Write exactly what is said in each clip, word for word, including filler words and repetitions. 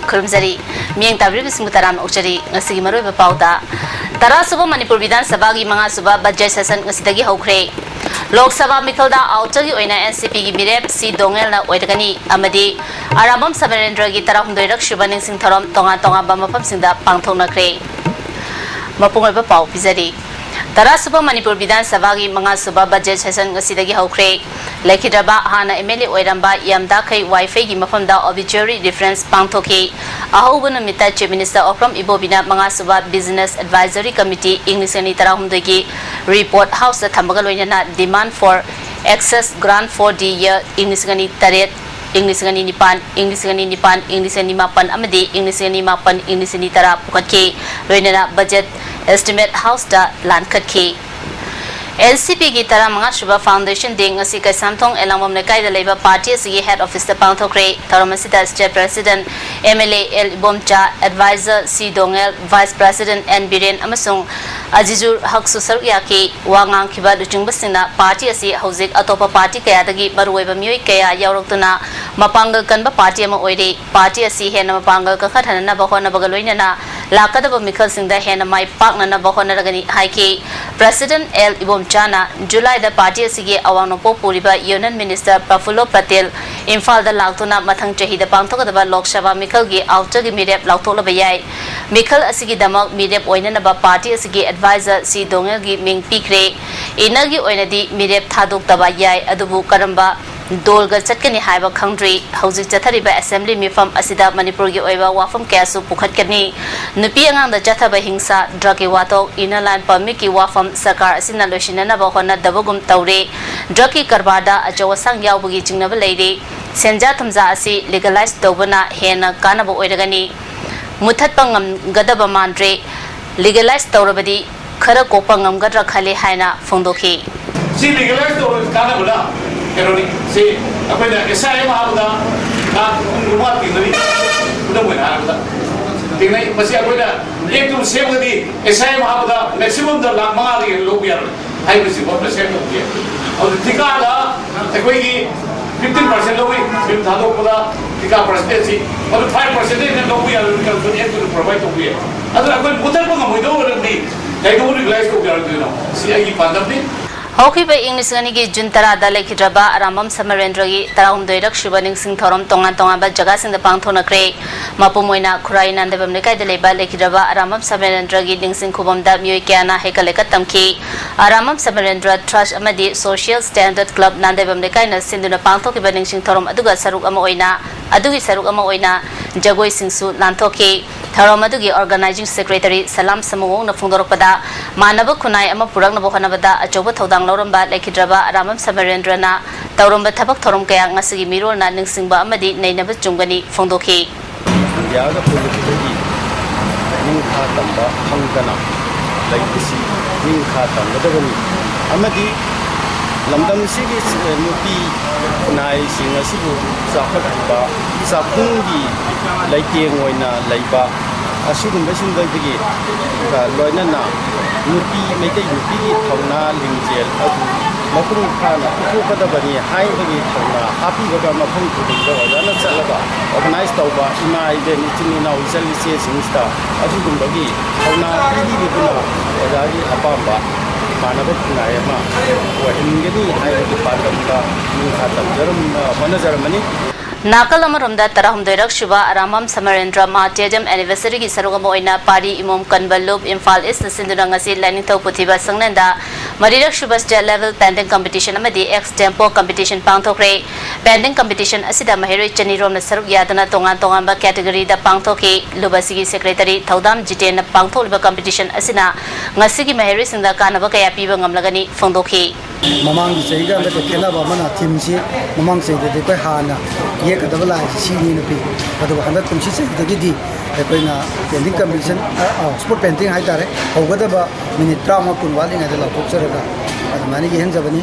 ꯈꯨꯔꯨꯝꯖꯔꯤ꯫ ꯃꯤꯠꯌꯦꯡ ꯇꯥꯕꯤꯔꯤꯕꯁꯤꯡꯕꯨ ꯇꯔꯥꯝꯅ ꯑꯣꯛꯆꯔꯤ꯫ ꯉꯁꯤꯒꯤ ꯃꯔꯨꯑꯣꯏꯕ ꯄꯥꯎꯗ, ꯇꯔꯥꯁꯨꯕ ꯃꯅꯤꯄꯨꯔ ꯕꯤꯙꯥꯟ ꯁꯚꯥꯒꯤ ꯃꯉꯥꯁꯨꯕ ꯕꯖꯦꯠ ꯁꯦꯁꯟ ꯉꯁꯤꯗꯒꯤ ꯍꯧꯈ꯭ꯔꯦ꯫ ꯂꯣꯛ ꯁꯚꯥ ꯃꯤꯈꯜꯗ ꯑꯥꯎꯇꯔꯒꯤ ꯑꯣꯏꯅ NCPꯒꯤ ꯃꯤꯔꯦꯞ ꯁꯤ ꯗꯣꯉꯦꯜꯅ ꯑꯣꯏꯔꯒꯅꯤ ꯑꯃꯗꯤ ꯑꯔꯥꯝꯕꯝ ꯁꯃꯔꯦꯟꯗ꯭ꯔꯒꯤ ꯇꯔꯥꯍꯨꯝꯗꯣꯏꯔꯛ ꯁꯨꯕ ꯅꯤꯡꯁꯤꯡ ꯊꯧꯔꯝ ꯇꯣꯉꯥꯟ ꯇꯣꯉꯥꯟꯕ ꯃꯐꯝꯁꯤꯡꯗ ꯄꯥꯡꯊꯣꯛꯅꯈ꯭ꯔꯦ꯫ ꯃꯄꯨꯡ ꯑꯣꯏꯕ ꯄꯥꯎ ꯄꯤꯖꯔꯤ꯫ ꯇꯔꯥꯁꯨꯕ ꯃꯅꯤꯄꯨꯔ ꯕꯤꯙꯥꯟ ꯁꯚꯥꯒꯤ ꯃꯉꯥꯁꯨꯕ ꯕꯖꯦꯠ ꯁꯦꯁꯟ ꯉꯁꯤꯗꯒꯤ ꯍꯧꯈ꯭ꯔꯦ꯫ ꯂꯩꯈꯤꯗ꯭ꯔꯕ ꯍꯥꯟꯅ MLA ꯑꯣꯏꯔꯝꯕ ꯌꯥꯝꯗꯥꯈꯩ ꯋꯥꯏꯐꯩꯒꯤ ꯃꯐꯝꯗ obituary reference ꯄꯥꯡꯊꯣꯛꯈꯤ꯫ ꯑꯍꯧꯕ ꯅꯨꯃꯤꯠꯇ Chief Minister Okram ꯏꯕꯣꯕꯤꯅ ꯃꯉꯥꯁꯨꯕ Business Advisory Committee ꯏꯪ ꯂꯤꯁꯤꯡ ꯑꯅꯤ ꯇꯔꯥꯍꯨꯝꯗꯣꯏꯒꯤ report Houseꯇ ꯊꯝꯕꯒ ꯂꯣꯏꯅꯅ demand for access grant for the year ꯏꯪ ꯂꯤꯁꯤꯡ ꯑꯅꯤ ꯇꯔꯦꯠ, ꯏꯪ ꯂꯤꯁꯤꯡ ꯑꯅꯤ ꯅꯤꯄꯥꯟ, ꯏꯪ ꯂꯤꯁꯤꯡ ꯑꯅꯤ ꯅꯤꯄꯥꯟ, ꯏꯪ ꯂꯤꯁꯤꯡ ꯑꯅꯤ ꯃꯥꯄꯟ ꯑꯃꯗꯤ ꯏꯪ ꯂꯤꯁꯤꯡ ꯑꯅꯤ ꯃꯥꯄꯟ, ꯏꯪ ꯂꯤꯁꯤꯡ ꯑꯅꯤ ꯇꯔꯥ ꯄꯨꯈꯠꯈꯤ꯫ ꯂꯣꯏꯅꯅ budget estimate Houseꯇ ꯂꯥꯟꯈꯠꯈꯤ꯫ NCPꯒꯤ ꯇꯔꯥꯃꯉꯥ ꯁꯨꯕ Foundation Day ꯉꯁꯤ ꯀꯩꯁꯥꯝꯊꯣꯡ ꯑꯦꯂꯥꯡꯕꯝ ꯂꯩꯀꯥꯏꯗ ꯂꯩꯕ party ꯑꯁꯤꯒꯤ head officeꯇ ꯄꯥꯡꯊꯣꯛꯈ꯭ꯔꯦ꯫ ꯊꯧꯔꯝ ꯑꯁꯤꯗ State President, MLA L Ibomcha, advisor C Dongel, vice president N Biren ꯑꯃꯁꯨꯡ ꯑꯖꯤꯖꯨꯔ ꯍꯛꯁꯨ ꯁꯔꯨꯛ ꯌꯥꯈꯤ꯫ ꯋꯥ ꯉꯥꯡꯈꯤꯕ ꯂꯨꯆꯤꯡꯕꯁꯤꯡꯅ party ꯑꯁꯤ ꯍꯧꯖꯤꯛ ꯑꯇꯣꯞꯄ party ꯀꯌꯥꯗꯒꯤ ꯃꯔꯨꯑꯣꯏꯕ ꯃꯤꯑꯣꯏ ꯀꯌꯥ ꯌꯥꯎꯔꯛꯇꯨꯅ ꯃꯄꯥꯡꯒꯜ ꯀꯟꯕ party ꯑꯃ ꯑꯣꯏꯔꯦ꯫ Party ꯑꯁꯤ ꯍꯦꯟꯅ ꯃꯄꯥꯡꯒꯜ ꯀꯟꯈꯠꯍꯟꯅꯕ ꯍꯣꯠꯅꯕꯒ ꯂꯣꯏꯅꯅ ꯂꯥꯛꯀꯗꯕ ꯃꯤꯈꯜꯁꯤꯡꯗ ꯍꯦꯟꯅ ꯃꯥꯏ ꯄꯥꯛꯅꯅꯕ ꯍꯣꯠꯅꯔꯒꯅꯤ ꯍꯥꯏꯈꯤ꯫ President ꯑꯦꯜ ꯏꯕꯣꯝꯆꯥꯅ ꯖꯨꯂꯥꯏꯗ party ꯑꯁꯤꯒꯤ ꯑꯋꯥꯡ ꯅꯣꯡꯄꯣꯛ ꯄꯨꯔꯤꯕ Union Minister ꯄ꯭ꯔꯐꯨꯜꯂꯣ ꯄꯇꯦꯜ ꯏꯝꯐꯥꯜꯗ ꯂꯥꯛꯇꯨꯅ ꯃꯊꯪ ꯆꯍꯤꯗ ꯄꯥꯡꯊꯣꯛꯀꯗꯕ ꯂꯣꯛ ꯁꯚꯥ ꯃꯤꯈꯜꯒꯤ ꯑꯥꯎꯇꯔꯒꯤ ꯃꯤꯔꯦꯞ ꯂꯥꯎꯊꯣꯛꯂꯕ ꯌꯥꯏ꯫ ꯃꯤꯈꯜ ꯑꯁꯤꯒꯤꯗꯃꯛ ꯃꯤꯔꯦꯞ ꯑꯣꯏꯅꯅꯕ party ꯑꯁꯤꯒꯤ advisor ꯁꯤ ꯗꯣꯉꯦꯜꯒꯤ ꯃꯤꯡ ꯄꯤꯈ꯭ꯔꯦ꯫ ꯏꯟꯅꯔꯒꯤ ꯑꯣꯏꯅꯗꯤ ꯃꯤꯔꯦꯞ ꯊꯥꯗꯣꯛꯇꯕ ꯌꯥꯏ, ꯑꯗꯨꯕꯨ ꯀꯔꯝꯕ ꯗꯣꯜꯒ ꯆꯠꯀꯅꯤ ꯍꯥꯏꯕ ꯈꯪꯗ꯭ꯔꯤ꯫ ꯍꯧꯖꯤꯛ ꯆꯠꯊꯔꯤꯕ assembly ꯃꯤꯐꯝ ꯑꯁꯤꯗ ꯃꯅꯤꯄꯨꯔꯒꯤ ꯑꯣꯏꯕ ꯋꯥꯐꯝ ꯀꯌꯥꯁꯨ ꯄꯨꯈꯠꯀꯅꯤ꯫ ꯅꯨꯄꯤ ꯑꯉꯥꯡꯗ ꯆꯠꯊꯕ ꯍꯤꯡꯁꯥ, drugꯀꯤ ꯋꯥꯊꯣꯛ, inner line permitꯀꯤ ꯋꯥꯐꯝ ꯁꯔꯀꯥꯔ ꯑꯁꯤꯅ ꯂꯣꯏꯁꯤꯟꯅꯅꯕ ꯍꯣꯠꯅꯗꯕꯒꯨꯝ ꯇꯧꯔꯦ꯫ Drugꯀꯤ ꯀꯔꯕꯥꯔꯗ ꯑꯆꯧ ꯑꯁꯥꯡ ꯌꯥꯎꯕꯒꯤ ꯆꯤꯡꯅꯕ ꯂꯩꯔꯤ꯫ ꯁꯦꯟꯖꯥ ꯊꯨꯝꯖꯥ ꯑꯁꯤ legalize ꯇꯧꯕꯅ ꯍꯦꯟꯅ ꯀꯥꯟꯅꯕ ꯑꯣꯏꯔꯒꯅꯤ꯫ ꯃꯨꯊꯠꯄ ꯉꯝꯒꯗꯕ ꯃꯥꯟꯗ꯭ꯔꯦ꯫ Legalize ꯇꯧꯔꯕꯗꯤ ꯈꯔ ꯀꯣꯛꯄ ꯉꯝꯒꯗ꯭ꯔꯥ ꯈꯜꯂꯤ ꯍꯥꯏꯅ ꯐꯣꯡꯗꯣꯛꯈꯤ꯫ ꯁꯤ legalize ꯇꯧꯔꯕꯗꯤ ꯀꯥꯟꯅꯕꯅ ꯀꯩꯅꯣꯅꯤ꯫ ꯁꯤ ꯑꯩꯈꯣꯏꯅ SI ꯑꯃ ꯍꯥꯞꯄꯗ ꯂꯥꯈ ꯍꯨꯝꯐꯨ ꯃꯉꯥ ꯇꯤꯡꯅꯔꯤ꯫ ꯈꯨꯗꯝ ꯑꯣꯏꯅ ꯍꯥꯏꯔꯕꯗ ꯇꯤꯡꯅꯩ꯫ ꯃꯁꯤ ꯑꯩꯈꯣꯏꯅ ꯑꯦꯛꯇꯨ ꯁꯦꯝꯃꯒꯗꯤ SI ꯑꯃ ꯍꯥꯞꯄꯗ maximumꯗ ꯂꯥꯈ ꯃꯉꯥꯗꯒꯤ ꯍꯦꯟꯅ ꯂꯧꯕ ꯌꯥꯔꯣꯏ ꯍꯥꯏꯕꯁꯤ ꯒꯣꯔꯃꯦꯟ ꯁꯦꯝꯗꯕꯒꯤ꯫ ꯑꯗꯨ ꯊꯤꯀꯥꯗ ꯑꯩꯈꯣꯏꯒꯤ ꯐꯤꯐꯇꯤꯟ ꯄꯥꯔꯁꯦꯟ ꯂꯧꯏ ꯐꯤꯜꯝ ꯊꯥꯗꯣꯛꯄꯗ꯫ ꯇꯤꯀꯥ ꯄꯥꯔꯁꯦꯟꯇꯦꯖꯁꯤ ꯃꯗꯨ ꯐꯥꯏꯚ ꯄꯥꯔꯁꯦꯟꯗꯩ ꯍꯦꯟꯅ ꯂꯧꯕ ꯌꯥꯔꯣꯏ, ꯀꯟꯐꯔꯃꯦꯁꯟ ꯑꯦꯛꯇꯨꯅ ꯄ꯭ꯔꯣꯚꯥꯏꯗ ꯇꯧꯕ ꯌꯥꯏ꯫ ꯑꯗꯨ ꯑꯩꯈꯣꯏ ꯃꯨꯊꯠꯄ ꯉꯝꯃꯣꯏꯗꯧ ꯑꯣꯏꯔꯒꯗꯤ ꯀꯩꯗꯧꯕ ꯔꯤꯒꯨꯂꯥꯏꯁ ꯇꯧꯕ ꯌꯥꯔꯣꯏꯗꯣꯏꯅꯣ? ꯁꯤ ꯑꯩꯒꯤ ꯄꯥꯟꯗꯝꯅꯤ꯫ ꯍꯧꯈꯤꯕ ꯏꯪ ꯂꯤꯁꯤꯡ ꯑꯅꯤꯒꯤ ꯖꯨꯟ ꯇꯔꯥꯗ ꯂꯩꯈꯤꯗ꯭ꯔꯕ ꯑꯔꯥꯝꯕꯝ ꯁꯃꯔꯦꯟꯗ꯭ꯔꯒꯤ ꯇꯔꯥꯍꯨꯝꯗꯣꯏꯔꯛ ꯁꯨꯕ ꯅꯤꯡꯁꯤꯡ ꯊꯧꯔꯝ ꯇꯣꯉꯥꯟ ꯇꯣꯉꯥꯟꯕ ꯖꯒꯥꯁꯤꯡꯗ ꯄꯥꯡꯊꯣꯛꯅꯈ꯭ꯔꯦ꯫ ꯃꯄꯨꯝ ꯑꯣꯏꯅ ꯈꯨꯔꯥꯏ ꯅꯥꯟꯗꯕꯝ ꯂꯩꯀꯥꯏꯗ ꯂꯩꯕ ꯂꯩꯈꯤꯗ꯭ꯔꯕ ꯑꯔꯥꯝꯕꯝ ꯁꯃꯔꯦꯟꯗ꯭ꯔꯒꯤ ꯅꯤꯡꯁꯤꯡ ꯈꯨꯕꯝꯗ ꯃꯤꯑꯣꯏ ꯀꯌꯥꯅ ꯍꯩꯀꯠ ꯂꯩꯀꯠ ꯇꯝꯈꯤ꯫ ꯑꯔꯥꯝꯕꯝ ꯁꯃꯔꯦꯟꯗ꯭ꯔ ꯇ꯭ꯔꯁ ꯑꯃꯗꯤ ꯁꯣꯁꯤꯌꯦꯜ ꯁ꯭ꯇꯦꯟꯗꯔꯗ ꯀ꯭ꯂꯕ ꯅꯥꯟꯗꯕꯝ ꯂꯩꯀꯥꯏꯅ ꯁꯤꯟꯗꯨꯅ ꯄꯥꯡꯊꯣꯛꯈꯤꯕ ꯅꯤꯡꯁꯤꯡ ꯊꯧꯔꯝ ꯑꯗꯨꯒ ꯁꯔꯨꯛ ꯑꯃ ꯑꯣꯏꯅ, ꯑꯗꯨꯒꯤ ꯁꯔꯨꯛ ꯑꯃ ꯑꯣꯏꯅ ꯖꯒꯣꯏꯁꯤꯡꯁꯨ ꯂꯥꯟꯊꯣꯛꯈꯤ꯫ ꯊꯧꯔꯝ ꯑꯗꯨꯒꯤ ꯑꯣꯔꯒꯅꯥꯏꯖꯤꯡ ꯁꯦꯀ꯭ꯔꯦꯇꯔꯤ ꯁꯂꯥꯝ ꯁꯃꯨꯋꯣꯡꯅ ꯐꯣꯡꯗꯣꯔꯛꯄꯗ, ꯃꯥꯟꯅꯕ ꯈꯨꯟꯅꯥꯏ ꯑꯃ ꯄꯨꯔꯛꯅꯕ ꯍꯣꯠꯅꯕꯗ ꯑꯆꯧꯕ ꯊꯧꯗꯥꯡ ꯂꯧꯔꯝꯕ ꯂꯩꯈꯤꯗ꯭ꯔꯕ ꯑꯔꯥꯝꯕꯝ ꯁꯃꯔꯦꯟꯗ꯭ꯔꯅ ꯇꯧꯔꯝꯕ ꯊꯕꯛ ꯊꯧꯔꯝ ꯀꯌꯥ ꯉꯁꯤꯒꯤ ꯃꯤꯔꯣꯜꯅ ꯅꯤꯡꯁꯤꯡꯕ ꯑꯃꯗꯤ ꯅꯩꯅꯕ ꯆꯨꯝꯒꯅꯤ ꯐꯣꯡꯗꯣꯛꯈꯤ꯫ ꯏꯟꯗꯤꯌꯥꯒ ꯄꯨꯜꯂꯨꯕꯗꯒꯤ ꯅꯤꯡꯈꯥ ꯇꯝꯕ ꯐꯪꯗꯅ ꯂꯩꯕꯁꯤ ꯅꯤꯡꯈꯥ ꯇꯝꯒꯗꯕꯅꯤ꯫ ꯑꯃꯗꯤ ꯂꯝꯗꯝꯁꯤꯒꯤ ꯅꯨꯄꯤ ꯈꯨꯟꯅꯥꯏꯁꯤꯡ ꯑꯁꯤꯕꯨ ꯆꯥꯎꯈꯠꯍꯟꯕ, ꯆꯥꯛꯈꯨꯝꯒꯤ ꯂꯩꯇꯦꯡ ꯑꯣꯏꯅ ꯂꯩꯕ, ꯑꯁꯤꯒꯨꯝꯕꯁꯤꯡꯗꯒꯤ ꯂꯣꯏꯅꯅ ꯅꯨꯄꯤ, ꯃꯩꯇꯩ ꯅꯨꯄꯤꯒꯤ ꯊꯧꯅꯥ ꯂꯤꯡꯖꯦꯜ ꯑꯗꯨ ꯃꯄꯨꯡ ꯐꯥꯅ ꯄꯨꯊꯣꯛꯀꯗꯕꯅꯤ ꯍꯥꯏꯕꯒꯤ ꯊꯧꯅꯥ ꯍꯥꯞꯄꯤꯕꯒ ꯃꯐꯝ ꯈꯨꯗꯤꯡꯗ ꯑꯣꯖꯥꯅ ꯆꯠꯂꯒ ꯑꯣꯔꯒꯅꯥꯏꯖ ꯇꯧꯕ, ꯏꯃꯥ ꯏꯕꯦꯟ ꯏꯆꯤꯟ ꯏꯅꯥꯎ ꯏꯆꯜ ꯏꯆꯦꯁꯤꯡꯁꯤꯗ ꯑꯗꯨꯒꯨꯝꯕꯒꯤ ꯊꯧꯅꯥ ꯄꯤꯕꯤꯕꯗꯨꯅ ꯑꯣꯖꯥꯒꯤ ꯑꯄꯥꯝꯕ ꯃꯥꯟꯅꯕ ꯈꯨꯟꯅꯥꯏ ꯑꯃ ꯑꯣꯏꯍꯟꯒꯅꯤ ꯍꯥꯏꯕꯒꯤ ꯄꯥꯟꯗꯝꯗ ꯅꯤꯡꯈꯥ ꯇꯝꯖꯔꯝ-, ꯍꯣꯠꯅꯖꯔꯝꯕꯅꯤ꯫ ꯅꯥꯀꯜ ꯑꯃꯔꯣꯝꯗ ꯇꯔꯥꯍꯨꯝꯗꯣꯏꯔꯛ ꯁꯨꯕ ꯑꯔꯥꯝꯕꯝ ꯁꯃꯔꯦꯟꯗ꯭ꯔ ꯃꯍꯥꯇ꯭ꯌꯖꯝ ꯑꯦꯅꯤꯚꯔꯁꯔꯤꯒꯤ ꯁꯔꯨꯛ ꯑꯃ ꯑꯣꯏꯅ ꯄꯥꯔꯤ ꯏꯃꯣꯝ ꯀꯟꯕ ꯂꯨꯞ ꯏꯝꯐꯥꯜ ꯏꯁꯅ ꯁꯤꯟꯗꯨꯅ ꯉꯁꯤ ꯂꯥꯏꯅꯤꯡꯊꯧ ꯄꯨꯊꯤꯕ ꯁꯪꯅꯦꯟꯗ ꯃꯔꯤꯔꯛ ꯁꯨꯕ ꯁ꯭ꯇꯦꯠ ꯂꯦꯚꯦꯜ ꯄꯦꯟꯇꯤꯡ ꯀꯝꯄꯤꯇꯤꯁꯟ ꯑꯃꯗꯤ X tempo competition ꯄꯥꯡꯊꯣꯛꯈ꯭ꯔꯦ꯫ Painting competition ꯑꯁꯤꯗ ꯃꯍꯩꯔꯣꯏ ꯆꯅꯤꯔꯣꯝꯅ ꯁꯔꯨꯛ ꯌꯥꯗꯨꯅ ꯇꯣꯉꯥꯟ ꯇꯣꯉꯥꯟꯕ ꯀꯦꯇꯒꯣꯔꯤꯗ ꯄꯥꯡꯊꯣꯛꯈꯤ꯫ ꯂꯨꯞ ꯑꯁꯤꯒꯤ ꯁꯦꯀ꯭ꯔꯦꯇꯔꯤ ꯊꯧꯗꯥꯝ ꯖꯤꯇꯦꯟꯅ ꯄꯥꯡꯊꯣꯛꯂꯤꯕ ꯀꯝꯄꯤꯇꯤꯁꯟ ꯑꯁꯤꯅ ꯉꯁꯤꯒꯤ ꯃꯍꯩꯔꯣꯏꯁꯤꯡꯗ ꯀꯥꯟꯅꯕ ꯀꯌꯥ ꯄꯤꯕ ꯉꯝꯂꯒꯅꯤ ꯐꯣꯡꯗꯣꯛꯈꯤ꯫ ꯃꯃꯥꯡꯒꯤ ꯆꯍꯤꯒ ꯍꯟꯗꯛꯀ ꯈꯦꯠꯅꯕ ꯑꯃꯅ ꯊꯤꯝꯁꯤ ꯃꯃꯥꯡ ꯆꯍꯤꯗꯗꯤ ꯑꯩꯈꯣꯏ ꯍꯥꯟꯅ ꯌꯦꯛꯀꯗꯕ ꯂꯥꯏꯁꯤ ꯁꯤꯅꯤꯅ ꯄꯤ, ꯑꯗꯨꯒ ꯍꯟꯗꯛ ꯀꯨꯝꯁꯤ ꯆꯍꯤꯗꯒꯤꯗꯤ ꯑꯩꯈꯣꯏꯅ ꯄꯦꯟꯇꯤꯡ ꯀꯝꯄꯤꯇꯤꯁꯟ, ꯑ, ꯑ, ꯁ꯭ꯄꯣꯠ ꯄꯦꯟꯇꯤꯡ ꯍꯥꯏꯇꯥꯔꯦ, ꯍꯧꯒꯗꯕ ꯃꯤꯅꯤꯠ ꯇꯔꯥꯃꯉꯥ ꯀꯨꯟ ꯋꯥꯠꯂꯤꯉꯩꯗ ꯂꯥꯎꯊꯣꯛꯆꯔꯒ ꯑꯗꯨꯃꯥꯏꯅ ꯌꯦꯛꯍꯟꯖꯕꯅꯤ꯫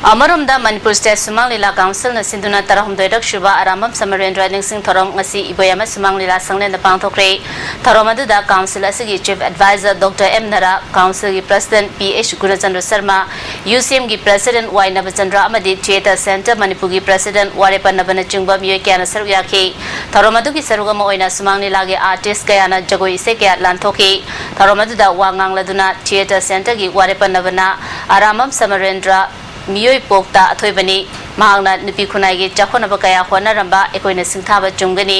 ꯑꯃꯔꯣꯝꯗ, ꯃꯅꯤꯄꯨꯔ ꯁ꯭ꯇꯦꯠ ꯁꯨꯃꯥꯡ ꯂꯤꯂꯥ ꯀꯥꯎꯟꯁꯤꯜꯅ ꯁꯤꯟꯗꯨꯅ ꯇꯔꯥꯍꯨꯝꯗꯣꯏꯔꯛ ꯁꯨꯕ ꯑꯔꯥꯝꯕꯝ ꯁꯃꯔꯦꯟꯗ꯭ꯔ ꯅꯤꯡꯁꯤꯡ ꯊꯧꯔꯝ ꯉꯁꯤ ꯏꯕꯣꯌꯥꯏꯃ ꯁꯨꯃꯥꯡ ꯂꯤꯂꯥ ꯁꯪꯂꯦꯟꯗ ꯄꯥꯡꯊꯣꯛꯈ꯭ꯔꯦ꯫ ꯊꯧꯔꯝ ꯑꯗꯨꯗ ꯀꯥꯎꯟꯁꯤꯜ ꯑꯁꯤꯒꯤ chief advisor doctor M Nara, ꯀꯥꯎꯟꯁꯤꯜꯒꯤ president P H Gunachandra Sharma, U C ꯑꯦꯝꯒꯤ ꯄ꯭ꯔꯁꯤꯗꯦꯟꯠ ꯋꯥꯏ ꯅꯕꯆꯟꯗ꯭ꯔ ꯑꯃꯗꯤ ꯊꯤꯌꯦꯇꯔ ꯁꯦꯟꯇꯔ ꯃꯅꯤꯄꯨꯔꯒꯤ ꯄ꯭ꯔꯁꯤꯗꯦꯟꯠ ꯋꯥꯔꯦꯄꯟ ꯅꯕꯅꯆꯤꯡꯕ ꯃꯤꯑꯣꯏ ꯀꯌꯥꯅ ꯁꯔꯨꯛ ꯌꯥꯈꯤ꯫ ꯊꯧꯔꯝ ꯑꯗꯨꯒꯤ ꯁꯔꯨꯛ ꯑꯃ ꯑꯣꯏꯅ ꯁꯨꯃꯥꯡ ꯂꯤꯂꯥꯒꯤ ꯑꯥꯔꯇꯤꯁ ꯀꯌꯥꯅ ꯖꯒꯣꯏ ꯏꯁꯩ ꯀꯌꯥ ꯂꯥꯟꯊꯣꯛꯈꯤ꯫ ꯊꯧꯔꯝ ꯑꯗꯨꯗ ꯋꯥ ꯉꯥꯡꯂꯗꯨꯅ ꯊꯤꯌꯦꯇꯔ ꯁꯦꯟꯇꯔꯒꯤ ꯋꯥꯔꯦꯄꯟ ꯅꯕꯅ ꯑꯔꯥꯝꯕꯝ ꯁꯃꯔꯦꯟꯗ꯭ꯔ ꯃꯤꯑꯣꯏ ꯄꯣꯛꯇ ꯑꯊꯣꯏꯕꯅꯤ꯫ ꯃꯍꯥꯛꯅ ꯅꯨꯄꯤ ꯈꯨꯟꯅꯥꯏꯒꯤ ꯆꯥꯎꯈꯠꯅꯕ ꯀꯌꯥ ꯍꯣꯠꯅꯔꯝꯕ ꯑꯩꯈꯣꯏꯅ ꯁꯤꯡꯊꯥꯕ ꯆꯨꯝꯒꯅꯤ꯫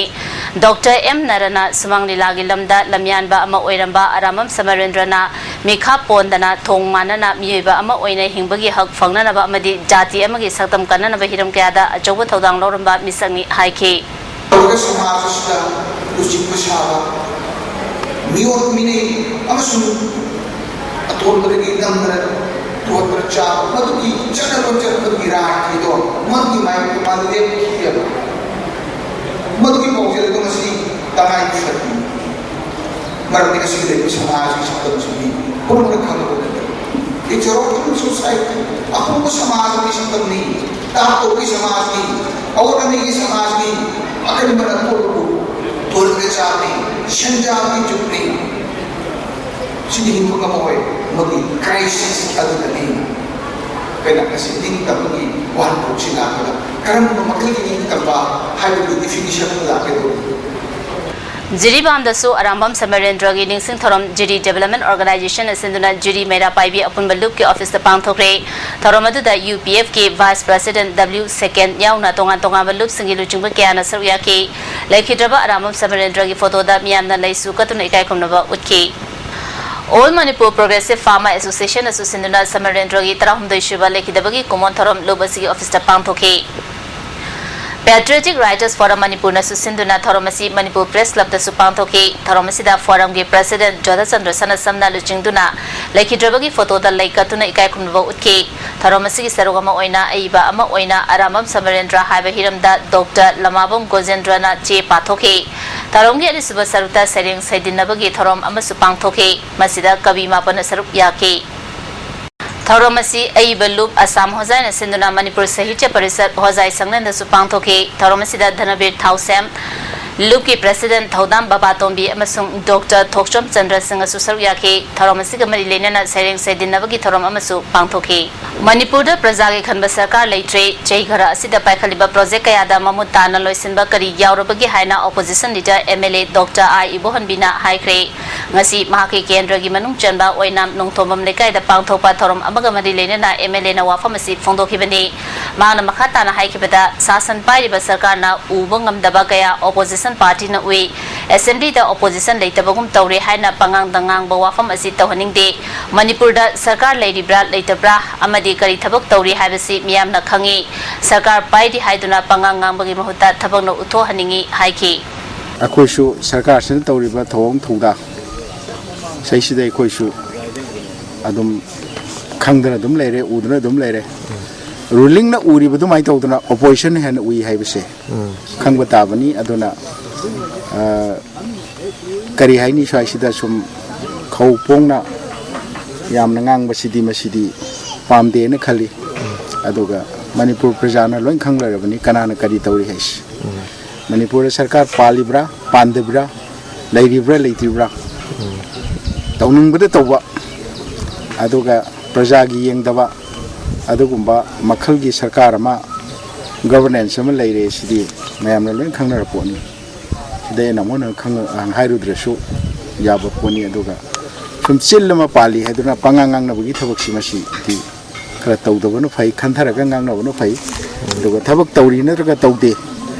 ꯗꯣꯛꯇꯔ ꯑꯦꯝ ꯅꯔꯅ ꯁꯨꯃꯥꯡ ꯂꯤꯂꯥꯒꯤ ꯂꯝꯗ ꯂꯝꯌꯥꯟꯕ ꯑꯃ ꯑꯣꯏꯔꯝꯕ ꯑꯔꯥꯝꯕꯝ ꯁꯃꯔꯦꯟꯗ꯭ꯔꯅ ꯃꯤꯈꯥ ꯄꯣꯟꯗꯅ ꯊꯣꯡ ꯃꯥꯟꯅꯅ ꯃꯤꯑꯣꯏꯕ ꯑꯃ ꯑꯣꯏꯅ ꯍꯤꯡꯕꯒꯤ ꯍꯛ ꯐꯪꯅꯅꯕ ꯑꯃꯗꯤ ꯖꯥꯇꯤ ꯑꯃꯒꯤ ꯁꯛꯇꯝ ꯀꯟꯅꯅꯕ ꯍꯤꯔꯝ ꯀꯌꯥꯗ ꯑꯆꯧꯕ ꯊꯧꯗꯥꯡ ꯂꯧꯔꯝꯕ ꯃꯤꯁꯛꯅꯤ ꯍꯥꯏꯈꯤ꯫ ꯇꯧꯔꯒ ꯁꯃꯥꯖ ꯑꯁꯤꯗ ꯂꯨꯆꯤꯡꯕ ꯁꯥꯕ ꯃꯤꯑꯣꯠ ꯃꯤꯅꯩ ꯑꯃꯁꯨꯡ ꯑꯇꯣꯟꯕꯗꯒꯤ ꯅꯝꯗꯅ ꯇꯣꯟꯕꯗ ꯆꯥꯕ ꯃꯗꯨꯒꯤ ꯆꯠꯅ ꯂꯣꯟꯆꯠ, ꯃꯗꯨꯒꯤ ꯔꯥꯏꯠ ꯑꯗꯣ ꯃꯗꯨꯒꯤ ꯃꯥꯌꯣꯛꯇ ꯃꯥ ꯂꯦꯞꯈꯤꯗꯦꯕ꯫ ꯃꯗꯨꯒꯤ ꯄꯥꯎꯖꯦꯜ ꯑꯗꯨ ꯉꯁꯤ ꯇꯉꯥꯏ ꯐꯗꯦ꯫ ꯃꯔꯝꯗꯤ ꯉꯁꯤꯒꯤ ꯂꯩꯔꯤꯕ ꯁꯃꯥꯖꯒꯤ ꯁꯛꯇꯝꯁꯤꯗꯤ ꯄꯨꯝꯅꯃꯛꯅ ꯈꯪꯕ ꯉꯝꯂꯦ꯫ It's a rotten society. ꯑꯄꯨꯟꯕ ꯁꯃꯥꯖ ꯑꯃꯒꯤ ꯁꯛꯇꯝꯅꯤ, ꯇꯥꯞ ꯇꯧꯕꯒꯤ ꯁꯃꯥꯖꯅꯤ, ꯑꯋꯥꯠ ꯑꯃꯒꯤ ꯁꯃꯥꯖꯅꯤ, ꯑꯀꯟꯕꯅ ꯑꯀꯣꯟꯕꯕꯨ ꯇꯣꯜꯂꯒ ꯆꯥꯕꯅꯤ, ꯁꯦꯟꯖꯥꯕꯒꯤ ꯖꯨꯒꯅꯤ꯫ ꯁꯤꯗꯤ ꯍꯤꯡꯕ ꯉꯝꯃꯣꯏ, ꯃꯗꯨꯒꯤ ꯀ꯭ꯔꯥꯏꯁꯤꯁ ꯑꯗꯨꯗꯅꯤ꯫ ꯑꯩꯈꯣꯏꯅ ꯉꯁꯤ ꯅꯤꯡꯇꯝꯕꯒꯤ ꯋꯥꯍꯟꯊꯣꯛꯁꯤ ꯂꯥꯛꯄꯗ ꯀꯔꯝꯕ ꯃꯈꯜꯒꯤ ꯅꯤꯡꯇꯝꯕ ꯍꯥꯏꯕꯗꯨꯒꯤ ꯗꯤꯐꯤꯅꯤꯁꯟ ꯑꯃ ꯂꯥꯛꯀꯗꯧꯔꯤ꯫ ꯖꯤꯔꯤꯕꯥꯝꯗꯁꯨ ꯑꯔꯥꯝꯕꯝ ꯁꯃꯔꯦꯟꯗ꯭ꯔꯒꯤ ꯅꯤꯡꯁꯤꯡ ꯊꯧꯔꯝ ꯖꯤꯔꯤ ꯗꯦꯕꯂꯞꯃꯦꯟ ꯑꯣꯔꯒꯅꯥꯏꯖꯦꯁꯟꯅ ꯁꯤꯟꯗꯨꯅ ꯖꯤꯔꯤ ꯃꯩꯔꯥ ꯄꯥꯏꯕꯤ ꯑꯄꯨꯟꯕ ꯂꯨꯞꯀꯤ ꯑꯣꯐꯤꯁꯇ ꯄꯥꯡꯊꯣꯛꯈ꯭ꯔꯦ꯫ ꯊꯧꯔꯝ ꯑꯗꯨꯗ ꯌꯨ ꯄꯤ ꯑꯦꯐꯀꯤ ꯚꯥꯏꯁ ꯄ꯭ꯔꯁꯤꯗꯦꯟꯠ ꯗꯕ꯭ꯂꯤꯎ ꯁꯦꯀꯦꯟ ꯌꯥꯎꯅ ꯇꯣꯉꯥꯟ ꯇꯣꯉꯥꯟꯕ ꯂꯨꯞꯁꯤꯡꯒꯤ ꯂꯨꯆꯤꯡꯕ ꯀꯌꯥꯅ ꯁꯔꯨꯛ ꯌꯥꯈꯤ꯫ ꯂꯩꯈꯤꯗ꯭ꯔꯕ ꯑꯔꯥꯝꯕꯝ ꯁꯃꯔꯦꯟꯗ꯭ꯔꯒꯤ ꯐꯣꯇꯣꯗ ꯃꯤꯌꯥꯝꯅ ꯂꯩꯁꯨ ꯀꯠꯇꯨꯅ ꯏꯀꯥꯏ ꯈꯨꯝꯅꯕ ꯎꯠꯈꯤ꯫ All Manipur Progressive Farmer Association ꯅꯁꯨ ꯁꯤꯟꯗꯨꯅ ꯁꯃꯔꯦꯟꯗ꯭ꯔꯒꯤ ꯇꯔꯥꯍꯨꯝꯗꯣꯏ ꯁꯨꯕ ꯂꯩꯈꯤꯗꯕꯒꯤ ꯀꯨꯃꯣꯟ ꯊꯧꯔꯝ ꯂꯨꯞ ꯑꯁꯤꯒꯤ ꯑꯣꯐꯤꯁꯇ ꯄꯥꯡꯊꯣꯛꯈꯤ꯫ Patriotic Writers Forum ꯃꯅꯤꯄꯨꯔꯅꯁꯨ ꯁꯤꯟꯗꯨꯅ ꯊꯧꯔꯝ ꯑꯁꯤ ꯃꯅꯤꯄꯨꯔ ꯄ꯭ꯔꯦꯁ ꯀ꯭ꯂꯕꯇꯁꯨ ꯄꯥꯡꯊꯣꯛꯈꯤ꯫ ꯊꯧꯔꯝ ꯑꯁꯤꯗ ꯐꯣꯔꯝꯒꯤ ꯄ꯭ꯔꯁꯤꯗꯦꯟꯠ ꯖꯣꯙꯆꯟꯗ꯭ꯔ ꯁꯅꯥꯁꯝꯅ ꯂꯨꯆꯤꯡꯗꯨꯅ ꯂꯩꯈꯤꯗ꯭ꯔꯕꯒꯤ ꯐꯣꯇꯣꯗ ꯂꯩ ꯀꯠꯇꯨꯅ ꯏꯀꯥꯏ ꯈꯨꯝꯅꯕ ꯎꯠꯈꯤ꯫ ꯊꯧꯔꯝ ꯑꯁꯤꯒꯤ ꯁꯔꯨꯛ ꯑꯃ ꯑꯣꯏꯅ ꯑꯏꯕ ꯑꯃ ꯑꯣꯏꯅ ꯑꯔꯥꯝꯕꯝ ꯁꯃꯔꯦꯟꯗ꯭ꯔ ꯍꯥꯏꯕ ꯍꯤꯔꯝꯗ ꯗꯣꯛꯇꯔ ꯂꯃꯥꯕꯝ ꯒꯣꯖꯦꯟꯗ꯭ꯔꯅ ꯆꯦ ꯄꯥꯊꯣꯛꯈꯤ꯫ ꯊꯧꯔꯝꯒꯤ ꯑꯅꯤꯁꯨꯕ ꯁꯔꯨꯛꯇ ꯁꯩꯔꯦꯡ ꯁꯩꯗꯤꯟꯅꯕꯒꯤ ꯊꯧꯔꯝ ꯑꯃꯁꯨ ꯄꯥꯡꯊꯣꯛꯈꯤ꯫ ꯃꯁꯤꯗ ꯀꯕꯤ ꯃꯥꯄꯟꯅ ꯁꯔꯨꯛ ꯌꯥꯈꯤ꯫ ꯊꯧꯔꯝ ꯑꯁꯤ ꯑꯏꯕ ꯂꯨꯞ ꯑꯁꯥꯝ ꯍꯣꯖꯥꯏꯅ ꯁꯤꯟꯗꯨꯅ ꯃꯅꯤꯄꯨꯔ ꯁꯥꯍꯤꯇ꯭ꯌ ꯄꯔꯤꯁꯠ ꯍꯣꯖꯥꯏ ꯁꯪꯂꯦꯟꯗꯁꯨ ꯄꯥꯡꯊꯣꯛꯈꯤ꯫ ꯊꯧꯔꯝ ꯑꯁꯤꯗ ꯙꯅꯕꯤꯔ ꯊꯥꯎꯁꯦꯝ, ꯂꯨꯞꯀꯤ ꯄ꯭ꯔꯦꯁꯤꯗꯦꯟꯠ ꯊꯧꯗꯥꯝ ꯕꯕꯥꯇꯣꯝꯕꯤ ꯑꯃꯁꯨꯡ ꯗꯣꯛꯇꯔ ꯊꯣꯛꯆꯣꯝ ꯆꯟꯗ꯭ꯔ ꯁꯤꯡꯍꯁꯨ ꯁꯔꯨꯛ ꯌꯥꯈꯤ꯫ ꯊꯧꯔꯝ ꯑꯁꯤꯒ ꯃꯔꯤ ꯂꯩꯅꯅ ꯁꯩꯔꯦꯡ ꯁꯩꯗꯤꯟꯅꯕꯒꯤ ꯊꯧꯔꯝ ꯑꯃꯁꯨ ꯄꯥꯡꯊꯣꯛꯈꯤ꯫ ꯃꯅꯤꯄꯨꯔꯗ ꯄ꯭ꯔꯖꯥꯒꯤ ꯈꯟꯕ ꯁꯔꯀꯥꯔ ꯂꯩꯇ꯭ꯔꯦ꯫ ꯆꯍꯤ ꯈꯔ ꯑꯁꯤꯗ ꯄꯥꯏꯈꯠꯂꯤꯕ ꯄ꯭ꯔꯣꯖꯦꯛ ꯀꯌꯥꯗ ꯃꯃꯨꯠ ꯇꯥꯅ ꯂꯣꯏꯁꯤꯟꯕ ꯀꯔꯤ ꯌꯥꯎꯔꯕꯒꯦ ꯍꯥꯏꯅ opposition leader M L A doctor I ꯏꯕꯣꯍꯟꯕꯤꯅ ꯍꯥꯏꯈ꯭ꯔꯦ꯫ ꯉꯁꯤ ꯃꯍꯥꯛꯀꯤ ꯀꯦꯟꯗ꯭ꯔꯒꯤ ꯃꯅꯨꯡ ꯆꯟꯕ ꯑꯣꯏꯅꯥꯝ ꯅꯣꯡꯊꯣꯝꯕꯝ ꯂꯩꯀꯥꯏꯗ ꯄꯥꯡꯊꯣꯛꯄ ꯊꯧꯔꯝ ꯑꯃꯒ ꯃꯔꯤ ꯂꯩꯅꯅ ꯑꯦꯝ ꯑꯦꯜ ꯑꯦꯅ ꯋꯥꯐꯝ ꯑꯁꯤ ꯐꯣꯡꯗꯣꯛꯈꯤꯕꯅꯤ꯫ ꯃꯍꯥꯛꯅ ꯃꯈꯥ ꯇꯥꯅ ꯍꯥꯏꯈꯤꯕꯗ, ꯁꯥꯁꯟ ꯄꯥꯏꯔꯤꯕ ꯁꯔꯀꯥꯔꯅ ꯎꯕ ꯉꯝꯗꯕ ꯀꯌꯥ ꯑꯣꯄꯣꯖꯤꯁꯟ ꯄꯥꯔꯇꯤꯅ ꯎꯏ꯫ ꯑꯦꯁꯦꯝꯕ꯭ꯂꯤꯗ ꯑꯣꯄꯣꯖꯤꯁꯟ ꯂꯩꯇꯕꯒꯨꯝ ꯇꯧꯔꯦ ꯍꯥꯏꯅ ꯄꯉꯥꯡꯗ ꯉꯥꯡꯕ ꯋꯥꯐꯝ ꯑꯁꯤ ꯇꯧꯍꯟꯅꯤꯡꯗꯦ꯫ ꯃꯅꯤꯄꯨꯔꯗ ꯁꯔꯀꯥꯔ ꯂꯩꯔꯤꯕ꯭ꯔꯥ ꯂꯩꯇꯕ꯭ꯔꯥ ꯑꯃꯗꯤ ꯀꯔꯤ ꯊꯕꯛ ꯇꯧꯔꯤ ꯍꯥꯏꯕꯁꯤ ꯃꯤꯌꯥꯝꯅ ꯈꯪꯏ꯫ ꯁꯔꯀꯥꯔ ꯄꯥꯏꯔꯤ ꯍꯥꯏꯗꯨꯅ ꯄꯉꯥꯡ ꯉꯥꯡꯕꯒꯤ ꯃꯍꯨꯠꯇ ꯊꯕꯛꯅ ꯎꯠꯊꯣꯛꯍꯟꯅꯤꯡꯏ ꯍꯥꯏꯈꯤ꯫ ꯑꯩꯈꯣꯏꯁꯨ ꯁꯔꯀꯥꯔꯁꯤꯅ ꯇꯧꯔꯤꯕ ꯊꯧꯑꯣꯡ ꯊꯧꯗꯥꯡ ꯁꯤꯗꯩꯁꯤꯗ ꯑꯩꯈꯣꯏꯁꯨ ꯑꯗꯨꯝ ꯈꯪꯗꯅ ꯑꯗꯨꯝ ꯂꯩꯔꯦ, ꯎꯗꯅ ꯑꯗꯨꯝ ꯂꯩꯔꯦ꯫ ꯔꯨꯂꯤꯡꯅ ꯎꯔꯤꯕ ꯑꯗꯨꯃꯥꯏꯅ ꯇꯧꯗꯅ ꯑꯣꯄꯣꯖꯤꯁꯟꯅ ꯍꯦꯟꯅ ꯎꯏ ꯍꯥꯏꯕꯁꯦ ꯈꯪꯕ ꯇꯥꯕꯅꯤ꯫ ꯑꯗꯨꯅ, ꯑ, ꯀꯔꯤ ꯍꯥꯏꯅꯤ, ꯁ꯭ꯋꯥꯏꯁꯤꯗ ꯁꯨꯝ ꯈꯧ ꯄꯣꯡꯅ ꯌꯥꯝꯅ ꯉꯥꯡꯕꯁꯤꯗꯤ ꯃꯁꯤꯗꯤ ꯄꯥꯝꯗꯦꯅ ꯈꯜꯂꯤ꯫ ꯑꯗꯨꯒ ꯃꯅꯤꯄꯨꯔ ꯄ꯭ꯔꯖꯥꯅ ꯂꯣꯏ ꯈꯪꯂꯔꯕꯅꯤ ꯀꯅꯥꯅ ꯀꯔꯤ ꯇꯧꯔꯤ ꯍꯥꯏꯁꯤ꯫ ꯃꯅꯤꯄꯨꯔꯗ ꯁꯔꯀꯥꯔ ꯄꯥꯜꯂꯤꯕ꯭ꯔꯥ, ꯄꯥꯟꯗꯕ꯭ꯔꯥ, ꯂꯩꯔꯤꯕ꯭ꯔꯥ, ꯂꯩꯇ꯭ꯔꯤꯕ꯭ꯔꯥ, ꯇꯧꯅꯤꯡꯕꯗ ꯇꯧꯕ, ꯑꯗꯨꯒ ꯄ꯭ꯔꯖꯥꯒꯤ ꯌꯦꯡꯗꯕ ꯑꯗꯨꯒꯨꯝꯕ ꯃꯈꯜꯒꯤ ꯁꯔꯀꯥꯔ ꯑꯃ, ꯒꯕꯔꯅꯦꯟꯁ ꯑꯃ ꯂꯩꯔꯦ꯫ ꯁꯤꯗꯤ ꯃꯌꯥꯝꯅ ꯂꯣꯏ ꯈꯪꯅꯔ ꯄꯣꯠꯅꯤ꯫ ꯁꯤꯗ ꯑꯩꯅ ꯑꯃꯨꯛ ꯍꯟꯅ ꯈꯪ-, ꯍꯥꯏꯔꯨꯗ꯭ꯔꯁꯨ ꯌꯥꯕ ꯄꯣꯠꯅꯤ꯫ ꯑꯗꯨꯒ ꯁꯨꯝ ꯆꯤꯜ ꯑꯃ ꯄꯥꯜꯂꯤ ꯍꯥꯏꯗꯨꯅ ꯄꯉꯥꯡ ꯉꯥꯡꯅꯕꯒꯤ ꯊꯕꯛꯁꯤ ꯃꯁꯤꯗꯤ ꯈꯔ ꯇꯧꯗꯕꯅ ꯐꯩ, ꯈꯟꯊꯔꯒ ꯉꯥꯡꯅꯕꯅ ꯐꯩ꯫ ꯑꯗꯨꯒ ꯊꯕꯛ ꯇꯧꯔꯤ ꯅꯠꯇ꯭ꯔꯒ ꯇꯧꯗꯦ,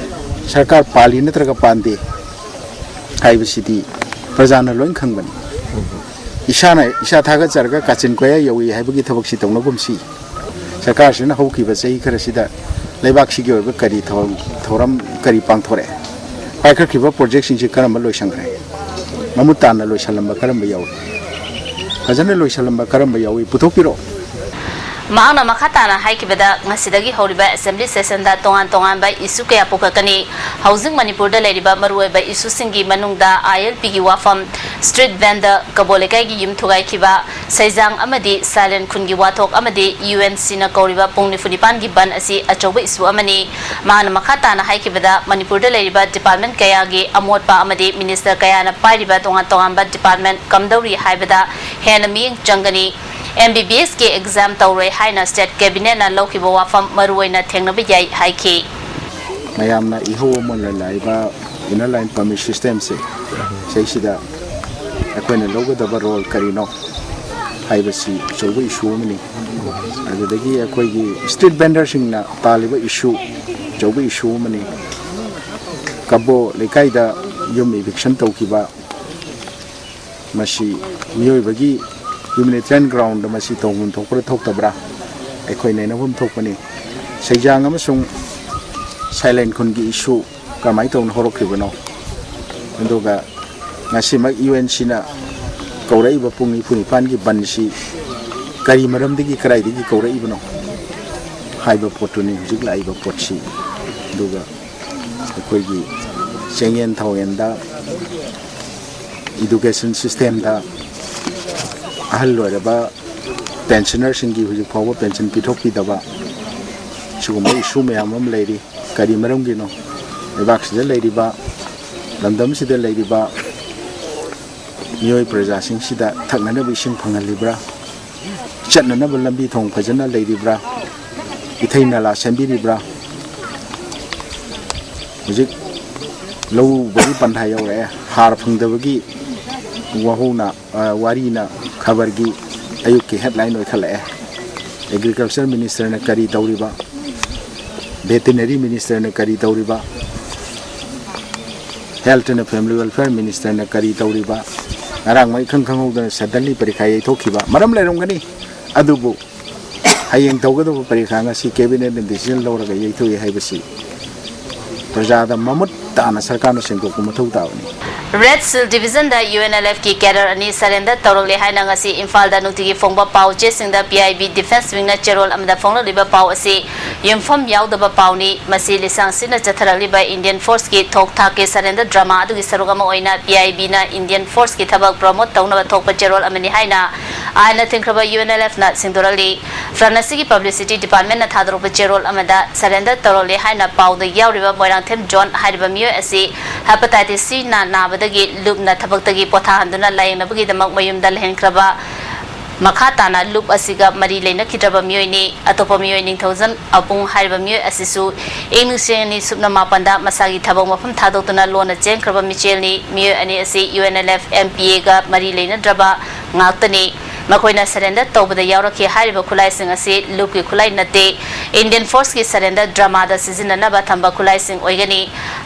ꯁꯔꯀꯥꯔ ꯄꯥꯜꯂꯤ ꯅꯠꯇ꯭ꯔꯒ ꯄꯥꯟꯗꯦ ꯍꯥꯏꯕꯁꯤꯗꯤ ꯄ꯭ꯔꯖꯥꯅ ꯂꯣꯏ ꯈꯪꯕꯅꯤ꯫ ꯏꯁꯥꯅ ꯏꯁꯥ ꯊꯥꯒꯠꯆꯔꯒ ꯀꯥꯆꯤꯟ ꯀꯣꯌꯥ ꯌꯧꯏ ꯍꯥꯏꯕꯒꯤ ꯊꯕꯛꯁꯤ ꯇꯧꯅꯒꯨꯝꯁꯤ꯫ ꯁꯔꯀꯥꯔꯁꯤꯅ ꯍꯧꯈꯤꯕ ꯆꯍꯤ ꯈꯔꯁꯤꯗ ꯂꯩꯕꯥꯛꯁꯤꯒꯤ ꯑꯣꯏꯕ ꯀꯔꯤ ꯊꯧꯔꯝ, ꯊꯧꯔꯝ ꯀꯔꯤ ꯄꯥꯡꯊꯣꯔꯛꯑꯦ? ꯄꯥꯏꯈꯠꯈꯤꯕ ꯄ꯭ꯔꯣꯖꯦꯛꯁꯤꯡꯁꯤ ꯀꯔꯝꯕ ꯂꯣꯏꯁꯪꯈ꯭ꯔꯦ? ꯃꯃꯨꯠ ꯇꯥꯅ ꯂꯣꯏꯁꯜꯂꯝꯕ ꯀꯔꯝꯕ ꯌꯥꯎꯏ? ꯐꯖꯅ ꯂꯣꯏꯁꯜꯂꯝꯕ ꯀꯔꯝꯕ ꯌꯥꯎꯏ? ꯄꯨꯊꯣꯛꯄꯤꯔꯛꯑꯣ꯫ ꯃꯍꯥꯛꯅ ꯃꯈꯥ ꯇꯥꯅ ꯍꯥꯏꯈꯤꯕꯗ, ꯉꯁꯤꯗꯒꯤ ꯍꯧꯔꯤꯕ assembly sessionꯗ ꯇꯣꯉꯥꯟ ꯇꯣꯉꯥꯟꯕ issue ꯀꯌꯥ ꯄꯨꯈꯠꯀꯅꯤ꯫ ꯍꯧꯖꯤꯛ ꯃꯅꯤꯄꯨꯔꯗ ꯂꯩꯔꯤꯕ ꯃꯔꯨꯑꯣꯏꯕ issueꯁꯤꯡꯒꯤ ꯃꯅꯨꯡꯗ ILPꯒꯤ ꯋꯥꯐꯝ, street vendor, ꯀꯕꯣ ꯂꯩꯀꯥꯏꯒꯤ ꯌꯨꯝ ꯊꯨꯒꯥꯏꯈꯤꯕ, ꯁꯩꯖꯥꯡ ꯑꯃꯗꯤ ꯁꯥꯏꯂꯦꯟ ꯈꯨꯟꯒꯤ ꯋꯥꯊꯣꯛ ꯑꯃꯗꯤ UNCꯅ ꯀꯧꯔꯤꯕ ꯄꯨꯡ ꯅꯤꯐꯨ ꯅꯤꯄꯥꯟꯒꯤ ꯕꯟ ꯑꯁꯤ ꯑꯆꯧꯕ issue ꯑꯃꯅꯤ꯫ ꯃꯍꯥꯛꯅ ꯃꯈꯥ ꯇꯥꯅ ꯍꯥꯏꯈꯤꯕꯗ, ꯃꯅꯤꯄꯨꯔꯗ ꯂꯩꯔꯤꯕ department ꯀꯌꯥꯒꯤ ꯑꯃꯣꯠꯄ ꯑꯃꯗꯤ minister ꯀꯌꯥꯅ ꯄꯥꯏꯔꯤꯕ ꯇꯣꯉꯥꯟ ꯇꯣꯉꯥꯟꯕ department ꯀꯝꯗꯧꯔꯤ ꯍꯥꯏꯕꯗ ꯍꯦꯟꯅ ꯃꯤꯠꯌꯦꯡ ꯆꯪꯒꯅꯤ꯫ MBBSꯀꯤ exam ꯇꯧꯔꯣꯏ ꯍꯥꯏꯅ state cabinetꯅ ꯂꯧꯈꯤꯕ ꯋꯥꯐꯝ ꯃꯔꯨꯑꯣꯏꯅ ꯊꯦꯡꯅꯕ ꯌꯥꯏ ꯍꯥꯏꯈꯤ꯫ ꯃꯌꯥꯝꯅ ꯏꯍꯧ ꯑꯃ ꯂꯥꯛꯏꯕ inner line permit systemꯁꯦ, ꯁꯤꯁꯤꯗ ꯑꯩꯈꯣꯏꯅ ꯂꯧꯒꯗꯕ role ꯀꯔꯤꯅꯣ ꯍꯥꯏꯕꯁꯤ ꯑꯆꯧꯕ issue ꯑꯃꯅꯤ꯫ ꯑꯗꯨꯗꯒꯤ ꯑꯩꯈꯣꯏꯒꯤ street vendorꯁꯤꯡꯅ ꯇꯥꯜꯂꯤꯕ issue, ꯑꯆꯧꯕ issue ꯑꯃꯅꯤ꯫ ꯀꯕꯣ ꯂꯩꯀꯥꯏꯗ ꯌꯨꯝ eviction ꯇꯧꯈꯤꯕ, ꯃꯁꯤ ꯃꯤꯑꯣꯏꯕꯒꯤ humanitarian groundꯗ ꯃꯁꯤ ꯇꯧꯐꯝ ꯊꯣꯛꯄ꯭ꯔꯥ ꯊꯣꯛꯇꯕ꯭ꯔꯥ ꯑꯩꯈꯣꯏ ꯅꯩꯅꯐꯝ ꯊꯣꯛꯄꯅꯤ꯫ ꯁꯩꯖꯥꯡ ꯑꯃꯁꯨꯡ ꯁꯥꯏꯂꯦꯟ ꯈꯨꯟꯒꯤ issue ꯀꯃꯥꯏꯅ ꯇꯧꯅ ꯍꯧꯔꯛꯈꯤꯕꯅꯣ? ꯑꯗꯨꯒ ꯉꯁꯤꯃꯛ UNCꯅ ꯀꯧꯔꯛꯏꯕ ꯄꯨꯡ ꯅꯤꯐꯨ ꯅꯤꯄꯥꯟꯒꯤ ꯕꯟꯁꯤ ꯀꯔꯤ ꯃꯔꯝꯗꯒꯤ, ꯀꯗꯥꯏꯗꯒꯤ ꯀꯧꯔꯛꯏꯕꯅꯣ ꯍꯥꯏꯕ ꯄꯣꯠꯇꯨꯅꯤ ꯍꯧꯖꯤꯛ ꯂꯥꯛꯏꯕ ꯄꯣꯠꯁꯤ꯫ ꯑꯗꯨꯒ ꯑꯩꯈꯣꯏꯒꯤ ꯆꯦꯡꯌꯦꯟ ꯊꯥꯎꯌꯦꯟꯗ, education systemꯗ ꯑꯍꯜ ꯑꯣꯏꯔꯕ pensionerꯁꯤꯡꯒꯤ ꯍꯧꯖꯤꯛ ꯐꯥꯎꯕ pension ꯄꯤꯊꯣꯛꯄꯤꯗꯕ, ꯁꯤꯒꯨꯝꯕ issue ꯃꯌꯥꯝ ꯑꯃ ꯂꯩꯔꯤ꯫ ꯀꯔꯤ ꯃꯔꯝꯒꯤꯅꯣ? ꯂꯩꯕꯥꯛꯁꯤꯗ ꯂꯩꯔꯤꯕ, ꯂꯝꯗꯝꯁꯤꯗ ꯂꯩꯔꯤꯕ ꯃꯤꯑꯣꯏ ꯄ꯭ꯔꯖꯥꯁꯤꯡꯁꯤꯗ ꯊꯛꯅꯅꯕ ꯏꯁꯤꯡ ꯐꯪꯍꯜꯂꯤꯕ꯭ꯔꯥ? ꯆꯠꯅꯅꯕ ꯂꯝꯕꯤ ꯊꯣꯡ ꯐꯖꯅ ꯂꯩꯔꯤꯕ꯭ꯔꯥ? ꯏꯊꯩ ꯅꯂꯥ ꯁꯦꯝꯕꯤꯔꯤꯕ꯭ꯔꯥ? ꯍꯧꯖꯤꯛ ꯂꯧ ꯎꯕꯒꯤ ꯄꯟꯊꯥ ꯌꯧꯔꯛꯑꯦ꯫ ꯍꯥꯔ ꯐꯪꯗꯕꯒꯤ ꯋꯥꯍꯧꯅ, ꯑ, ꯋꯥꯔꯤꯅ ꯈꯕꯔꯒꯤ ꯑꯌꯨꯛꯀꯤ headline ꯑꯣꯏꯈꯠꯂꯛꯑꯦ꯫ Agriculture ministerꯅ ꯀꯔꯤ ꯇꯧꯔꯤꯕ? Veterinary ministerꯅ ꯀꯔꯤ ꯇꯧꯔꯤꯕ? Health and Family Welfare ministerꯅ ꯀꯔꯤ ꯇꯧꯔꯤꯕ? ꯉꯔꯥꯡ ꯃꯩ ꯈꯪ ꯈꯪꯍꯧꯗꯅ suddenly ꯄꯔꯤꯈꯥ ꯌꯩꯊꯣꯛꯈꯤꯕ ꯃꯔꯝ ꯂꯩꯔꯝꯒꯅꯤ, ꯑꯗꯨꯕꯨ ꯍꯌꯦꯡ ꯇꯧꯒꯗꯕ ꯄꯔꯤꯈꯥ ꯉꯁꯤ cabinetꯅ decision ꯂꯧꯔꯒ ꯌꯩꯊꯣꯛꯏ ꯍꯥꯏꯕꯁꯤ ꯄ꯭ꯔꯖꯥꯗ ꯃꯃꯨꯠ ꯇꯥꯅ ꯁꯔꯀꯥꯔꯅ ꯁꯦꯡꯗꯣꯛꯄ ꯃꯊꯧ ꯇꯥꯕꯅꯤ꯫ Red Shield Division ꯗ UNLF ꯀꯤ cadre ꯑꯅꯤ surrender ꯇꯧꯔꯛꯂꯦ ꯍꯥꯏꯅ ꯉꯁꯤ ꯏꯝꯐꯥꯜꯗ ꯅꯨꯡꯇꯤꯒꯤ ꯐꯣꯡꯕ ꯄꯥꯎ ꯆꯦꯁꯤꯡꯗ PIB Defence Wing ꯅ ꯆꯦꯔꯣꯜ ꯑꯃꯗ ꯐꯣꯡꯂꯛꯂꯤꯕ ꯄꯥꯎ ꯑꯁꯤ ꯌꯨꯝꯐꯝ ꯌꯥꯎꯗꯕ ꯄꯥꯎꯅꯤ꯫ ꯃꯁꯤ ꯂꯤꯁꯥꯡ ꯁꯤꯠꯅ ꯆꯠꯊꯔꯛꯂꯤꯕ Indian Force ꯀꯤ ꯊꯣꯛ ꯊꯥꯛꯀꯤ surrender drama ꯑꯗꯨꯒꯤ ꯁꯔꯨꯛ ꯑꯃ ꯑꯣꯏꯅ PIB ꯅ Indian Force ꯀꯤ ꯊꯕꯛ promote ꯇꯧꯅꯕ ꯊꯣꯛꯄ ꯆꯦꯔꯣꯜ ꯑꯃꯅꯤ ꯍꯥꯏꯅ ꯑꯥꯏꯟꯅ ꯊꯤꯡꯈ꯭ꯔꯕ UNLF ꯅ ꯁꯦꯡꯗꯣꯔꯛꯂꯤ꯫ ꯐ꯭ꯔꯥꯟꯁꯀꯤ publicity department ꯅ ꯊꯥꯗꯣꯔꯛꯄ ꯆꯦꯔꯣꯜ ꯑꯃꯗ surrender ꯇꯧꯔꯛꯂꯦ ꯍꯥꯏꯅ ꯄꯥꯎꯗ ꯌꯥꯎꯔꯤꯕ ꯃꯣꯏꯔꯥꯡꯊꯦꯝ ꯖꯣꯟ ꯍꯥꯏꯔꯤꯕ ꯃꯤꯑꯣꯏ ꯑꯁꯤ hepatitis C ꯅ ꯅꯥꯕꯗꯒꯤ ꯂꯨꯞꯅ ꯊꯕꯛꯇꯒꯤ ꯄꯣꯊꯥꯍꯟꯗꯨꯅ ꯂꯥꯌꯦꯡꯅꯕꯒꯤꯗꯃꯛ ꯃꯌꯨꯝꯗ ꯂꯩꯍꯟꯈ꯭ꯔꯕ ꯃꯈꯥ ꯇꯥꯅ ꯂꯨꯞ ꯑꯁꯤꯒ ꯃꯔꯤ ꯂꯩꯅꯈꯤꯗ꯭ꯔꯕ ꯃꯤꯑꯣꯏꯅꯤ꯫ ꯑꯇꯣꯞꯄ ꯃꯤꯑꯣꯏ ꯅꯤꯡꯊꯧꯖꯝ ꯑꯄꯨꯡ ꯍꯥꯏꯔꯤꯕ ꯃꯤꯑꯣꯏ ꯑꯁꯤꯁꯨ ꯏꯪ ꯂꯤꯁꯤꯡ ꯑꯅꯤ ꯁꯨꯞꯅ ꯃꯥꯄꯟꯗ ꯃꯁꯥꯒꯤ ꯊꯕꯛ ꯃꯐꯝ ꯊꯥꯗꯣꯛꯇꯨꯅ ꯂꯣꯟꯅ ꯆꯦꯟꯈ꯭ꯔꯕ ꯃꯤꯆꯦꯜꯅꯤ꯫ ꯃꯤꯑꯣꯏ ꯑꯅꯤ ꯑꯁꯤ UNLF MPA ꯒ ꯃꯔꯤ ꯂꯩꯅꯗ꯭ꯔꯕ ꯉꯥꯛꯇꯅꯤ꯫ ꯃꯈꯣꯏꯅ surrender ꯇꯧꯕꯗ ꯌꯥꯎꯔꯛꯈꯤ ꯍꯥꯏꯔꯤꯕ ꯈꯨꯠꯂꯥꯏꯁꯤꯡ ꯑꯁꯤ ꯂꯨꯞꯀꯤ ꯈꯨꯠꯂꯥꯏ ꯅꯠꯇꯦ꯫ Indian Force ꯀꯤ surrender drama ꯗ ꯁꯤꯖꯤꯟꯅꯅꯕ ꯊꯝꯕ ꯈꯨꯠꯂꯥꯏꯁꯤꯡ ꯑꯣꯏꯒꯅꯤ꯫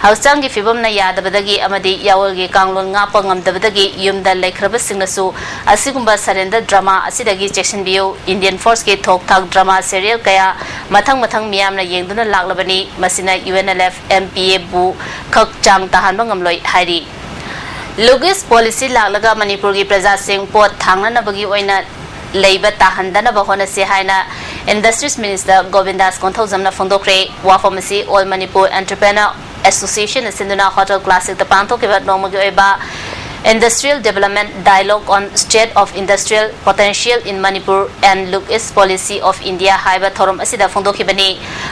ꯍꯛꯆꯥꯡꯒꯤ ꯐꯤꯕꯝꯅ ꯌꯥꯗꯕꯗꯒꯤ ꯑꯃꯗꯤ ꯌꯥꯑꯣꯜꯒꯤ ꯀꯥꯡꯂꯣꯟ ꯉꯥꯛꯄ ꯉꯝꯗꯕꯗꯒꯤ ꯌꯨꯝꯗ ꯂꯩꯈ꯭ꯔꯕꯁꯤꯡꯅꯁꯨ ꯑꯁꯤꯒꯨꯝꯕ surrender drama ꯑꯁꯤꯗꯒꯤ ꯆꯦꯛꯁꯤꯟꯕꯤꯌꯨ꯫ Indian Force ꯀꯤ ꯊꯣꯛ ꯊꯥꯛ drama serial ꯀꯌꯥ ꯃꯊꯪ ꯃꯊꯪ ꯃꯤꯌꯥꯝꯅ ꯌꯦꯡꯗꯨꯅ ꯂꯥꯛꯂꯕꯅꯤ꯫ ꯃꯁꯤꯅ UNLF MPA ꯕꯨ ꯈꯛ ꯆꯥꯡ ꯇꯥꯍꯟꯕ ꯉꯝꯂꯣꯏ ꯍꯥꯏꯔꯤ꯫ Look East policy ꯂꯥꯛꯂꯒ ꯃꯅꯤꯄꯨꯔꯒꯤ ꯄ꯭ꯔꯖꯥꯁꯤꯡ ꯄꯣꯠ ꯊꯥꯡꯅꯅꯕꯒꯤ ꯑꯣꯏꯅ ꯂꯩꯕ ꯇꯥꯍꯟꯗꯅꯕ ꯍꯣꯠꯅꯁꯤ ꯍꯥꯏꯅ Industries Minister ꯒꯣꯕꯤꯟꯗꯥꯁ ꯀꯣꯟꯊꯧꯖꯝꯅ ꯐꯣꯡꯗꯣꯛꯈ꯭ꯔꯦ꯫ ꯋꯥꯐꯝ ꯑꯁꯤ All Manipur Entrepreneur Association ꯅ ꯁꯤꯟꯗꯨꯅ Hotel Classic ꯇ ꯄꯥꯡꯊꯣꯛꯈꯤꯕ ꯅꯣꯡꯃꯒꯤ ꯑꯣꯏꯕ Industrial Development Dialogue on State of Industrial Potential in Manipur and Look East Policy of India ꯍꯥꯏꯕ ꯊꯧꯔꯝ ꯑꯁꯤꯗ ꯐꯣꯡꯗꯣꯛꯈꯤꯕꯅꯤ꯫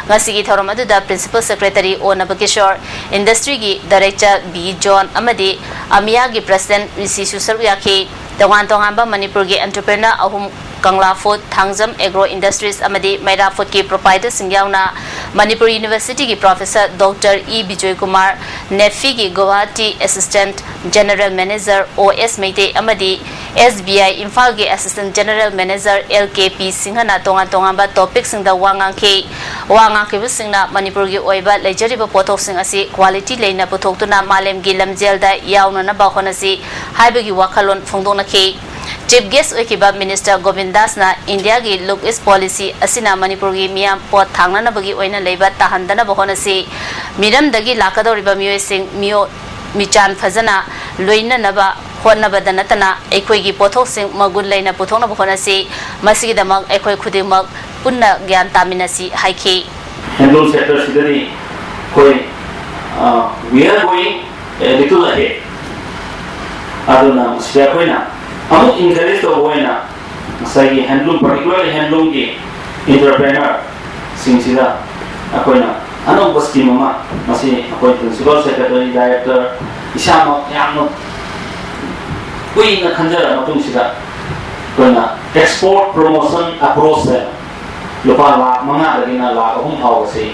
ꯉꯁꯤꯒꯤ ꯊꯧꯔꯝ ꯑꯗꯨꯗ Principal Secretary ꯑꯣ ꯅꯕꯀꯤꯁꯣꯔ, Industry ꯒꯤ Director ꯕꯤ ꯖꯣꯟ ꯑꯃꯗꯤ ꯑꯃꯤꯌꯥꯒꯤ President ꯔꯤꯁꯤꯁꯨ ꯁꯔꯨꯛ ꯌꯥꯈꯤ꯫ ꯇꯣꯉꯥꯟ ꯇꯣꯉꯥꯟꯕ ꯃꯅꯤꯄꯨꯔꯒꯤ entrepreneur ꯑꯍꯨꯝ, ꯀꯪꯂꯥ Food, ꯊꯥꯡꯖꯝ Agro Industries ꯑꯃꯗꯤ ꯃꯩꯔꯥ Food ꯀꯤ proprietor ꯁꯤꯡ ꯌꯥꯎꯅ ꯃꯅꯤꯄꯨꯔ University ꯒꯤ Professor Doctor E Bijoy Kumar, ꯅꯦꯐꯤ ꯒꯤ ꯒꯨꯋꯥꯍꯥꯇꯤ Assistant General Manager ꯑꯣ ꯑꯦꯁ ꯃꯩꯇꯩ ꯑꯃꯗꯤ SBI ꯏꯝꯐꯥꯜꯒꯤ Assistant General Manager L K P ꯁꯤꯡꯍꯅ ꯇꯣꯉꯥꯟ ꯇꯣꯉꯥꯟꯕ topic ꯁꯤꯡꯗ ꯋꯥ ꯉꯥꯡꯈꯤ꯫ ꯋꯥ ꯉꯥꯡꯈꯤꯕꯁꯤꯡꯅ ꯃꯅꯤꯄꯨꯔꯒꯤ ꯑꯣꯏꯕ ꯂꯩꯖꯔꯤꯕ ꯄꯣꯠꯊꯣꯛꯁꯤꯡ ꯑꯁꯤ quality ꯂꯩꯅ ꯄꯨꯊꯣꯛꯇꯨꯅ ꯃꯥꯂꯦꯝꯒꯤ ꯂꯝꯖꯦꯜꯗ ꯌꯥꯎꯅꯅꯕ ꯍꯣꯠꯅꯁꯤ ꯍꯥꯏꯕꯒꯤ ꯋꯥꯈꯜꯂꯣꯟ ꯐꯣꯡꯗꯣꯛꯅꯈꯤ꯫ Chief Guest ꯑꯣꯏꯈꯤꯕ Minister ꯒꯣꯕꯤꯟꯗꯥꯁꯅ ꯏꯟꯗꯤꯌꯥꯒꯤ Look East Policy ꯑꯁꯤꯅ ꯃꯅꯤꯄꯨꯔꯒꯤ ꯃꯤꯌꯥꯝ ꯄꯣꯠ ꯊꯥꯡꯅꯅꯕꯒꯤ ꯑꯣꯏꯅ ꯂꯩꯕ ꯇꯥꯍꯟꯗꯅꯕ ꯍꯣꯠꯅꯁꯤ꯫ ꯃꯤꯔꯝꯗꯒꯤ ꯂꯥꯛꯀꯗꯧꯔꯤꯕ ꯃꯤꯑꯣꯏꯁꯤꯡ ꯃꯤꯑꯣ-, ꯃꯤꯆꯥꯟ ꯐꯖꯅ ꯂꯣꯏꯅꯅꯕ ꯍꯣꯠꯅꯕꯗ ꯅꯠꯇꯅ ꯑꯩꯈꯣꯏꯒꯤ ꯄꯣꯠꯊꯣꯛꯁꯤꯡ ꯃꯒꯨꯟ ꯂꯩꯅ ꯄꯨꯊꯣꯛꯅꯕ ꯍꯣꯠꯅꯁꯤ꯫ ꯃꯁꯤꯒꯤꯗꯃꯛ ꯑꯩꯈꯣꯏ ꯈꯨꯗꯤꯡꯃꯛ ꯄꯨꯟꯅ ꯒ꯭ꯌꯥꯟ ꯇꯥꯃꯤꯟꯅꯁꯤ ꯍꯥꯏꯈꯤ꯫ Handloom sector ꯁꯤꯗꯗꯤ ꯑꯩꯈꯣꯏ, ꯑ, we are going a little ahead꯫ ꯑꯗꯨꯅ ꯃꯁꯤꯗ ꯑꯩꯈꯣꯏꯅ ꯑꯃꯨꯛ encourage ꯇꯧꯕ ꯑꯣꯏꯅ ꯉꯁꯥꯏꯒꯤ handloom, particularly handloom ꯒꯤ entrepreneur ꯁꯤꯡꯁꯤꯗ ꯑꯩꯈꯣꯏꯅ ꯑꯅꯧꯕ scheme ꯑꯃ, ꯃꯁꯤ ꯑꯩꯈꯣꯏ Principal Secretary, Director, ꯏꯁꯥꯃꯛ ꯌꯥꯝꯅ ꯀꯨꯏꯅ ꯈꯟꯖꯔ ꯃꯇꯨꯡꯁꯤꯗ ꯑꯩꯈꯣꯏꯅ export promotion approach ꯍꯥꯏꯅ ꯂꯨꯄꯥ ꯂꯥꯈ ꯃꯉꯥꯗꯒꯤꯅ ꯂꯥꯈ ꯑꯍꯨꯝ ꯐꯥꯎꯕꯁꯤ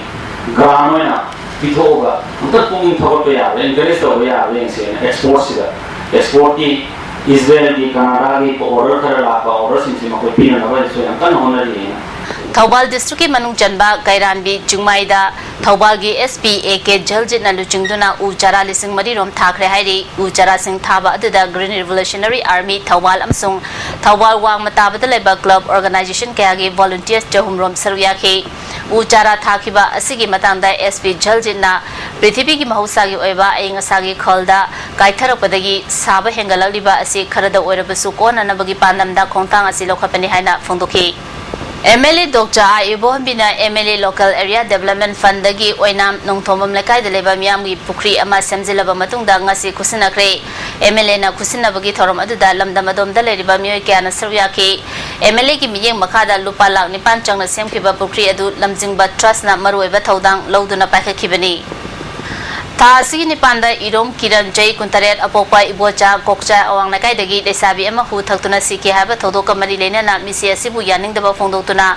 grant ꯑꯣꯏꯅ ꯄꯤꯊꯣꯛꯑꯒ ꯑꯝꯇ ꯄꯨꯛꯅꯤꯡ ꯊꯧꯒꯠꯄ ꯌꯥꯕ꯭ꯔꯥ, encourage ꯇꯧꯕ ꯌꯥꯕ꯭ꯔꯥ ꯌꯦꯡꯁꯦꯅ export ꯁꯤꯗ, export ꯀꯤ ꯏꯖꯔꯦꯜꯒꯤ, ꯀꯅꯥꯗꯥꯒꯤ order ꯈꯔ ꯂꯥꯛꯄ order ꯁꯤꯡꯁꯤ ꯃꯈꯣꯏ ꯄꯤꯅꯅꯕ ꯑꯩꯈꯣꯏ ꯌꯥꯝ ꯀꯟꯅ ꯍꯣꯠꯅꯔꯤ ꯍꯥꯏꯅ꯫ ꯊꯧꯕꯥꯜ district ꯀꯤ ꯃꯅꯨꯡ ꯆꯟꯕ ꯀꯩꯔꯥꯟꯕꯤ ꯆꯤꯡꯃꯥꯏꯗ ꯊꯧꯕꯥꯜꯒꯤ S P A K ꯖꯜꯖꯤꯠꯅ ꯂꯨꯆꯤꯡꯗꯨꯅ ꯎ ꯆꯥꯔꯥ ꯂꯤꯁꯤꯡ ꯃꯔꯤ ꯔꯣꯝ ꯊꯥꯈ꯭ꯔꯦ ꯍꯥꯏꯔꯤ꯫ ꯎ ꯆꯥꯔꯥꯁꯤꯡ ꯊꯥꯕ ꯑꯗꯨꯗ Green Revolutionary Army ꯊꯧꯕꯥꯜ ꯑꯃꯁꯨꯡ ꯊꯧꯕꯥꯜ ꯋꯥꯡꯃ ꯇꯥꯕꯗ ꯂꯩꯕ club organization ꯀꯌꯥꯒꯤ volunteers ꯆꯍꯨꯝ ꯔꯣꯝ ꯁꯔꯨꯛ ꯌꯥꯈꯤ꯫ ꯎ ꯆꯥꯔꯥ ꯊꯥꯈꯤꯕ ꯑꯁꯤꯒꯤ ꯃꯇꯥꯡꯗ S P ꯖꯜꯖꯤꯠꯅ ꯄ꯭ꯔꯤꯊꯤꯕꯤꯒꯤ ꯃꯍꯧꯁꯥꯒꯤ ꯑꯣꯏꯕ ꯑꯏꯪ ꯑꯁꯥꯒꯤ ꯈꯜꯗ ꯀꯥꯏꯊꯔꯛꯄꯗꯒꯤ ꯁꯥꯕ ꯍꯦꯟꯒꯠꯂꯛꯂꯤꯕ ꯑꯁꯤ ꯈꯔꯗ ꯑꯣꯏꯔꯕꯁꯨ ꯀꯣꯟꯅꯅꯕꯒꯤ ꯄꯥꯟꯗꯝꯗ ꯈꯣꯡꯊꯥꯡ ꯑꯁꯤ ꯂꯧꯈꯠꯄꯅꯤ ꯍꯥꯏꯅ ꯐꯣꯡꯗꯣꯛꯈꯤ꯫ M L A Doctor ah ꯏꯕꯣꯍꯟꯕꯤꯅ M L A Local Area Development Fund ꯗꯒꯤ ꯑꯣꯏꯅꯥꯝ ꯅꯣꯡꯊꯣꯝꯕꯝ ꯂꯩꯀꯥꯏꯗ ꯂꯩꯕ ꯃꯤꯌꯥꯝꯒꯤ ꯄꯨꯈ꯭ꯔꯤ ꯑꯃ ꯁꯦꯝꯖꯤꯜꯂꯕ ꯃꯇꯨꯡꯗ ꯉꯁꯤ ꯈꯨꯠꯁꯤꯟꯅꯈ꯭ꯔꯦ꯫ M L A ꯅ ꯈꯨꯠꯁꯤꯟꯅꯕꯒꯤ ꯊꯧꯔꯝ ꯑꯗꯨꯗ ꯂꯝꯗꯝ ꯑꯗꯣꯝꯗ ꯂꯩꯔꯤꯕ ꯃꯤꯑꯣꯏ ꯀꯌꯥꯅ ꯁꯔꯨꯛ ꯌꯥꯈꯤ꯫ M L A ꯒꯤ ꯃꯤꯠꯌꯦꯡ ꯃꯈꯥꯗ ꯂꯨꯄꯥ ꯂꯥꯈ ꯅꯤꯄꯥꯟ ꯆꯪꯅ ꯁꯦꯝꯈꯤꯕ ꯄꯨꯈ꯭ꯔꯤ ꯑꯗꯨ ꯂꯝꯖꯤꯡꯕ trust ꯅ ꯃꯔꯨꯑꯣꯏꯕ ꯊꯧꯗꯥꯡ ꯂꯧꯗꯨꯅ ꯄꯥꯏꯈꯠꯈꯤꯕꯅꯤ꯫ ꯊꯥ ꯑꯁꯤꯒꯤ ꯅꯤꯄꯥꯟꯗ ꯏꯔꯣꯝ ꯀꯤꯔꯟ, ꯆꯍꯤ ꯀꯨꯟꯇꯔꯦꯠ, ꯑꯄꯣꯛꯄ ꯏꯕꯣꯆꯥ, ꯀꯣꯛꯆꯥꯏ ꯑꯋꯥꯡ ꯂꯩꯀꯥꯏꯗꯒꯤ ꯂꯩꯁꯥꯕꯤ ꯑꯃ ꯍꯨ ꯊꯛꯇꯨꯅ ꯁꯤꯈꯤ ꯍꯥꯏꯕ ꯊꯧꯗꯣꯛꯀ ꯃꯔꯤ ꯂꯩꯅꯅ ꯃꯤꯁꯤ ꯑꯁꯤꯕꯨ ꯌꯥꯅꯤꯡꯗꯕ ꯐꯣꯡꯗꯣꯛꯇꯨꯅ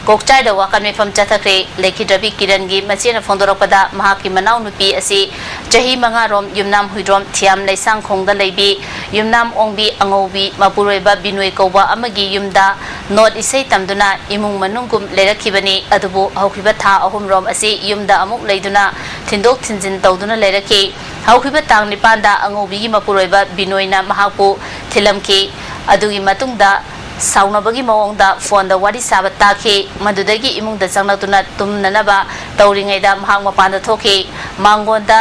ꯀꯣꯛꯆꯥꯏꯗ ꯋꯥꯀꯠ ꯃꯤꯐꯝ ꯆꯠꯊꯈ꯭ꯔꯦ꯫ ꯂꯩꯈꯤꯗ꯭ꯔꯕꯤ ꯀꯤꯔꯟꯒꯤ ꯃꯆꯦꯅ ꯐꯣꯡꯗꯣꯔꯛꯄꯗ, ꯃꯍꯥꯛꯀꯤ ꯃꯅꯥꯎꯅꯨꯄꯤ ꯑꯁꯤ ꯆꯍꯤ ꯃꯉꯥꯔꯣꯝ ꯌꯨꯝꯅꯥꯝ ꯍꯨꯏꯗ꯭ꯔꯣꯝ ꯊꯤꯌꯥꯝ ꯂꯩꯁꯥꯡꯈꯣꯡꯗ ꯂꯩꯕꯤ ꯌꯨꯝꯅꯥꯝ ꯑꯣꯡꯕꯤ ꯑꯉꯧꯕꯤ ꯃꯄꯨꯔꯣꯏꯕ ꯕꯤꯅꯣꯏ ꯀꯧꯕ ꯑꯃꯒꯤ ꯌꯨꯝꯗ ꯅꯣꯠ ꯏꯁꯩ ꯇꯝꯗꯨꯅ ꯏꯃꯨꯡ ꯃꯅꯨꯡꯒꯨꯝ ꯂꯩꯔꯛꯈꯤꯕꯅꯤ꯫ ꯑꯗꯨꯕꯨ ꯍꯧꯈꯤꯕ ꯊꯥ ꯑꯍꯨꯝꯔꯣꯝ ꯑꯁꯤ ꯌꯨꯝꯗ ꯑꯃꯨꯛ ꯂꯩꯗꯨꯅ ꯊꯤꯟꯗꯣꯛ ꯊꯤꯟꯖꯤꯟ ꯇꯧꯗꯨꯅ ꯂꯩꯔꯛꯈꯤ꯫ ꯍꯧꯈꯤꯕ ꯇꯥꯡ ꯅꯤꯄꯥꯟꯗ ꯑꯉꯧꯕꯤꯒꯤ ꯃꯄꯨꯔꯣꯏꯕ ꯕꯤꯅꯣꯏꯅ ꯃꯍꯥꯛꯄꯨ ꯊꯤꯜꯂꯝꯈꯤ꯫ ꯑꯗꯨꯒꯤ ꯃꯇꯨꯡꯗ ꯁꯥꯎꯅꯕꯒꯤ ꯃꯑꯣꯡꯗ ꯐꯣꯟꯗ ꯋꯥꯔꯤ ꯁꯥꯕ ꯇꯥꯈꯤ꯫ ꯃꯗꯨꯗꯒꯤ ꯏꯃꯨꯡꯗ ꯆꯪꯂꯛꯇꯨꯅ ꯇꯨꯝꯅꯅꯕ ꯇꯧꯔꯤꯉꯩꯗ ꯃꯍꯥꯛ ꯃꯄꯥꯟꯗ ꯊꯣꯛꯈꯤ꯫ ꯃꯥꯡꯒꯣꯟꯗ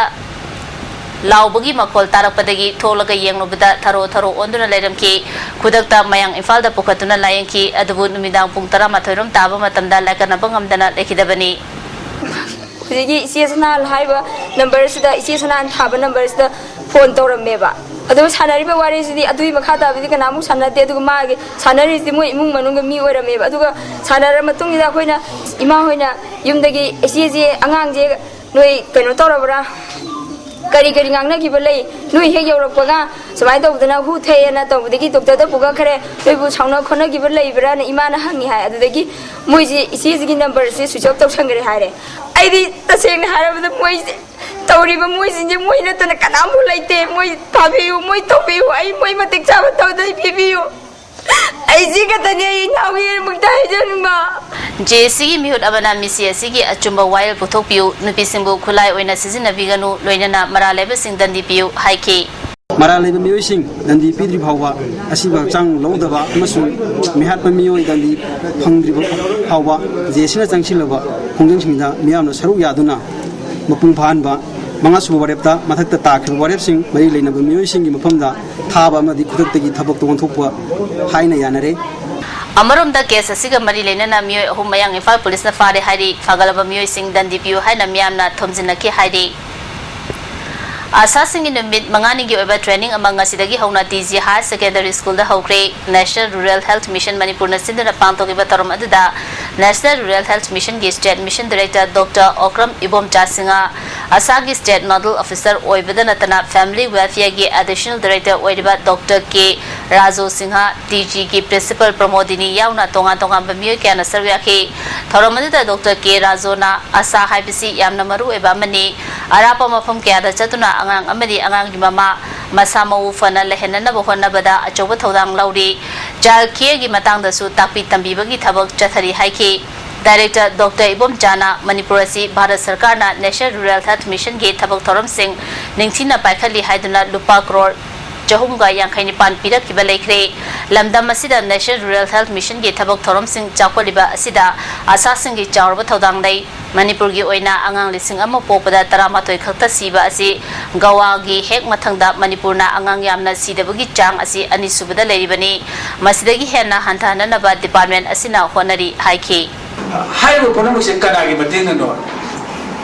ꯂꯥꯎꯕꯒꯤ ꯃꯈꯣꯜ ꯇꯥꯔꯛꯄꯗꯒꯤ ꯊꯣꯛꯂꯒ ꯌꯦꯡꯂꯨꯕꯗ ꯊꯔꯣ ꯊꯔꯣ ꯑꯣꯟꯗꯨꯅ ꯂꯩꯔꯝꯈꯤ꯫ ꯈꯨꯗꯛꯇ ꯃꯌꯥꯡ ꯏꯝꯐꯥꯜꯗ ꯄꯨꯈꯠꯇꯨꯅ ꯂꯥꯌꯦꯡꯈꯤ, ꯑꯗꯨꯕꯨ ꯅꯨꯃꯤꯗꯥꯡ ꯄꯨꯡ ꯇꯔꯥꯃꯥꯊꯣꯏ ꯔꯣꯝ ꯇꯥꯕ ꯃꯇꯝꯗ ꯂꯥꯏꯀꯠꯅꯕ ꯉꯝꯗꯅ ꯂꯩꯈꯤꯗꯕꯅꯤ꯫ ꯍꯧꯖꯤꯛꯀꯤ ꯏꯆꯦ ꯁꯅꯥ ꯍꯥꯏꯕ ꯅꯝꯕꯔꯁꯤꯗ, ꯏꯆꯦ ꯁꯅꯥꯅ ꯊꯥꯕ ꯅꯝꯕꯔꯁꯤꯗ ꯐꯣꯟ ꯇꯧꯔꯝꯃꯦꯕ꯫ ꯑꯗꯨꯒ ꯁꯥꯟꯅꯔꯤꯕ ꯋꯥꯔꯤꯁꯤꯗꯤ ꯑꯗꯨꯒꯤ ꯃꯈꯥ ꯇꯥꯕꯗꯤ ꯀꯅꯥꯃꯨꯛ ꯁꯥꯟꯅꯗꯦ꯫ ꯑꯗꯨꯒ ꯃꯥꯒꯤ ꯁꯥꯟꯅꯔꯤꯁꯤꯗꯤ ꯃꯣꯏ ꯏꯃꯨꯡ ꯃꯅꯨꯡꯒꯤ ꯃꯤ ꯑꯣꯏꯔꯝꯃꯦꯕ꯫ ꯑꯗꯨꯒ ꯁꯥꯟꯅꯔ ꯃꯇꯨꯡꯁꯤꯗ ꯑꯩꯈꯣꯏꯅ, ꯏꯃꯥ ꯍꯣꯏꯅ ꯌꯨꯝꯗꯒꯤ, "ꯏꯆꯦꯁꯦ, ꯑꯉꯥꯡꯁꯦ ꯅꯣꯏ ꯀꯩꯅꯣ ꯇꯧꯔꯕ꯭ꯔꯥ? ꯀꯔꯤ ꯀꯔꯤ ꯉꯥꯡꯅꯈꯤꯕ ꯂꯩ? ꯅꯣꯏ ꯍꯦꯛ ꯌꯧꯔꯛꯄꯒ ꯁꯨꯃꯥꯏꯅ ꯇꯧꯗꯅ ꯍꯨ ꯊꯛꯑꯦꯅ ꯇꯧꯕꯗꯒꯤ ꯗꯣꯛꯇꯔꯗ ꯄꯨꯈꯠꯈ꯭ꯔꯦ, ꯅꯣꯏꯕꯨ ꯁꯥꯎꯅ ꯈꯣꯠꯅꯈꯤꯕ ꯂꯩꯕ꯭ꯔꯥꯅ?" ꯏꯃꯥꯅ ꯍꯪꯉꯤ ꯍꯥꯏ꯫ ꯑꯗꯨꯗꯒꯤ ꯃꯣꯏꯁꯤ ꯏꯆꯦꯁꯤꯒꯤ ꯅꯝꯕꯔꯁꯦ ꯁ꯭ꯋꯤꯆ ꯑꯣꯐ ꯇꯧꯁꯟꯈ꯭ꯔꯦ ꯍꯥꯏꯔꯦ꯫ ꯑꯩꯗꯤ ꯇꯁꯦꯡꯅ ꯍꯥꯏꯔꯕꯗ ꯃꯣꯏꯁꯦ ꯇꯧꯔꯤꯕ ꯃꯣꯏꯁꯤꯡꯁꯦ ꯃꯣꯏ ꯅꯠꯇꯅ ꯀꯅꯥꯝꯐꯥꯎ ꯂꯩꯇꯦ꯫ ꯃꯣꯏ ꯐꯥꯕꯤꯌꯨ, ꯃꯣꯏ ꯇꯧꯕꯤꯌꯨ, ꯑꯩ ꯃꯣꯏ ꯃꯇꯤꯛ ꯆꯥꯕ ꯊꯧꯗꯥꯏ ꯄꯤꯕꯤꯌꯨ꯫ ꯑꯩꯁꯤ ꯈꯛꯇꯅꯤ ꯑꯩ ꯏꯅꯥꯎꯒꯤꯗꯃꯛꯇ ꯍꯥꯏꯖꯅꯤꯡꯕ꯫ ꯖꯦ ꯑꯦꯁ ꯁꯤꯒꯤ ꯃꯤꯍꯨꯠ ꯑꯃꯅ ꯃꯤꯁꯤ ꯑꯁꯤꯒꯤ ꯑꯆꯨꯝꯕ ꯋꯥꯌꯦꯜ ꯄꯨꯊꯣꯛꯄꯤꯌꯨ, ꯅꯨꯄꯤꯁꯤꯡꯕꯨ ꯈꯨꯠꯂꯥꯏ ꯑꯣꯏꯅ ꯁꯤꯖꯤꯟꯅꯕꯤꯒꯅꯨ, ꯂꯣꯏꯅꯅ ꯃꯔꯥꯜ ꯂꯩꯕꯁꯤꯡ ꯗꯟꯗꯤ ꯄꯤꯌꯨ ꯍꯥꯏꯈꯤ꯫ ꯃꯔꯥꯜ ꯂꯩꯕ ꯃꯤꯑꯣꯏꯁꯤꯡ ꯗꯟꯗꯤ ꯄꯤꯗ꯭ꯔꯤ ꯐꯥꯎꯕ, ꯑꯁꯤꯕ ꯍꯛꯆꯥꯡ ꯂꯧꯗꯕ ꯑꯃꯁꯨꯡ ꯃꯤꯍꯥꯠꯄ ꯃꯤꯑꯣꯏ ꯗꯟꯗꯤ ꯐꯪꯗ꯭ꯔꯤꯕ ꯐꯥꯎꯕ ꯖꯦ ꯑꯦꯁ ꯁꯤꯅ ꯆꯪꯁꯤꯜꯂꯕ ꯈꯣꯡꯖꯪꯁꯤꯡꯗ ꯃꯤꯌꯥꯝꯅ ꯁꯔꯨꯛ ꯌꯥꯗꯨꯅ ꯃꯄꯨꯡ ꯐꯥꯍꯟꯕ꯫ ꯃꯉꯥꯁꯨꯕ ꯋꯥꯔꯦꯞꯇ ꯃꯊꯛꯇ ꯇꯥꯈ꯭ꯔꯤꯕ ꯋꯥꯔꯦꯞꯁꯤꯡ ꯃꯔꯤ ꯂꯩꯅꯕ ꯃꯤꯑꯣꯏꯁꯤꯡꯒꯤ ꯃꯐꯝꯗ ꯊꯥꯕ ꯑꯃꯗꯤ ꯈꯨꯗꯛꯇꯒꯤ ꯊꯕꯛꯇ ꯑꯣꯟꯊꯣꯛꯄ ꯍꯥꯏꯅ ꯌꯥꯅꯔꯦ꯫ ꯑꯃꯔꯣꯝꯗ ꯀꯦꯁ ꯑꯁꯤꯒ ꯃꯔꯤ ꯂꯩꯅꯅ ꯃꯤꯑꯣꯏ ꯑꯍꯨꯝ ꯃꯌꯥꯡ ꯏꯝꯐꯥꯜ ꯄꯨꯂꯤꯁꯅ ꯐꯥꯔꯦ ꯍꯥꯏꯔꯤ꯫ ꯐꯥꯒꯠꯂꯕ ꯃꯤꯑꯣꯏꯁꯤꯡ ꯗꯟꯗꯤ ꯄꯤꯌꯨ ꯍꯥꯏꯅ ꯃꯤꯌꯥꯝꯅ ꯊꯣꯝꯖꯤꯟꯅꯈꯤ ꯍꯥꯏꯔꯤ꯫ ꯑꯥꯁꯥꯁꯤꯡꯒꯤ ꯅꯨꯃꯤꯠ ꯃꯉꯥꯅꯤꯒꯤ ꯑꯣꯏꯕ ꯇ꯭ꯔꯦꯅꯤꯡ ꯑꯃ ꯉꯁꯤꯗꯒꯤ ꯍꯧꯅ ꯇꯤ ꯖꯤ ꯍꯥꯌꯔ ꯁꯦꯀꯦꯟꯗꯔꯤ ꯁ꯭ꯀꯨꯜꯗ ꯍꯧꯈ꯭ꯔꯦ꯫ ꯅꯦꯁꯅꯦꯜ ꯔꯨꯔꯦꯜ ꯍꯦꯜꯊ ꯃꯤꯁꯟ ꯃꯅꯤꯄꯨꯔꯅ ꯁꯤꯟꯗꯨꯅ ꯄꯥꯡꯊꯣꯛꯈꯤꯕ ꯊꯧꯔꯝ ꯑꯗꯨꯗ ꯅꯦꯁꯅꯦꯜ ꯔꯨꯔꯦꯜ ꯍꯦꯜꯊ ꯃꯤꯁꯟꯒꯤ state mission director doctor Okram Ibomcha Singh, ꯑꯥꯁꯥꯒꯤ ꯁ꯭ꯇꯦꯠ ꯅꯣꯗꯜ ꯑꯣꯐꯤꯁꯔ ꯑꯣꯏꯕꯗ ꯅꯠꯇꯅ ꯐꯦꯃꯤꯂꯤ ꯋꯦꯜꯐꯤꯌꯔꯒꯤ ꯑꯦꯗꯤꯁꯅꯦꯜ ꯗꯥꯏꯔꯦꯛꯇꯔ ꯑꯣꯏꯔꯤꯕ doctor K Raju Singh, T ꯖꯤꯒꯤ ꯄ꯭ꯔꯤꯟꯁꯤꯄꯜ ꯄ꯭ꯔꯃꯣꯗꯤꯅꯤ ꯌꯥꯎꯅ ꯇꯣꯉꯥꯟ ꯇꯣꯉꯥꯟꯕ ꯃꯤꯑꯣꯏ ꯀꯌꯥꯅ ꯁꯔꯨꯛ ꯌꯥꯈꯤ꯫ ꯊꯧꯔꯝ ꯑꯗꯨꯗ ꯗꯣꯛꯇꯔ ꯀꯦ ꯔꯥꯖꯨꯅ ꯑꯥꯁꯥ ꯍꯥꯏꯕꯁꯤ ꯌꯥꯝꯅ ꯃꯔꯨ ꯑꯣꯏꯕ ꯑꯃꯅꯤ꯫ ꯑꯔꯥꯞꯄ ꯃꯐꯝ ꯀꯌꯥꯗ ꯆꯠꯇꯨꯅ ꯑꯉꯥꯡ ꯑꯃꯗꯤ ꯑꯉꯥꯡꯒꯤ ꯃꯃꯥ ꯃꯁꯥ ꯃꯎ ꯐꯅ ꯂꯩꯍꯟꯅꯅꯕ ꯍꯣꯠꯅꯕꯗ ꯑꯆꯧꯕ ꯊꯧꯗꯥꯡ ꯂꯧꯔꯤ꯫ ꯆꯥꯏꯜ ꯀꯦꯌꯔꯒꯤ ꯃꯇꯥꯡꯗꯁꯨ ꯇꯥꯛꯄꯤ ꯇꯝꯕꯤꯕꯒꯤ ꯊꯕꯛ ꯆꯠꯊꯔꯤ ꯍꯥꯏꯈꯤ꯫ ꯗꯥꯏꯔꯦꯛꯇꯔ ꯗꯣꯛꯇꯔ ꯏꯕꯣꯝꯆꯥꯅ ꯃꯅꯤꯄꯨꯔ ꯑꯁꯤ ꯚꯥꯔꯠ ꯁꯔꯀꯥꯔꯅ ꯅꯦꯁꯅꯦꯜ ꯔꯨꯔꯦꯜ ꯍꯦꯜꯊ ꯃꯤꯁꯟꯒꯤ ꯊꯕꯛ ꯊꯧꯔꯝꯁꯤꯡ ꯅꯤꯡꯊꯤꯅ ꯄꯥꯏꯈꯠꯂꯤ ꯍꯥꯏꯗꯨꯅ ꯂꯨꯄꯥ ꯀ꯭ꯔꯣꯔ ꯆꯍꯨꯝꯒ ꯌꯥꯡꯈꯩ ꯅꯤꯄꯥꯟ ꯄꯤꯔꯛꯈꯤꯕ ꯂꯩꯈ꯭ꯔꯦ꯫ ꯂꯝꯗꯝ ꯑꯁꯤꯗ National Rural Health Mission ꯒꯤ ꯊꯕꯛ ꯊꯧꯔꯝꯁꯤꯡ ꯆꯥꯎꯈꯠꯂꯤꯕ ꯑꯁꯤꯗ ꯑꯁꯥꯁꯤꯡꯒꯤ ꯆꯥꯎꯔꯕ ꯊꯧꯗꯥꯡ ꯂꯩ꯫ ꯃꯅꯤꯄꯨꯔꯒꯤ ꯑꯣꯏꯅ ꯑꯉꯥꯡ ꯂꯤꯁꯤꯡ ꯑꯃ ꯄꯣꯛꯄꯗ ꯇꯔꯥꯃꯥꯊꯣꯏ ꯈꯛꯇ ꯁꯤꯕ ꯑꯁꯤ ꯒꯋꯥꯒꯤ ꯍꯦꯛ ꯃꯊꯪꯗ ꯃꯅꯤꯄꯨꯔꯅ ꯑꯉꯥꯡ ꯌꯥꯝꯅ ꯁꯤꯗꯕꯒꯤ ꯆꯥꯡ ꯑꯁꯤ ꯑꯅꯤꯁꯨꯕꯗ ꯂꯩꯔꯤꯕꯅꯤ꯫ ꯃꯁꯤꯗꯒꯤ ꯍꯦꯟꯅ ꯍꯟꯊꯍꯟꯅꯅꯕ department ꯑꯁꯤꯅ ꯍꯣꯠꯅꯔꯤ ꯍꯥꯏꯈꯤ꯫ ꯍꯥꯏꯔꯤꯕ ꯄꯨꯝꯅꯃꯛꯁꯦ ꯀꯅꯥꯒꯤ ꯃꯇꯦꯡꯅꯅꯣ?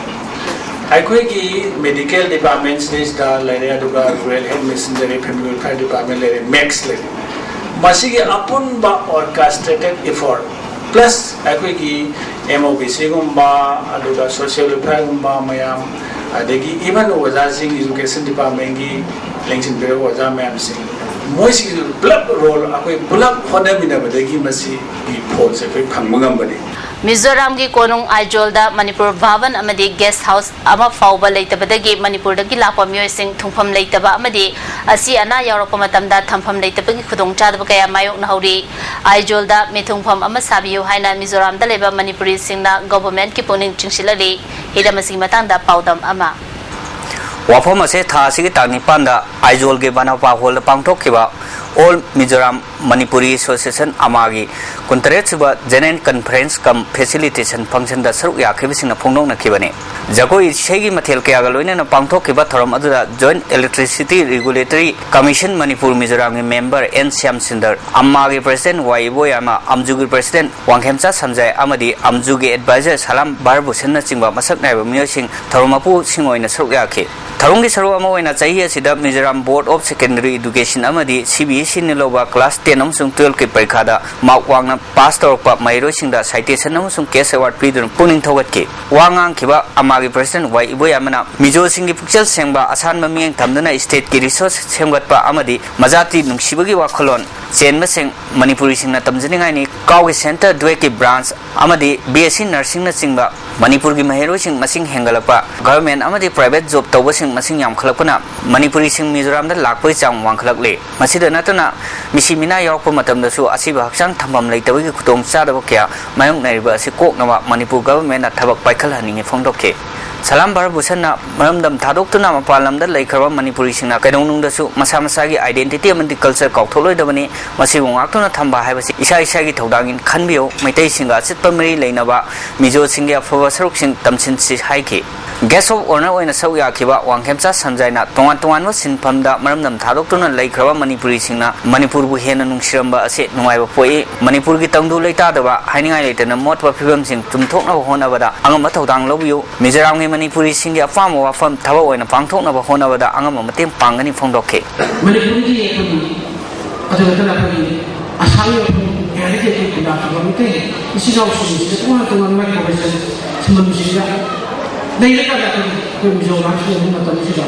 ꯑꯩꯈꯣꯏꯒꯤ medical department ꯁꯤꯗꯩꯁꯤꯗ ꯂꯩꯔꯦ, ꯑꯗꯨꯒ Rural Health Mission ꯂꯩꯔꯦ, Family Welfare Department ꯂꯩꯔꯦ, ꯃꯦꯛꯁ ꯂꯩꯔꯦ꯫ ꯃꯁꯤꯒꯤ ꯑꯄꯨꯟꯕ orchestrated effort plus ꯑꯩꯈꯣꯏꯒꯤ MOBC ꯒꯨꯝꯕ, ꯑꯗꯨꯒ social welfare ꯒꯨꯝꯕ ꯃꯌꯥꯝ, ꯑꯗꯒꯤ even ꯑꯣꯖꯥꯁꯤꯡ, education department ꯀꯤ ꯂꯦꯡꯁꯤꯟꯕꯤꯔꯕ ꯑꯣꯖꯥ ꯃꯌꯥꯝꯁꯤꯡ, ꯃꯣꯏꯁꯤꯡꯁꯨ ꯄꯨꯂꯞ role, ꯑꯩꯈꯣꯏ ꯄꯨꯂꯞ ꯍꯣꯠꯅꯃꯤꯟꯅꯕꯗꯒꯤ ꯃꯁꯤꯒꯤ ꯐꯣꯜꯁꯦ ꯑꯩꯈꯣꯏ ꯐꯪꯕ ꯉꯝꯕꯅꯤ꯫ ꯃꯤꯖꯣꯔꯥꯝꯒꯤ ꯀꯣꯅꯨꯡ ꯑꯥꯏꯖꯣꯜꯗ ꯃꯅꯤꯄꯨꯔ ꯚꯥꯕꯟ ꯑꯃꯗꯤ guest house ꯑꯃ ꯐꯥꯎꯕ ꯂꯩꯇꯕꯗꯒꯤ ꯃꯅꯤꯄꯨꯔꯗꯒꯤ ꯂꯥꯛꯄ ꯃꯤꯑꯣꯏꯁꯤꯡ ꯊꯨꯡꯐꯝ ꯂꯩꯇꯕ ꯑꯃꯗꯤ ꯑꯁꯤ ꯑꯅꯥ ꯌꯥꯎꯔꯛꯄ ꯃꯇꯝꯗ ꯊꯝꯐꯝ ꯂꯩꯇꯕꯒꯤ ꯈꯨꯗꯣꯡꯆꯥꯗꯕ ꯀꯌꯥ ꯃꯥꯌꯣꯛꯅꯍꯧꯔꯤ꯫ ꯑꯥꯏꯖꯣꯜꯗ ꯃꯤꯊꯨꯡꯐꯝ ꯑꯃ ꯁꯥꯕꯤꯌꯨ ꯍꯥꯏꯅ ꯃꯤꯖꯣꯔꯥꯝꯗ ꯂꯩꯕ ꯃꯅꯤꯄꯨꯔꯤꯁꯤꯡꯅ government ꯀꯤ ꯄꯨꯛꯅꯤꯡ ꯆꯤꯡꯁꯤꯜꯂꯛꯂꯤ꯫ ꯍꯤꯔꯝ ꯑꯁꯤꯒꯤ ꯃꯇꯥꯡꯗ ꯄꯥꯎꯗꯝ ꯑꯃ꯫ ꯋꯥꯐꯝ ꯑꯁꯦ ꯊꯥ ꯑꯁꯤꯒꯤ ꯇꯥꯡ ꯅꯤꯄꯥꯟꯗ ꯑꯥꯏꯖꯣꯜꯒꯤ ꯕꯅꯄꯥ ꯍꯣꯜꯗ ꯄꯥꯡꯊꯣꯛꯈꯤꯕ All Mizoram Manipuri Association ꯑꯃꯥꯒꯤ ꯀꯨꯟꯇꯔꯦꯠ ꯁꯨꯕ General Conference cum Facilitation Function ꯗ ꯁꯔꯨꯛ ꯌꯥꯈꯤꯕꯁꯤꯡꯅ ꯐꯣꯡꯗꯣꯛꯅꯈꯤꯕꯅꯤ꯫ ꯖꯒꯣꯏ ꯏꯁꯩꯒꯤ ꯃꯊꯦꯜ ꯀꯌꯥꯒ ꯂꯣꯏꯅꯅ ꯄꯥꯡꯊꯣꯛꯈꯤꯕ ꯊꯧꯔꯝ ꯑꯗꯨꯗ Joint Electricity Regulatory Commission Manipur ꯃꯤꯖꯣꯔꯥꯝꯒꯤ member ꯑꯦꯟ ꯁ꯭ꯌꯥꯝ ꯁꯨꯟꯗꯔ, ꯑꯝꯃꯥꯒꯤ president ꯋꯥꯏ ꯏꯕꯣꯌꯥꯃ, ꯑꯝꯖꯨꯒꯤ president ꯋꯥꯡꯈꯦꯝꯆꯥ ꯁꯟꯖꯥꯏ ꯑꯃꯗꯤ ꯑꯝꯖꯨꯒꯤ advisor ꯁꯂꯥꯝ ꯕꯍꯔ ꯚꯨꯁꯟꯅꯆꯤꯡꯕ ꯃꯁꯛ ꯅꯥꯏꯕ ꯃꯤꯑꯣꯏꯁꯤꯡ ꯊꯧꯔꯝ ꯃꯄꯨꯁꯤꯡ ꯑꯣꯏꯅ ꯁꯔꯨꯛ ꯌꯥꯈꯤ꯫ ꯊꯧꯔꯝꯒꯤ ꯁꯔꯨꯛ ꯑꯃ ꯑꯣꯏꯅ ꯆꯍꯤ ꯑꯁꯤꯗ Mizoram Board of Secondary Education ꯑꯃꯗꯤ C B S E ꯅ ꯂꯧꯕ class ten ꯑꯃꯁꯨꯡ twelve ꯀꯤ ꯄꯔꯤꯈꯥꯗ mark ꯋꯥꯡꯅ pass ꯇꯧꯔꯛꯄ ꯃꯍꯩꯔꯣꯏꯁꯤꯡꯗ citation ꯑꯃꯁꯨꯡ cash award ꯄꯤꯗꯨꯅ ꯄꯨꯛꯅꯤꯡ ꯊꯧꯒꯠꯈꯤ꯫ ꯋꯥ ꯉꯥꯡꯈꯤꯕ ꯑꯝꯃꯥꯒꯤ president ꯋꯥꯏ ꯏꯕꯣꯌꯥꯃꯅ ꯃꯤꯖꯣꯁꯤꯡꯒꯤ ꯄꯨꯛꯆꯦꯜ ꯁꯦꯡꯕ, ꯑꯁꯥꯟꯕ ꯃꯤꯠꯌꯦꯡ ꯊꯝꯗꯨꯅ state ꯀꯤ resource ꯁꯦꯝꯒꯠꯄ ꯑꯃꯗꯤ ꯃꯖꯥꯇꯤ ꯅꯨꯡꯁꯤꯕꯒꯤ ꯋꯥꯈꯜꯂꯣꯟ ꯆꯦꯟꯕꯁꯤꯡ ꯃꯅꯤꯄꯨꯔꯤꯁꯤꯡꯅ ꯇꯝꯖꯅꯤꯡꯉꯥꯏꯅꯤ꯫ ꯀꯥꯎꯒꯤ center twelve ꯀꯤ branch ꯑꯃꯗꯤ B S C nursing ꯅꯆꯤꯡꯕ ꯃꯅꯤꯄꯨꯔꯒꯤ ꯃꯍꯩꯔꯣꯏꯁꯤꯡ ꯃꯁꯤꯡ ꯍꯦꯟꯒꯠꯂꯛꯄ, government ꯑꯃꯗꯤ private job ꯇꯧꯕꯁꯤꯡ ꯃꯁꯤꯡ ꯌꯥꯝꯈꯠꯂꯛꯄꯅ ꯃꯅꯤꯄꯨꯔꯤꯁꯤꯡ ꯃꯤꯖꯣꯔꯥꯝꯗ ꯂꯥꯛꯄꯒꯤ ꯆꯥꯡ ꯋꯥꯡꯈꯠꯂꯛꯂꯤ꯫ ꯃꯁꯤꯗ ꯅꯠꯇꯅ ꯃꯤꯁꯤ ꯃꯤꯅꯥ ꯌꯥꯎꯔꯛꯄ ꯃꯇꯝꯗꯁꯨ ꯑꯁꯤꯕ ꯍꯛꯆꯥꯡ ꯊꯝꯐꯝ ꯂꯩꯇꯕꯒꯤ ꯈꯨꯗꯣꯡꯆꯥꯗꯕ ꯀꯌꯥ ꯃꯥꯌꯣꯛꯅꯔꯤꯕ ꯑꯁꯤ ꯀꯣꯛꯅꯕ ꯃꯅꯤꯄꯨꯔ government ꯅ ꯊꯕꯛ ꯄꯥꯏꯈꯠꯍꯟꯅꯤꯡꯏ ꯐꯣꯡꯗꯣꯛꯈꯤ꯫ ꯁꯂꯥꯝ ꯚꯥꯔꯠ ꯚꯨꯁꯟꯅ ꯃꯔꯝꯗꯝ ꯊꯥꯗꯣꯛꯇꯨꯅ ꯃꯄꯥꯟ ꯂꯝꯗ ꯂꯩꯈ꯭ꯔꯕ ꯃꯅꯤꯄꯨꯔꯤꯁꯤꯡꯅ ꯀꯩꯗꯧꯅꯨꯡꯗꯁꯨ ꯃꯁꯥ ꯃꯁꯥꯒꯤ identity ꯑꯃꯗꯤ culture ꯀꯥꯎꯊꯣꯛꯂꯣꯏꯗꯕꯅꯤ꯫ ꯃꯁꯤꯕꯨ ꯉꯥꯛꯇꯨꯅ ꯊꯝꯕ ꯍꯥꯏꯕꯁꯤ ꯏꯁꯥ ꯏꯁꯥꯒꯤ ꯊꯧꯗꯥꯡꯅꯤ ꯈꯟꯕꯤꯌꯨ꯫ ꯃꯩꯇꯩꯁꯤꯡꯒ ꯑꯆꯦꯠꯄ ꯃꯔꯤ ꯂꯩꯅꯕ ꯃꯤꯖꯣꯁꯤꯡꯒꯤ ꯑꯐꯕ ꯁꯔꯨꯛꯁꯤꯡ ꯇꯝꯁꯤꯟꯁꯤ ꯍꯥꯏꯈꯤ꯫ Guest of Honour ꯑꯣꯏꯅ ꯁꯔꯨꯛ ꯌꯥꯈꯤꯕ ꯋꯥꯡꯈꯦꯝꯆꯥ ꯁꯟꯖꯥꯏꯅ ꯇꯣꯉꯥꯟ ꯇꯣꯉꯥꯟꯕ ꯁꯤꯟꯐꯝꯗ ꯃꯔꯝꯗꯝ ꯊꯥꯗꯣꯛꯇꯨꯅ ꯂꯩꯈ꯭ꯔꯕ ꯃꯅꯤꯄꯨꯔꯤꯁꯤꯡꯅ ꯃꯅꯤꯄꯨꯔꯕꯨ ꯍꯦꯟꯅ ꯅꯨꯡꯁꯤꯔꯝꯕ ꯑꯁꯤ ꯅꯨꯡꯉꯥꯏꯕ ꯄꯣꯛꯏ꯫ ꯃꯅꯤꯄꯨꯔꯒꯤ ꯇꯪꯗꯨ ꯂꯩꯇꯥꯗꯕ, ꯍꯥꯏꯅꯤꯡꯉꯥꯏ ꯂꯩꯇꯅ ꯃꯣꯠꯄ ꯐꯤꯕꯝꯁꯤꯡ ꯆꯨꯝꯊꯣꯛꯅꯕ ꯍꯣꯠꯅꯕꯗ ꯑꯉꯝꯕ ꯊꯧꯗꯥꯡ ꯂꯧꯕꯤꯌꯨ꯫ ꯃꯤꯖꯣꯔꯥꯝꯒꯤ ꯃꯅꯤꯄꯨꯔꯤꯁꯤꯡꯒꯤ ꯑꯄꯥꯝꯕ ꯋꯥꯐꯝ ꯊꯕꯛ ꯑꯣꯏꯅ ꯄꯥꯡꯊꯣꯛꯅꯕ ꯍꯣꯠꯅꯕꯗ ꯑꯉꯝꯕ ꯃꯇꯦꯡ ꯄꯥꯡꯒꯅꯤ ꯐꯣꯡꯗꯣꯛꯈꯤ꯫ ꯃꯅꯤꯄꯨꯔꯒꯤ ꯑꯩꯈꯣꯏꯒꯤ ꯑꯗꯨ ꯅꯠꯇꯅ ꯑꯩꯈꯣꯏꯒꯤ ꯑꯁꯥꯝꯒꯤ ꯃꯐꯝ ꯀꯌꯥꯗꯒꯤ ꯑꯩꯈꯣꯏ ꯈꯨꯟꯗꯥꯈꯤꯕ ꯃꯤꯇꯩ ꯏꯆꯤꯜ ꯏꯅꯥꯎꯁꯤꯡꯁꯤꯗ ꯇꯣꯉꯥꯟ ꯇꯣꯉꯥꯟꯕ ꯃꯥꯏꯀꯩ ꯁꯤꯟꯐꯝꯁꯤꯡꯗ ꯂꯩꯔꯀꯥꯟꯗ ꯑꯩꯈꯣꯏ ꯑꯩꯈꯣꯏ ꯃꯤꯖꯣ ꯂꯥꯛꯈꯤꯕ ꯃꯇꯝꯁꯤꯗ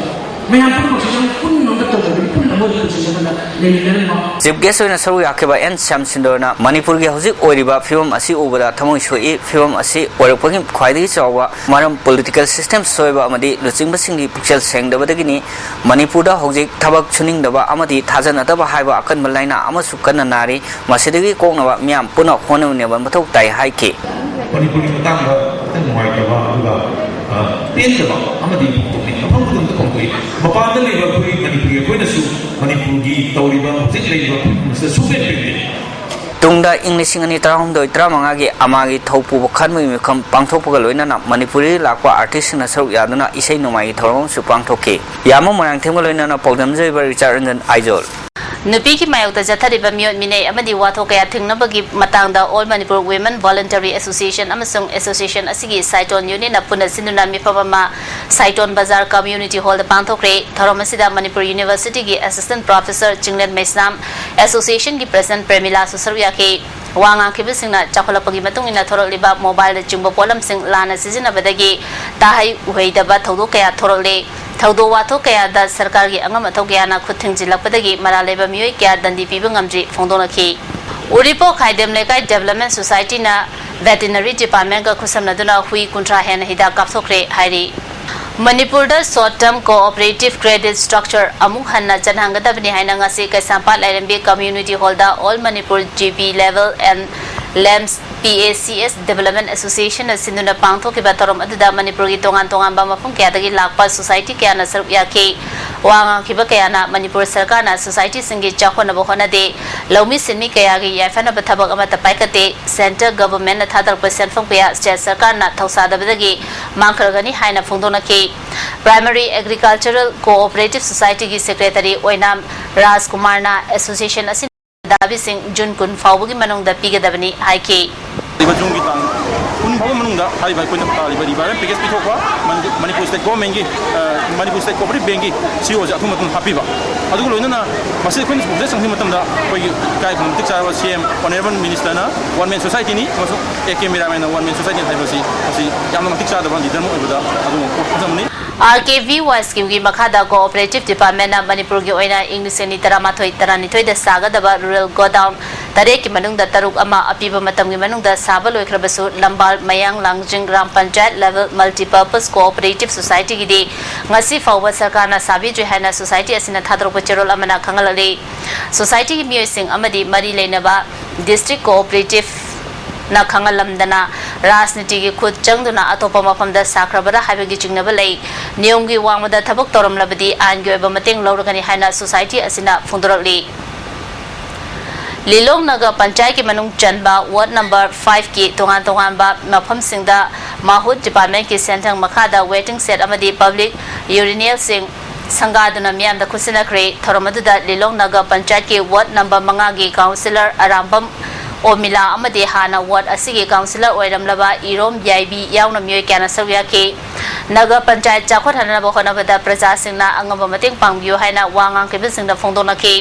ꯃꯌꯥꯝ ꯄꯨꯝꯅꯃꯛꯁꯤ ꯌꯥꯝ ꯄꯨꯟꯅ ꯑꯃꯠꯇ ꯇꯧꯗꯕꯤ ꯄꯨꯟꯅ ꯑꯃ ꯄꯨꯟꯁꯤꯟꯅꯗꯅ ꯂꯩꯃꯤꯟꯅꯔꯝꯕ꯫ Chief Guest ꯑꯣꯏꯅ ꯁꯔꯨꯛ ꯌꯥꯈꯤꯕ ꯑꯦꯟ ꯁ꯭ꯌꯥꯝ ꯁꯨꯟꯗꯔꯅ ꯃꯅꯤꯄꯨꯔꯒꯤ ꯍꯧꯖꯤꯛ ꯑꯣꯏꯔꯤꯕ ꯐꯤꯕꯝ ꯑꯁꯤ ꯎꯕꯗ ꯊꯃꯣꯏ ꯁꯣꯛꯏ꯫ ꯐꯤꯕꯝ ꯑꯁꯤ ꯑꯣꯏꯔꯛꯄꯒꯤ ꯈ꯭ꯋꯥꯏꯗꯒꯤ ꯆꯥꯎꯕ ꯃꯔꯝ political system ꯁꯣꯏꯕ ꯑꯃꯗꯤ ꯂꯨꯆꯤꯡꯕꯁꯤꯡꯒꯤ ꯄꯨꯛꯆꯦꯜ ꯁꯦꯡꯗꯕꯗꯒꯤꯅꯤ꯫ ꯃꯅꯤꯄꯨꯔꯗ ꯍꯧꯖꯤꯛ ꯊꯕꯛ ꯁꯨꯅꯤꯡꯗꯕ ꯑꯃꯗꯤ ꯊꯥꯖꯅꯗꯕ ꯍꯥꯏꯕ ꯑꯀꯟꯕ ꯂꯥꯏꯅꯥ ꯑꯃꯁꯨ ꯀꯟꯅ ꯅꯥꯔꯤ꯫ ꯃꯁꯤꯗꯒꯤ ꯀꯣꯛꯅꯕ ꯃꯤꯌꯥꯝ ꯄꯨꯟꯅ ꯍꯣꯠꯅꯃꯤꯟꯅꯕ ꯃꯊꯧ ꯇꯥꯏ ꯍꯥꯏꯈꯤ꯫ ꯃꯅꯤꯄꯨꯔꯒꯤ ꯃꯇꯥꯡꯗ ꯈꯤꯇꯪ ꯅꯨꯡꯉꯥꯏꯇꯕ ꯑꯗꯨꯒ, ꯑ, ꯄꯦꯟꯗꯕ ꯑꯃꯗꯤ ꯐꯣꯡꯗꯣꯛꯅꯤꯡꯉꯤ꯫ ꯃꯐꯝ ꯈꯨꯗꯤꯡꯃꯛꯇ ꯐꯣꯡꯗꯣꯛꯏ꯫ ꯃꯄꯥꯟꯗ ꯂꯩꯕ ꯑꯩꯈꯣꯏ ꯃꯅꯤꯄꯨꯔꯤ ꯑꯩꯈꯣꯏꯅꯁꯨ ꯃꯅꯤꯄꯨꯔꯒꯤ ꯇꯧꯔꯤꯕ ꯍꯧꯖꯤꯛ ꯂꯩꯔꯤꯕ ꯐꯤꯕꯝ ꯑꯁꯤꯗ ꯁꯨꯡꯄꯦꯟ ꯄꯦꯟꯗꯦ꯫ ꯇꯨꯡꯗ ꯏꯪ ꯂꯤꯁꯤꯡ ꯑꯅꯤ ꯇꯔꯥꯍꯨꯝꯗꯣꯏ ꯇꯔꯥꯃꯉꯥꯒꯤ ꯑꯃꯥꯒꯤ ꯊꯧ ꯄꯨꯕ ꯈꯟꯕꯒꯤ ꯃꯤꯐꯝ ꯄꯥꯡꯊꯣꯛꯄꯒ ꯂꯣꯏꯅꯅ ꯃꯅꯤꯄꯨꯔꯗꯒꯤ ꯂꯥꯛꯄ artistꯁꯤꯡꯅ ꯁꯔꯨꯛ ꯌꯥꯗꯨꯅ ꯏꯁꯩ ꯅꯣꯡꯃꯥꯏꯒꯤ ꯊꯧꯔꯝ ꯑꯃꯁꯨ ꯄꯥꯡꯊꯣꯛꯈꯤ꯫ ꯌꯥꯝꯕꯨꯡ ꯃꯣꯏꯔꯥꯡꯊꯦꯝꯒ ꯂꯣꯏꯅꯅ ꯄꯥꯎꯗꯝꯖꯕ ꯔꯤꯆꯥꯔꯗ ꯔꯟꯖꯟ, ꯑꯥꯏꯖꯣꯜ꯫ ꯅꯨꯄꯤꯒꯤ ꯃꯥꯌꯣꯛꯇ ꯆꯠꯊꯔꯤꯕ ꯃꯤꯑꯣꯠ ꯃꯤꯅꯩ ꯑꯃꯗꯤ ꯋꯥꯊꯣꯛ ꯀꯌꯥ ꯊꯦꯡꯅꯕꯒꯤ ꯃꯇꯥꯡꯗ All Manipur Women Voluntary Association ꯑꯃꯁꯨꯡ association ꯑꯁꯤꯒꯤ ꯁꯥꯏꯇꯣꯟ unionꯅ ꯄꯨꯟꯅ ꯁꯤꯟꯗꯨꯅ ꯃꯤꯐꯝ ꯑꯃ ꯁꯥꯏꯇꯣꯟ ꯕꯖꯥꯔ community hallꯗ ꯄꯥꯡꯊꯣꯛꯈ꯭ꯔꯦ꯫ ꯊꯧꯔꯝ ꯑꯁꯤꯗ ꯃꯅꯤꯄꯨꯔ Universityꯒꯤ assistant professor ꯆꯤꯡꯂꯦꯟ ꯃꯩꯁꯅꯥꯝ, associationꯒꯤ president ꯄ꯭ꯔꯦꯃꯤꯂꯥꯁꯨ ꯁꯔꯨꯛ ꯌꯥꯈꯤ꯫ ꯋꯥ ꯉꯥꯡꯈꯤꯕꯁꯤꯡꯅ ꯆꯥꯎꯈꯠꯂꯛꯄꯒꯤ ꯃꯇꯨꯡ ꯏꯟꯅ ꯊꯣꯔꯛꯂꯤꯕ mobileꯅꯆꯤꯡꯕ ꯄꯣꯠꯂꯝꯁꯤꯡ ꯂꯥꯟꯅ ꯁꯤꯖꯤꯟꯅꯕꯗꯒꯤ ꯇꯥꯍꯩ ꯎꯍꯩꯗꯕ ꯊꯧꯗꯣꯛ ꯀꯌꯥ ꯊꯣꯔꯛꯂꯦ꯫ ꯊꯧꯗꯣꯛ ꯋꯥꯊꯣꯛ ꯀꯌꯥꯗ ꯁꯔꯀꯥꯔꯒꯤ ꯑꯉꯝ ꯑꯊꯧ ꯀꯌꯥꯅ ꯈꯨꯠ ꯊꯤꯡꯖꯤꯜꯂꯛꯄꯗꯒꯤ ꯃꯔꯥꯜ ꯂꯩꯕ ꯃꯤꯑꯣꯏ ꯀꯌꯥ ꯗꯟꯗꯤ ꯄꯤꯕ ꯉꯝꯗ꯭ꯔꯤ ꯐꯣꯡꯗꯣꯛꯂꯛꯈꯤ꯫ ꯎꯔꯤꯄꯣꯛ ꯈꯥꯏꯗꯦꯝ ꯂꯩꯀꯥꯏ Development Societyꯅ Veterinary Departmentꯀ ꯈꯨꯠꯁꯝꯅꯗꯨꯅ ꯍꯨꯏ ꯀꯨꯟꯊ꯭ꯔꯥ ꯍꯦꯟꯅ ꯍꯤꯗꯥꯛ ꯀꯥꯞꯊꯣꯛꯈ꯭ꯔꯦ ꯍꯥꯏꯔꯤ꯫ ꯃꯅꯤꯄꯨꯔꯗ short term cooperative credit structure ꯑꯃꯨꯛ ꯍꯟꯅ ꯆꯠꯍꯟꯒꯗꯕꯅꯤ ꯍꯥꯏꯅ ꯉꯁꯤ ꯀꯩꯁꯥꯝꯄꯥꯠ ꯂꯥꯏꯔꯦꯝꯕꯤ community hallꯗ All Manipur G B Level and ꯂꯦꯝꯁ P A C S development ꯑꯦꯁꯣꯁꯤꯌꯦꯁꯟꯅ ꯁꯤꯟꯗꯨꯅ ꯄꯥꯡꯊꯣꯛꯈꯤꯕ ꯊꯧꯔꯝ ꯑꯗꯨꯗ ꯃꯅꯤꯄꯨꯔꯒꯤ ꯇꯣꯉꯥꯟ ꯇꯣꯉꯥꯟꯕ ꯃꯐꯝ ꯀꯌꯥꯗꯒꯤ ꯂꯥꯛꯄ ꯁꯣꯁꯥꯏꯇꯤ ꯀꯌꯥꯅ ꯁꯔꯨꯛ ꯌꯥꯈꯤ꯫ ꯋꯥ ꯉꯥꯡꯈꯤꯕ ꯀꯌꯥꯅ ꯃꯅꯤꯄꯨꯔ ꯁꯔꯀꯥꯔꯅ ꯁꯣꯁꯥꯏꯇꯤꯁꯤꯡꯒꯤ ꯆꯥꯎꯈꯠꯅꯕ ꯍꯣꯠꯅꯗꯦ, ꯂꯧꯃꯤ ꯁꯤꯟꯃꯤ ꯀꯌꯥꯒꯤ ꯌꯥꯏꯐꯅꯕ ꯊꯕꯛ ꯑꯃꯠꯇ ꯄꯥꯏꯈꯠꯇꯦ, ꯁꯦꯟꯇꯔ ꯒꯚꯔꯟꯃꯦꯟꯠꯅ ꯊꯥꯗꯔꯛꯄ ꯁꯦꯟꯐꯝ ꯀꯌꯥ ꯁ꯭ꯇꯦꯠ ꯁꯔꯀꯥꯔꯅ ꯊꯧꯁꯥꯗꯕꯗꯒꯤ ꯃꯥꯡꯈ꯭ꯔꯒꯅꯤ ꯍꯥꯏꯅ ꯐꯣꯡꯗꯣꯛꯅꯈꯤ꯫ ꯄ꯭ꯔꯥꯏꯃꯔꯤ ꯑꯦꯒ꯭ꯔꯤꯀꯜꯆꯔꯦꯜ ꯀꯣꯑꯣꯄꯔꯦꯇꯤꯚ ꯁꯣꯁꯥꯏꯇꯤꯒꯤ ꯁꯦꯀ꯭ꯔꯦꯇꯔꯤ ꯑꯣꯏꯅꯥꯝ ꯔꯥꯖꯀꯨꯃꯥꯔꯅ ꯑꯦꯁꯣꯁꯤꯌꯦꯁꯟ ꯑꯁꯤꯅ ꯗꯥꯕꯤꯁꯤꯡ ꯖꯨꯟ ꯀꯨꯟ ꯐꯥꯎꯕꯒꯤ ꯃꯅꯨꯡꯗ ꯄꯤꯒꯗꯕꯅꯤ ꯍꯥꯏꯈꯤ꯫ ꯂꯩꯕ ꯖꯨꯟꯒꯤ ꯇꯥꯡ ꯀꯨꯟ ꯐꯥꯎꯕ ꯃꯅꯨꯡꯗ ꯍꯥꯏꯔꯤꯕ ꯑꯩꯈꯣꯏꯅ ꯇꯥꯔꯤꯕ ꯔꯤꯚꯥꯏꯕꯦꯜ ꯄꯦꯀꯦꯖ ꯄꯤꯊꯣꯛꯄ, ꯃꯅꯤ-, ꯃꯅꯤꯄꯨꯔ ꯁ꯭ꯇꯦꯠ ꯒꯣꯔꯃꯦꯟꯒꯤ, ꯑ, ꯃꯅꯤꯄꯨꯔ ꯁ꯭ꯇꯦꯠ ꯀꯣꯑꯣꯄꯔꯦꯇꯤꯚ ꯕꯦꯡꯒꯤ ꯁꯤ ꯏ ꯑꯣꯁꯦ ꯑꯊꯨꯕ ꯃꯇꯝꯗ ꯍꯥꯞꯄꯤꯕ, ꯑꯗꯨꯒ ꯂꯣꯏꯅꯅ ꯃꯁꯤ ꯑꯩꯈꯣꯏꯅ ꯄ꯭ꯔꯣꯁꯦꯁ ꯆꯪꯕ ꯃꯇꯝꯗ ꯑꯩꯈꯣꯏꯒꯤ ꯏꯀꯥꯏ ꯈꯨꯝꯅꯕ ꯃꯇꯤꯛ ꯆꯥꯔꯕ ꯁꯤ ꯑꯦꯝ ꯑꯣꯅꯔꯦꯕꯜ ꯃꯤꯅꯤꯁꯇꯔꯅ ꯋꯥꯟ ꯃꯦꯟ ꯁꯣꯁꯥꯏꯇꯤꯅꯤ ꯑꯃꯁꯨꯡ ꯑꯦ ꯀꯦ ꯃꯤꯔꯥꯃꯦꯟꯅ ꯋꯥꯟ ꯃꯦꯟ ꯁꯣꯁꯥꯏꯇꯤꯅꯤ ꯍꯥꯏꯕꯁꯤ ꯃꯁꯤ ꯌꯥꯝꯅ ꯃꯇꯤꯛ ꯆꯥꯗꯕ ꯂꯤꯗꯔ ꯑꯃ ꯑꯣꯏꯕꯗ ꯑꯗꯨꯒꯨꯝꯕ ꯄꯣꯠ ꯊꯝꯖꯕꯅꯤ꯫ ꯑꯥꯔ ꯀꯦ ꯚꯤ ꯋꯥꯏ ꯁ꯭ꯀꯤꯝꯒꯤ ꯃꯈꯥꯗ ꯀꯣꯑꯣꯄꯔꯦꯇꯤꯚ ꯗꯤꯄꯥꯔꯠꯃꯦꯟꯅ ꯃꯅꯤꯄꯨꯔꯒꯤ ꯑꯣꯏꯅ ꯏꯪ ꯂꯤꯁꯤꯡ ꯑꯅꯤ ꯇꯔꯥꯃꯥꯊꯣꯏ ꯇꯔꯥꯅꯤꯊꯣꯏꯗ ꯁꯥꯒꯗꯕ ꯔꯨꯔꯦꯜ ꯒꯣꯗꯥꯎꯟ ꯇꯔꯦꯠꯀꯤ ꯃꯅꯨꯡꯗ ꯇꯔꯨꯛ ꯑꯃ ꯑꯄꯤꯕ ꯃꯇꯝꯒꯤ ꯃꯅꯨꯡꯗ ꯁꯥꯕ ꯂꯣꯏꯈ꯭ꯔꯕꯁꯨ, ꯂꯝꯕꯥꯜ ꯃꯌꯥꯡ ꯂꯥꯡꯖꯤꯡ gram panchayat level multipurpose cooperative ꯁꯣꯁꯥꯏꯇꯤꯒꯤꯗꯤ ꯉꯁꯤ ꯐꯥꯎꯕ ꯁꯔꯀꯥꯔꯅ ꯁꯥꯕꯤꯗ꯭ꯔꯤ ꯍꯥꯏꯅ ꯁꯣꯁꯥꯏꯇꯤ ꯑꯁꯤꯅ ꯊꯥꯗꯣꯔꯛꯄ ꯆꯦꯔꯣꯜ ꯑꯃꯅ ꯈꯪꯍꯜꯂꯛꯂꯤ꯫ ꯁꯣꯁꯥꯏꯇꯤꯒꯤ ꯃꯤꯑꯣꯏꯁꯤꯡ ꯑꯃꯗꯤ ꯃꯔꯤ ꯂꯩꯅꯕ ꯗꯤꯁꯇ꯭ꯔꯤꯛ ꯀꯣꯑꯣꯄꯔꯦꯇꯤꯚꯅ ꯈꯪꯍꯜꯂꯝꯗꯅ ꯔꯥꯖꯅꯤꯇꯤꯒꯤ ꯈꯨꯠ ꯆꯪꯗꯨꯅ ꯑꯇꯣꯞꯄ ꯃꯐꯝꯗ ꯁꯥꯈ꯭ꯔꯕꯔꯥ ꯍꯥꯏꯕꯒꯤ ꯆꯤꯡꯅꯕ ꯂꯩ꯫ ꯅꯤꯌꯣꯝꯒꯤ ꯋꯥꯡꯃꯗ ꯊꯕꯛ ꯇꯧꯔꯝꯂꯕꯗꯤ ꯑꯥꯏꯟꯒꯤ ꯑꯣꯏꯕ ꯃꯇꯦꯡ ꯂꯧꯔꯒꯅꯤ ꯍꯥꯏꯅ ꯁꯣꯁꯥꯏꯇꯤ ꯑꯁꯤꯅ ꯐꯣꯡꯗꯣꯔꯛꯂꯤ꯫ ꯂꯤꯂꯣꯡ ꯅꯒꯔ ꯄꯟꯆꯥꯌꯠꯀꯤ ꯃꯅꯨꯡ ꯆꯟꯕ ꯋꯥꯔꯗ ꯅꯝꯕꯔ ꯐꯥꯏꯚꯀꯤ ꯇꯣꯉꯥꯟ ꯇꯣꯉꯥꯟꯕ ꯃꯐꯝꯁꯤꯡꯗ ꯃꯥꯍꯨꯠ ꯗꯤꯄꯥꯔꯠꯃꯦꯟꯠꯀꯤ ꯁꯦꯟꯊꯪ ꯃꯈꯥꯗ ꯋꯦꯇꯤꯡ ꯁꯦꯗ ꯑꯃꯗꯤ ꯄꯕ꯭ꯂꯤꯛ ꯌꯨꯔꯤꯅꯦꯜꯁꯤꯡ ꯁꯪꯒꯥꯗꯨꯅ ꯃꯤꯌꯥꯝꯗ ꯈꯨꯠꯁꯤꯟꯅꯈ꯭ꯔꯦ꯫ ꯊꯧꯔꯝ ꯑꯗꯨꯗ ꯂꯤꯂꯣꯡ ꯅꯒꯔ ꯄꯟꯆꯥꯌꯠꯀꯤ ꯋꯥꯔꯗ ꯅꯝꯕꯔ ꯃꯉꯥꯒꯤ ꯀꯥꯎꯟꯁꯤꯂꯔ ꯑꯔꯥꯝꯕꯝ ꯑꯣꯃꯤꯂꯥ ꯑꯃꯗꯤ ꯍꯥꯟꯅ ꯋꯥꯔꯗ ꯑꯁꯤꯒꯤ ꯀꯥꯎꯟꯁꯤꯂꯔ ꯑꯣꯏꯔꯝꯂꯕ ꯏꯔꯣꯝ ꯌꯥꯏꯕꯤ ꯌꯥꯎꯅ ꯃꯤꯑꯣꯏ ꯀꯌꯥꯅ ꯁꯔꯨꯛ ꯌꯥꯈꯤ꯫ ꯅꯒꯔ ꯄꯟꯆꯥꯌꯠ ꯆꯥꯎꯈꯠꯍꯟꯅꯕ ꯍꯣꯠꯅꯕꯗ ꯄ꯭ꯔꯖꯥꯁꯤꯡꯅ ꯑꯉꯝꯕ ꯃꯇꯦꯡ ꯄꯥꯡꯕꯤꯌꯨ ꯍꯥꯏꯅ ꯋꯥ ꯉꯥꯡꯈꯤꯕꯁꯤꯡꯗ ꯐꯣꯡꯗꯣꯛꯅꯈꯤ꯫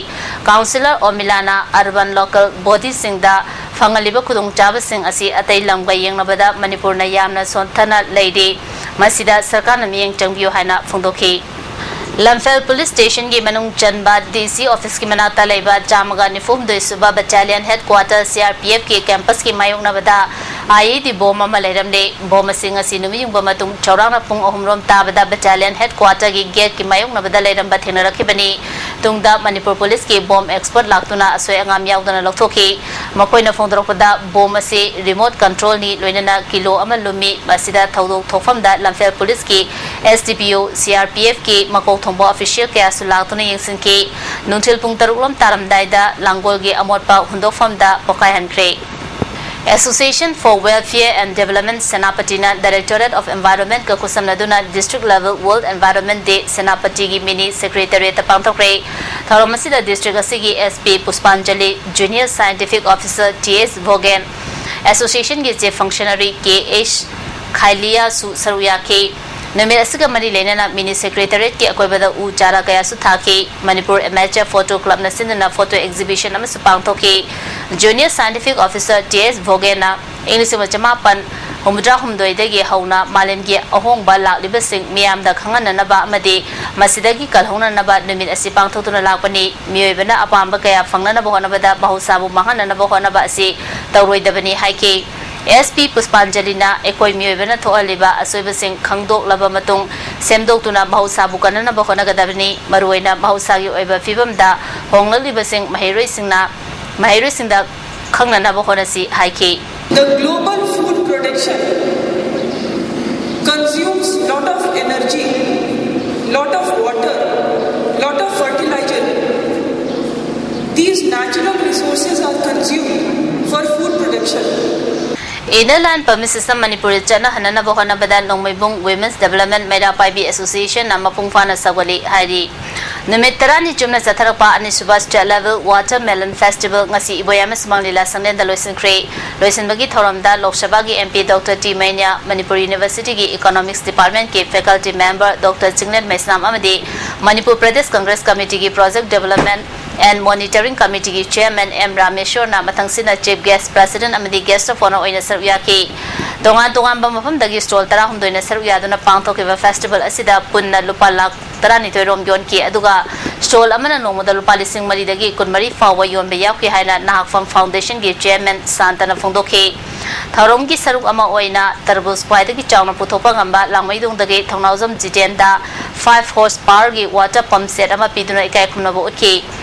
ꯀꯥꯎꯟꯁꯤꯂꯔ ꯑꯣꯃꯤꯂꯥꯅ ꯑꯔꯕꯟ ꯂꯣꯀꯦꯜ ꯕꯣꯗꯤꯁꯤꯡꯗ ꯐꯪꯍꯜꯂꯤꯕ ꯈꯨꯗꯣꯡꯆꯥꯕꯁꯤꯡ ꯑꯁꯤ ꯑꯇꯩ ꯂꯝꯒ ꯌꯦꯡꯅꯕꯗ ꯃꯅꯤꯄꯨꯔꯅ ꯌꯥꯝꯅ ꯁꯣꯟꯊꯅ ꯂꯩꯔꯤ꯫ ꯃꯁꯤꯗ ꯁꯔꯀꯥꯔꯅ ꯃꯤꯠꯌꯦꯡ ꯆꯪꯕꯤꯌꯨ ꯍꯥꯏꯅ ꯐꯣꯡꯗꯣꯛꯈꯤ꯫ ꯂꯝꯐꯦꯜ ꯄꯨꯂꯤꯁ ꯁ꯭ꯇꯦꯁꯟꯒꯤ ꯃꯅꯨꯡ ꯆꯟꯕ ꯗꯤ ꯁꯤ ꯑꯣꯐꯤꯁꯀꯤ ꯃꯅꯥꯛꯇ ꯂꯩꯕ ꯆꯥꯝꯃꯒ ꯅꯤꯐꯨ ꯍꯨꯝꯗꯣꯏ ꯁꯨꯕ battalion headquarter C R P ꯑꯦꯐꯀꯤ ꯀꯦꯝꯄꯁꯀꯤ ꯃꯥꯌꯣꯛꯅꯕꯗ ꯑꯥꯏ ꯏ ꯗꯤ ꯕꯣꯝ ꯑꯃ ꯂꯩꯔꯝꯂꯦ꯫ ꯕꯣꯝ ꯑꯁꯤ ꯉꯁꯤ ꯅꯨꯃꯤꯠ ꯌꯨꯡꯕ ꯃꯇꯨꯡ ꯆꯥꯎꯔꯥꯛꯅ ꯄꯨꯡ ꯑꯍꯨꯝ ꯔꯣꯝ ꯇꯥꯕꯗ ꯕꯠꯇꯥꯂꯤꯌꯟ ꯍꯦꯗꯀ꯭ꯋꯥꯇꯔꯒꯤ ꯒꯦꯠꯀꯤ ꯃꯥꯌꯣꯛꯅꯕꯗ ꯂꯩꯔꯝꯕ ꯊꯦꯡꯅꯔꯛꯈꯤꯕꯅꯤ꯫ ꯇꯨꯡꯗ ꯃꯅꯤꯄꯨꯔ ꯄꯨꯂꯤꯁꯀꯤ ꯕꯣꯝ ꯑꯦꯛꯁꯄꯔꯠ ꯂꯥꯛꯇꯨꯅ ꯑꯁꯣꯏ ꯑꯉꯥꯝ ꯌꯥꯎꯗꯅ ꯂꯧꯊꯣꯛꯈꯤ꯫ ꯃꯈꯣꯏꯅ ꯐꯣꯡꯗꯣꯔꯛꯄꯗ, ꯕꯣꯝ ꯑꯁꯤ ꯔꯤꯃꯣꯠ ꯀꯟꯇ꯭ꯔꯣꯜꯅꯤ, ꯂꯣꯏꯅꯅ ꯀꯤꯂꯣ ꯑꯃ ꯂꯨꯝꯃꯤ꯫ ꯃꯁꯤꯗ ꯊꯧꯗꯣꯛ ꯊꯣꯛꯐꯝꯗ ꯂꯝꯐꯦꯜ ꯄꯨꯂꯤꯁꯀꯤ, ꯑꯦꯁ ꯗꯤ ꯄꯤ ꯑꯣ, ꯁꯤ ꯑꯥꯔ ꯄꯤ ꯑꯦꯐꯀꯤ ꯃꯀꯣꯛ ꯊꯣꯡꯕ ꯑꯣꯐꯤꯁꯤꯌꯦꯜ ꯀꯌꯥꯁꯨ ꯂꯥꯛꯇꯨꯅ ꯌꯦꯡꯁꯤꯟꯈꯤ꯫ ꯅꯨꯡꯊꯤꯜ ꯄꯨꯡ ꯇꯔꯨꯛ ꯂꯣꯝ ꯇꯥꯔꯝꯗꯥꯏꯗ ꯂꯥꯡꯒꯣꯜꯒꯤ ꯑꯃꯣꯠꯄ ꯍꯨꯟꯗꯣꯛꯐꯝꯗ ꯄꯣꯈꯥꯏꯍꯟꯈ꯭ꯔꯦ꯫ Association for Welfare and Development ꯁꯦꯅꯥꯄꯇꯤꯅ Directorate of Environment ꯀ ꯈꯨꯠꯁꯝꯅꯗꯨꯅ District Level World Environment Day ꯁꯦꯅꯥꯄꯇꯤꯒꯤ ꯃꯤꯅꯤ ꯁꯦꯀ꯭ꯔꯦꯇꯔꯤꯌꯦꯠꯇ ꯄꯥꯡꯊꯣꯛꯈ꯭ꯔꯦ꯫ ꯊꯧꯔꯝ ꯑꯁꯤꯗ ꯗꯤꯁꯇ꯭ꯔꯤꯛ ꯑꯁꯤꯒꯤ S P Pushpanjali, Junior Scientific Officer T S Bhogen, ꯑꯦꯁꯣꯁꯤꯌꯦꯁꯟꯒꯤ ꯆꯤꯐ ꯐꯪꯁꯅꯔꯤ ꯀꯦ ꯑꯩꯆ ꯈꯥꯏꯂꯤꯌꯥꯁꯨ ꯁꯔꯨꯛ ꯌꯥꯈꯤ꯫ ꯅꯨꯃꯤꯠ ꯑꯁꯤꯒ ꯃꯔꯤ ꯂꯩꯅꯅ ꯃꯤꯅꯤ ꯁꯦꯀ꯭ꯔꯦꯇꯔꯤꯌꯦꯠꯀꯤ ꯑꯀꯣꯏꯕꯗ ꯎ ꯆꯥꯔꯥ ꯀꯌꯥꯁꯨ ꯊꯥꯈꯤ꯫ ꯃꯅꯤꯄꯨꯔ ꯑꯦꯃꯦꯆꯔ ꯐꯣꯇꯣ ꯀ꯭ꯂꯕꯅ ꯁꯤꯟꯗꯨꯅ ꯐꯣꯇꯣ ꯑꯦꯛꯖꯤꯕꯤꯁꯟ ꯑꯃꯁꯨ ꯄꯥꯡꯊꯣꯛꯈꯤ꯫ ꯖꯨꯅꯤꯌꯔ ꯁꯥꯏꯟꯇꯤꯐꯤꯛ ꯑꯣꯐꯤꯁꯔ ꯇꯤ ꯑꯦꯁ ꯚꯣꯒꯦꯟꯅ ꯏꯪ ꯂꯤꯁꯤꯡ ꯑꯃ ꯆꯃꯥꯄꯟ ꯍꯨꯝꯐꯨꯇꯔꯥ ꯍꯨꯝꯗꯣꯏꯗꯒꯤ ꯍꯧꯅ ꯃꯥꯂꯦꯝꯒꯤ ꯑꯍꯣꯡꯕ ꯂꯥꯛꯂꯤꯕꯁꯤꯡ ꯃꯤꯌꯥꯝꯗ ꯈꯪꯍꯟꯅꯅꯕ ꯑꯃꯗꯤ ꯃꯁꯤꯗꯒꯤ ꯀꯜꯍꯧꯅꯅꯕ ꯅꯨꯃꯤꯠ ꯑꯁꯤ ꯄꯥꯡꯊꯣꯛꯇꯨꯅ ꯂꯥꯛꯄꯅꯤ꯫ ꯃꯤꯑꯣꯏꯕꯅ ꯑꯄꯥꯝꯕ ꯀꯌꯥ ꯐꯪꯅꯅꯕ ꯍꯣꯠꯅꯕꯗ ꯃꯍꯧꯁꯥꯕꯨ ꯃꯥꯡꯍꯟꯅꯅꯕ ꯍꯣꯠꯅꯕ ꯑꯁꯤ ꯇꯧꯔꯣꯏꯗꯕꯅꯤ ꯍꯥꯏꯈꯤ꯫ ꯑꯦꯁ ꯄꯤ ꯄꯨꯁꯄꯥꯟꯖꯂꯤꯅ ꯑꯩꯈꯣꯏ ꯃꯤꯑꯣꯏꯕꯅ ꯊꯣꯛꯍꯜꯂꯤꯕ ꯑꯁꯣꯏꯕꯁꯤꯡ ꯈꯪꯗꯣꯛꯂꯕ ꯃꯇꯨꯡ ꯁꯦꯝꯗꯣꯛꯇꯨꯅ ꯃꯍꯧꯁꯥꯕꯨ ꯀꯟꯅꯅꯕ ꯍꯣꯠꯅꯒꯗꯕꯅꯤ꯫ ꯃꯔꯨꯑꯣꯏꯅ ꯃꯍꯧꯁꯥꯒꯤ ꯑꯣꯏꯕ ꯐꯤꯕꯝꯗ ꯍꯣꯡꯂꯛꯂꯤꯕꯁꯤꯡ ꯃꯍꯩꯔꯣꯏꯁꯤꯡꯅ, ꯃꯍꯩꯔꯣꯏꯁꯤꯡꯗ ꯈꯪꯅꯅꯕ ꯍꯣꯠꯅꯁꯤ ꯍꯥꯏꯈꯤ꯫ The global food production consumes lot of energy, lot of water, lot of fertilizer. These natural resources are consumed for food production. Inner Line Permit System ꯃꯅꯤꯄꯨꯔꯗ ꯆꯠꯅꯍꯟꯅꯅꯕ ꯍꯣꯠꯅꯕꯗ ꯅꯣꯡꯃꯩꯕꯨꯡ Women's Development ꯃꯩꯔꯥ ꯄꯥꯏꯕꯤ Association ꯅ ꯃꯄꯨꯡ ꯐꯥꯅ ꯁꯧꯒꯠꯂꯤ ꯍꯥꯏꯔꯤ꯫ ꯅꯨꯃꯤꯠ ꯇꯔꯥꯅꯤ ꯆꯨꯞꯅ ꯆꯠꯊꯔꯛꯄ ꯑꯅꯤꯁꯨꯕ State Level Watermelon Festival ꯉꯁꯤ ꯏꯕꯣꯌꯥꯏꯃ ꯁꯨꯃꯥꯡ ꯂꯤꯂꯥ ꯁꯪꯂꯦꯟꯗ ꯂꯣꯏꯁꯤꯟꯈ꯭ꯔꯦ꯫ ꯂꯣꯏꯁꯤꯟꯕꯒꯤ ꯊꯧꯔꯝꯗ ꯂꯣꯛ ꯁꯚꯥꯒꯤ M P doctor T Meinya, Manipur ꯌꯨꯅꯤꯚꯔꯁꯤꯇꯤꯒꯤ ꯏꯀꯣꯅꯣꯃꯤꯛꯁ ꯗꯤꯄꯥꯔꯠꯃꯦꯟꯠꯀꯤ faculty member doctor Chinglen Meisnam ꯑꯃꯗꯤ ꯃꯅꯤꯄꯨꯔ ꯄ꯭ꯔꯗꯦꯁ ꯀꯪꯒ꯭ꯔꯦꯁ ꯀꯃꯤꯇꯤꯒꯤ ꯄ꯭ꯔꯣꯖꯦꯛ ꯗꯦꯕꯂꯞꯃꯦꯟꯠ ꯑꯦꯟ ꯃꯣꯅꯤꯇꯔꯤꯡ ꯀꯃꯤꯇꯤꯒꯤ ꯆꯦꯌꯔꯃꯦꯟ ꯑꯦꯝ ꯔꯥꯃꯦꯁꯣꯔꯅ ꯃꯊꯪꯁꯤꯠꯅ ꯆꯤꯐ ꯒꯦꯁ, ꯄ꯭ꯔꯁꯤꯗꯦꯟꯠ ꯑꯃꯗꯤ ꯒꯦꯁꯠ ꯑꯣꯐ ꯑꯣꯅꯔ ꯑꯣꯏꯅ ꯁꯔꯨꯛ ꯌꯥꯈꯤ꯫ ꯇꯣꯉꯥꯟ ꯇꯣꯉꯥꯟꯕ ꯃꯐꯝꯗꯒꯤ ꯁ꯭ꯇꯣꯜ ꯇꯔꯥꯍꯨꯝꯗꯣꯏꯅ ꯁꯔꯨꯛ ꯌꯥꯗꯨꯅ ꯄꯥꯡꯊꯣꯛꯈꯤꯕ ꯐꯦꯁꯇꯤꯚꯦꯜ ꯑꯁꯤꯗ ꯄꯨꯟꯅ ꯂꯨꯄꯥ ꯂꯥꯈ ꯇꯔꯥꯅꯤꯊꯣꯏ ꯔꯣꯝ ꯌꯣꯟꯈꯤ꯫ ꯑꯗꯨꯒ ꯁ꯭ꯇꯣꯜ ꯑꯃꯅ ꯅꯣꯡꯃꯗ ꯂꯨꯄꯥ ꯂꯤꯁꯤꯡ ꯃꯔꯤꯗꯒꯤ ꯀꯨꯟꯃꯔꯤ ꯐꯥꯎꯕ ꯌꯣꯟꯕ ꯌꯥꯎꯈꯤ ꯍꯥꯏꯅ ꯅꯍꯥꯛꯐꯝ ꯐꯥꯎꯟꯗꯦꯁꯟꯒꯤ ꯆꯦꯌꯔꯃꯦꯟ ꯁꯥꯟꯇꯅ ꯐꯣꯡꯗꯣꯛꯈꯤ꯫ ꯊꯧꯔꯝꯒꯤ ꯁꯔꯨꯛ ꯑꯃ ꯑꯣꯏꯅ ꯇꯔꯕꯨꯖ ꯈ꯭ꯋꯥꯏꯗꯒꯤ ꯆꯥꯎꯅ ꯄꯨꯊꯣꯛꯄ ꯉꯝꯕ ꯂꯥꯡꯃꯩꯗꯣꯡꯗꯒꯤ ꯊꯧꯅꯥꯎꯖꯝ ꯖꯤꯇꯦꯟꯗ five horse power ꯒꯤ water pump set ꯑꯃ ꯄꯤꯗꯨꯅ ꯏꯀꯥꯏ ꯈꯨꯝꯅꯕ ꯎꯠꯈꯤ꯫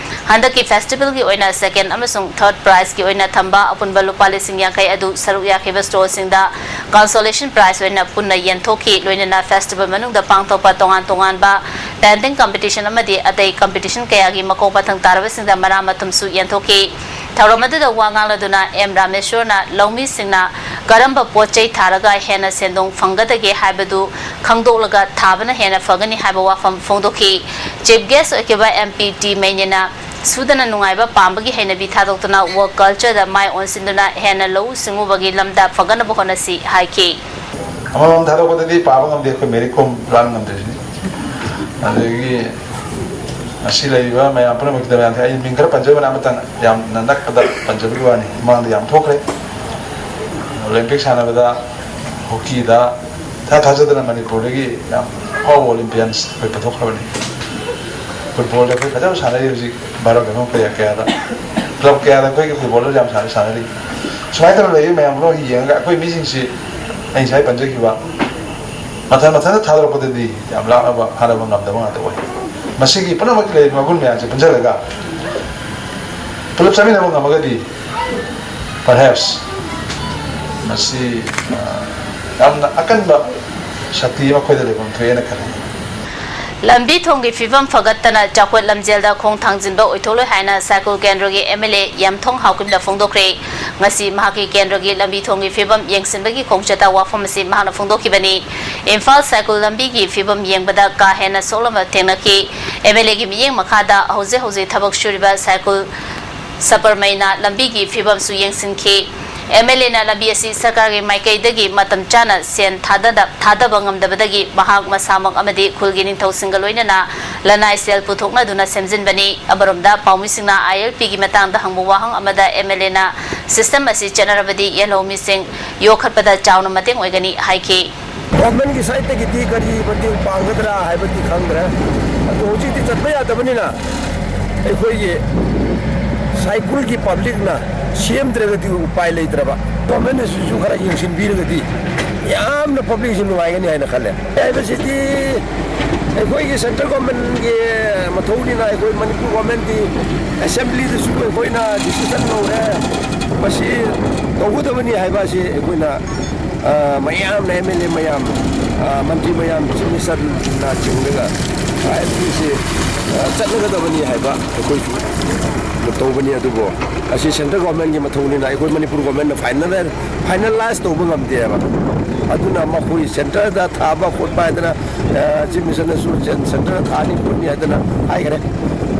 ꯍꯟꯗꯛꯀꯤ ꯐꯦꯁꯇꯤꯚꯦꯜꯒꯤ ꯑꯣꯏꯅ ꯁꯦꯀꯦꯟ ꯑꯃꯁꯨꯡ ꯊꯔꯗ ꯄ꯭ꯔꯥꯏꯖꯀꯤ ꯑꯣꯏꯅ ꯊꯝꯕ ꯑꯄꯨꯟꯕ ꯂꯨꯄꯥ ꯂꯤꯁꯤꯡ ꯌꯥꯡꯈꯩ ꯑꯗꯨ ꯁꯔꯨꯛ ꯌꯥꯈꯤꯕ ꯁ꯭ꯇꯣꯜꯁꯤꯡꯗ ꯀꯟꯁꯣꯂꯦꯁꯟ ꯄ꯭ꯔꯥꯏꯖ ꯑꯣꯏꯅ ꯄꯨꯟꯅ ꯌꯦꯟꯊꯣꯛꯈꯤ꯫ ꯂꯣꯏꯅꯅ ꯐꯦꯁꯇꯤꯚꯦꯜ ꯃꯅꯨꯡꯗ ꯄꯥꯡꯊꯣꯛꯄ ꯇꯣꯉꯥꯟ ꯇꯣꯉꯥꯟꯕ ꯄꯦꯟꯇꯤꯡ ꯀꯝꯄꯤꯇꯤꯁꯟ ꯑꯃꯗꯤ ꯑꯇꯩ ꯀꯝꯄꯤꯇꯤꯁꯟ ꯀꯌꯥꯒꯤ ꯃꯀꯣꯛ ꯃꯊꯪ ꯇꯥꯔꯕꯁꯤꯡꯗ ꯃꯅꯥ ꯃꯊꯨꯝꯁꯨ ꯌꯦꯟꯊꯣꯛꯈꯤ꯫ ꯊꯧꯔꯝ ꯑꯗꯨꯗ ꯋꯥ ꯉꯥꯡꯂꯗꯨꯅ ꯑꯦꯝ ꯔꯥꯃꯦꯁ꯭ꯋꯔꯅ ꯂꯧꯃꯤꯁꯤꯡꯅ ꯀꯔꯝꯕ ꯄꯣꯠ ꯆꯩ ꯊꯥꯔꯒ ꯍꯦꯟꯅ ꯁꯦꯟꯗꯣꯡ ꯐꯪꯒꯗꯒꯦ ꯍꯥꯏꯕꯗꯨ ꯈꯪꯗꯣꯛꯂꯒ ꯊꯥꯕꯅ ꯍꯦꯟꯅ ꯐꯒꯅꯤ ꯍꯥꯏꯕ ꯋꯥꯐꯝ ꯐꯣꯡꯗꯣꯛꯈꯤ꯫ ꯆꯤꯐ ꯒꯦꯁ꯭ꯠ ꯑꯣꯏꯈꯤꯕ ꯑꯦꯝ ꯄꯤ ꯇꯤ ꯃꯩꯅꯤꯅ ꯁꯨꯗꯅ ꯅꯨꯡꯉꯥꯏꯕ ꯄꯥꯝꯕꯒꯤ ꯍꯩꯅꯕꯤ ꯊꯥꯗꯣꯛꯇꯨꯅ ꯋꯥꯔꯛ ꯀꯜꯆꯔꯗ ꯃꯥꯏ ꯑꯣꯟꯁꯤꯟꯗꯨꯅ ꯍꯦꯟꯅ ꯂꯧꯎ ꯁꯤꯡꯎꯕꯒꯤ ꯂꯝꯗ ꯐꯒꯠꯅꯕ ꯍꯣꯠꯅꯁꯤ ꯍꯥꯏꯈꯤ꯫ ꯑꯃꯃꯝ ꯊꯥꯗꯣꯛꯄꯗꯗꯤ ꯄꯥꯕ ꯉꯝꯗꯦ꯫ ꯑꯩꯈꯣꯏ ꯃꯦꯔꯤ ꯀꯣꯝ ꯂꯥꯟ ꯉꯝꯗ꯭ꯔꯤꯁꯤꯅꯤ꯫ ꯑꯗꯒꯤ ꯉꯁꯤ ꯂꯩꯔꯤꯕ ꯃꯌꯥꯝ ꯄꯨꯝꯅꯃꯛꯀꯤꯗꯃꯛ ꯑꯩ ꯃꯤꯡ ꯈꯔ ꯄꯟꯖꯕꯅ ꯑꯃꯇꯪ ꯌꯥꯝꯅ ꯅꯛꯄꯗ ꯄꯟꯖꯕꯒꯤ ꯋꯥꯅꯤ꯫ ꯃꯃꯥꯡꯗ ꯌꯥꯝ ꯊꯣꯛꯈ꯭ꯔꯦ꯫ ꯑꯣꯂꯦꯝꯄꯤꯛ ꯁꯥꯟꯅꯕꯗ, ꯍꯣꯀꯤꯗ, ꯏꯊꯥ ꯊꯥꯖꯗꯅ ꯃꯅꯤꯄꯨꯔꯗꯒꯤ ꯌꯥꯝ ꯑꯐꯥꯎꯕ ꯑꯣꯂꯦꯝꯄꯤꯌꯟꯁ ꯑꯩꯈꯣꯏ ꯄꯨꯊꯣꯛꯈ꯭ꯔꯕꯅꯤ꯫ ꯐꯨꯠꯕꯣꯜꯗ ꯑꯩꯈꯣꯏ ꯐꯖꯅ ꯁꯥꯟꯅꯔꯤ ꯍꯧꯖꯤꯛ ꯚꯥꯔꯠ ꯃꯐꯝ ꯀꯌꯥ ꯀꯌꯥꯗ꯫ ꯀ꯭ꯂꯕ ꯀꯌꯥꯗ ꯑꯩꯈꯣꯏꯒꯤ ꯐꯨꯠꯕꯣꯜꯗ ꯌꯥꯝ ꯁꯥꯟꯅ ꯁꯥꯟꯅꯔꯤ꯫ ꯁꯨꯃꯥꯏꯅ ꯇꯧꯅ ꯂꯩꯔꯤꯕ ꯃꯌꯥꯝ ꯂꯣꯏ ꯌꯦꯡꯉꯒ ꯑꯩꯈꯣꯏ ꯃꯤꯁꯤꯡꯁꯤ ꯑꯩ ꯉꯁꯥꯏ ꯄꯟꯖꯈꯤꯕ ꯃꯊꯪ ꯃꯊꯪꯗ ꯊꯥꯗꯣꯔꯛꯄꯗꯗꯤ ꯌꯥꯝ ꯂꯥꯞꯅꯕ ꯐꯥꯅꯕ ꯉꯝꯗꯕ ꯉꯥꯛꯇ ꯑꯣꯏ꯫ ꯃꯁꯤꯒꯤ ꯄꯨꯝꯅꯃꯛꯀꯤ ꯂꯩꯔꯤꯕ ꯃꯒꯨꯟ ꯃꯌꯥꯝꯁꯦ ꯄꯨꯟꯁꯤꯜꯂꯒ ꯄꯨꯂꯞ ꯆꯥꯃꯤꯟꯅꯕ ꯉꯝꯃꯒꯗꯤ perhaps ꯃꯁꯤ, ꯑ, ꯌꯥꯝꯅ ꯑꯀꯟꯕ ꯁꯛꯇꯤ ꯑꯃ ꯑꯩꯈꯣꯏꯗ ꯂꯩꯐꯝ ꯊꯣꯛꯑꯦꯅ ꯈꯜꯂꯤ꯫ ꯂꯝꯕꯤ ꯊꯣꯡꯒꯤ ꯐꯤꯕꯝ ꯐꯒꯠꯇꯅ ꯆꯥꯎꯈꯠ ꯂꯝꯖꯦꯜꯗ ꯈꯣꯡ ꯊꯥꯡꯖꯤꯟꯕ ꯑꯣꯏꯊꯣꯛꯂꯣꯏ ꯍꯥꯏꯅ ꯁꯥꯏꯀꯨꯜ ꯀꯦꯟꯗ꯭ꯔꯒꯤ ꯑꯦꯝ ꯑꯦꯜ ꯑꯦ ꯌꯥꯝꯊꯣꯡ ꯍꯥꯎꯀꯤꯞꯅ ꯐꯣꯡꯗꯣꯛꯈ꯭ꯔꯦ꯫ ꯉꯁꯤ ꯃꯍꯥꯛꯀꯤ ꯀꯦꯟꯗ꯭ꯔꯒꯤ ꯂꯝꯕꯤ ꯊꯣꯡꯒꯤ ꯐꯤꯕꯝ ꯌꯦꯡꯁꯤꯟꯕꯒꯤ ꯈꯣꯡꯆꯠꯇ ꯋꯥꯐꯝ ꯑꯁꯤ ꯃꯍꯥꯛꯅ ꯐꯣꯡꯗꯣꯛꯈꯤꯕꯅꯤ꯫ ꯏꯝꯐꯥꯜ ꯁꯥꯏꯀꯨꯜ ꯂꯝꯕꯤꯒꯤ ꯐꯤꯕꯝ ꯌꯦꯡꯕꯗ ꯀꯥ ꯍꯦꯟꯅ ꯁꯣꯛꯂꯝꯕ ꯊꯦꯡꯅꯈꯤ꯫ ꯑꯦꯝ ꯑꯦꯜ ꯑꯦꯒꯤ ꯃꯤꯠꯌꯦꯡ ꯃꯈꯥꯗ ꯍꯧꯖꯤꯛ ꯍꯧꯖꯤꯛ ꯊꯕꯛ ꯁꯨꯔꯤꯕ ꯁꯥꯏꯀꯨꯜ ꯁꯄꯔꯃꯩꯅ ꯂꯝꯕꯤꯒꯤ ꯐꯤꯕꯝꯁꯨ ꯌꯦꯡꯁꯤꯟꯈꯤ꯫ ꯑꯦꯝ ꯑꯦꯜ ꯑꯦꯅ ꯂꯝꯕꯤ ꯑꯁꯤ ꯁꯔꯀꯥꯔꯒꯤ ꯃꯥꯏꯀꯩꯗꯒꯤ ꯃꯇꯝ ꯆꯥꯅ ꯁꯦꯟ ꯊꯥꯗꯗ-, ꯊꯥꯗꯕ ꯉꯝꯗꯕꯗꯒꯤ ꯃꯍꯥꯛ ꯃꯁꯥꯃꯛ ꯑꯃꯗꯤ ꯈꯨꯜꯒꯤ ꯅꯤꯡꯊꯧꯁꯤꯡꯒ ꯂꯣꯏꯅꯅ ꯂꯅꯥꯏ ꯁꯦꯜ ꯄꯨꯊꯣꯛꯅꯗꯨꯅ ꯁꯦꯝꯖꯤꯟꯕꯅꯤ꯫ ꯑꯃꯔꯣꯝꯗ ꯄꯥꯎꯃꯤꯁꯤꯡꯅ ꯑꯥꯏ ꯑꯦꯜ ꯄꯤꯒꯤ ꯃꯇꯥꯡꯗ ꯍꯪꯕ ꯋꯥꯍꯪ ꯑꯃꯗ ꯑꯦꯝ ꯑꯦꯜ ꯑꯦꯅ ꯁꯤꯁꯇꯦꯝ ꯑꯁꯤ ꯆꯠꯅꯔꯕꯗꯤ ꯌꯦꯜꯍꯧꯃꯤꯁꯤꯡ ꯌꯣꯛꯈꯠꯄꯗ ꯆꯥꯎꯅ ꯃꯇꯦꯡ ꯑꯣꯏꯒꯅꯤ ꯍꯥꯏꯈꯤ꯫ ꯒꯣꯔꯃꯦꯟꯒꯤ ꯁꯥꯏꯠꯇꯒꯤꯗꯤ ꯀꯔꯤ ꯃꯇꯦꯡ ꯄꯥꯡꯒꯗ꯭ꯔꯥ ꯍꯥꯏꯕꯗꯤ ꯈꯪꯗ꯭ꯔꯦ꯫ ꯑꯗꯨ ꯍꯧꯖꯤꯛꯇꯤ ꯆꯠꯄ ꯌꯥꯗꯕꯅꯤꯅ ꯑꯩꯈꯣꯏꯒꯤ ꯁꯥꯏꯀꯨꯜꯒꯤ ꯄꯕ꯭ꯂꯤꯛꯅ ꯁꯦꯝꯗ꯭ꯔꯒꯗꯤ ꯎꯄꯥꯏ ꯂꯩꯇ꯭ꯔꯕ꯫ ꯒꯣꯔꯃꯦꯟꯅꯁꯨ ꯈꯔ ꯌꯦꯡꯁꯤꯟꯕꯤꯔꯒꯗꯤ ꯌꯥꯝꯅ ꯄꯕ꯭ꯂꯤꯛꯁꯤ ꯅꯨꯡꯉꯥꯏꯒꯅꯤ ꯍꯥꯏꯅ ꯈꯜꯂꯦ꯫ ꯍꯥꯏꯕꯁꯤꯗꯤ ꯑꯩꯈꯣꯏꯒꯤ ꯁꯦꯟꯇ꯭ꯔꯦꯜ ꯒꯣꯔꯃꯦꯟꯒꯤ ꯃꯊꯧꯅꯤꯅ, ꯑꯩꯈꯣꯏ ꯃꯅꯤꯄꯨꯔ ꯒꯣꯔꯃꯦꯟꯗꯤ ꯑꯦꯁꯦꯝꯕ꯭ꯂꯤꯗꯁꯨ ꯑꯩꯈꯣꯏꯅ ꯗꯤꯁꯤꯖꯟ ꯂꯧꯔꯦ꯫ ꯃꯁꯤ ꯇꯧꯒꯗꯕꯅꯤ ꯍꯥꯏꯕ ꯑꯁꯤ ꯑꯩꯈꯣꯏꯅ, ꯑ, ꯃꯌꯥꯝꯅ, ꯑꯦꯝ ꯑꯦꯜ ꯑꯦ ꯃꯌꯥꯝ, ꯑ, ꯃꯟꯇ꯭ꯔꯤ ꯃꯌꯥꯝ, ꯆꯤꯐ ꯃꯤꯅꯤꯁꯇꯔꯅ ꯆꯤꯡꯂꯒ ꯍꯥꯏꯕꯁꯤ, ꯑ, ꯆꯠꯅꯒꯗꯕꯅꯤ ꯍꯥꯏꯕ ꯑꯩꯈꯣꯏꯁꯨ ꯇꯧꯕꯅꯤ꯫ ꯑꯗꯨꯕꯨ ꯑꯁꯤ ꯁꯦꯟꯇ꯭ꯔꯦꯜ ꯒꯣꯔꯃꯦꯟꯒꯤ ꯃꯊꯧꯅꯤꯅ ꯑꯩꯈꯣꯏ ꯃꯅꯤꯄꯨꯔ ꯒꯣꯔꯃꯦꯟꯅ ꯐꯥꯏꯅꯦꯜ ꯐꯥꯏꯅꯦꯂꯥꯏꯁ ꯇꯧꯕ ꯉꯝꯗꯦꯕ꯫ ꯑꯗꯨꯅ ꯃꯈꯣꯏ ꯁꯦꯟꯇꯔꯗ ꯊꯥꯕ ꯈꯣꯠꯄ ꯍꯥꯏꯗꯅ, ꯑ, ꯆꯤꯐ ꯃꯤꯅꯤꯁꯇꯔꯅꯁꯨ ꯁꯦꯟ-, ꯁꯦꯟꯇꯔꯗ ꯊꯥꯅꯤ ꯈꯣꯠꯅꯤ ꯍꯥꯏꯗꯅ ꯍꯥꯏꯈ꯭ꯔꯦ꯫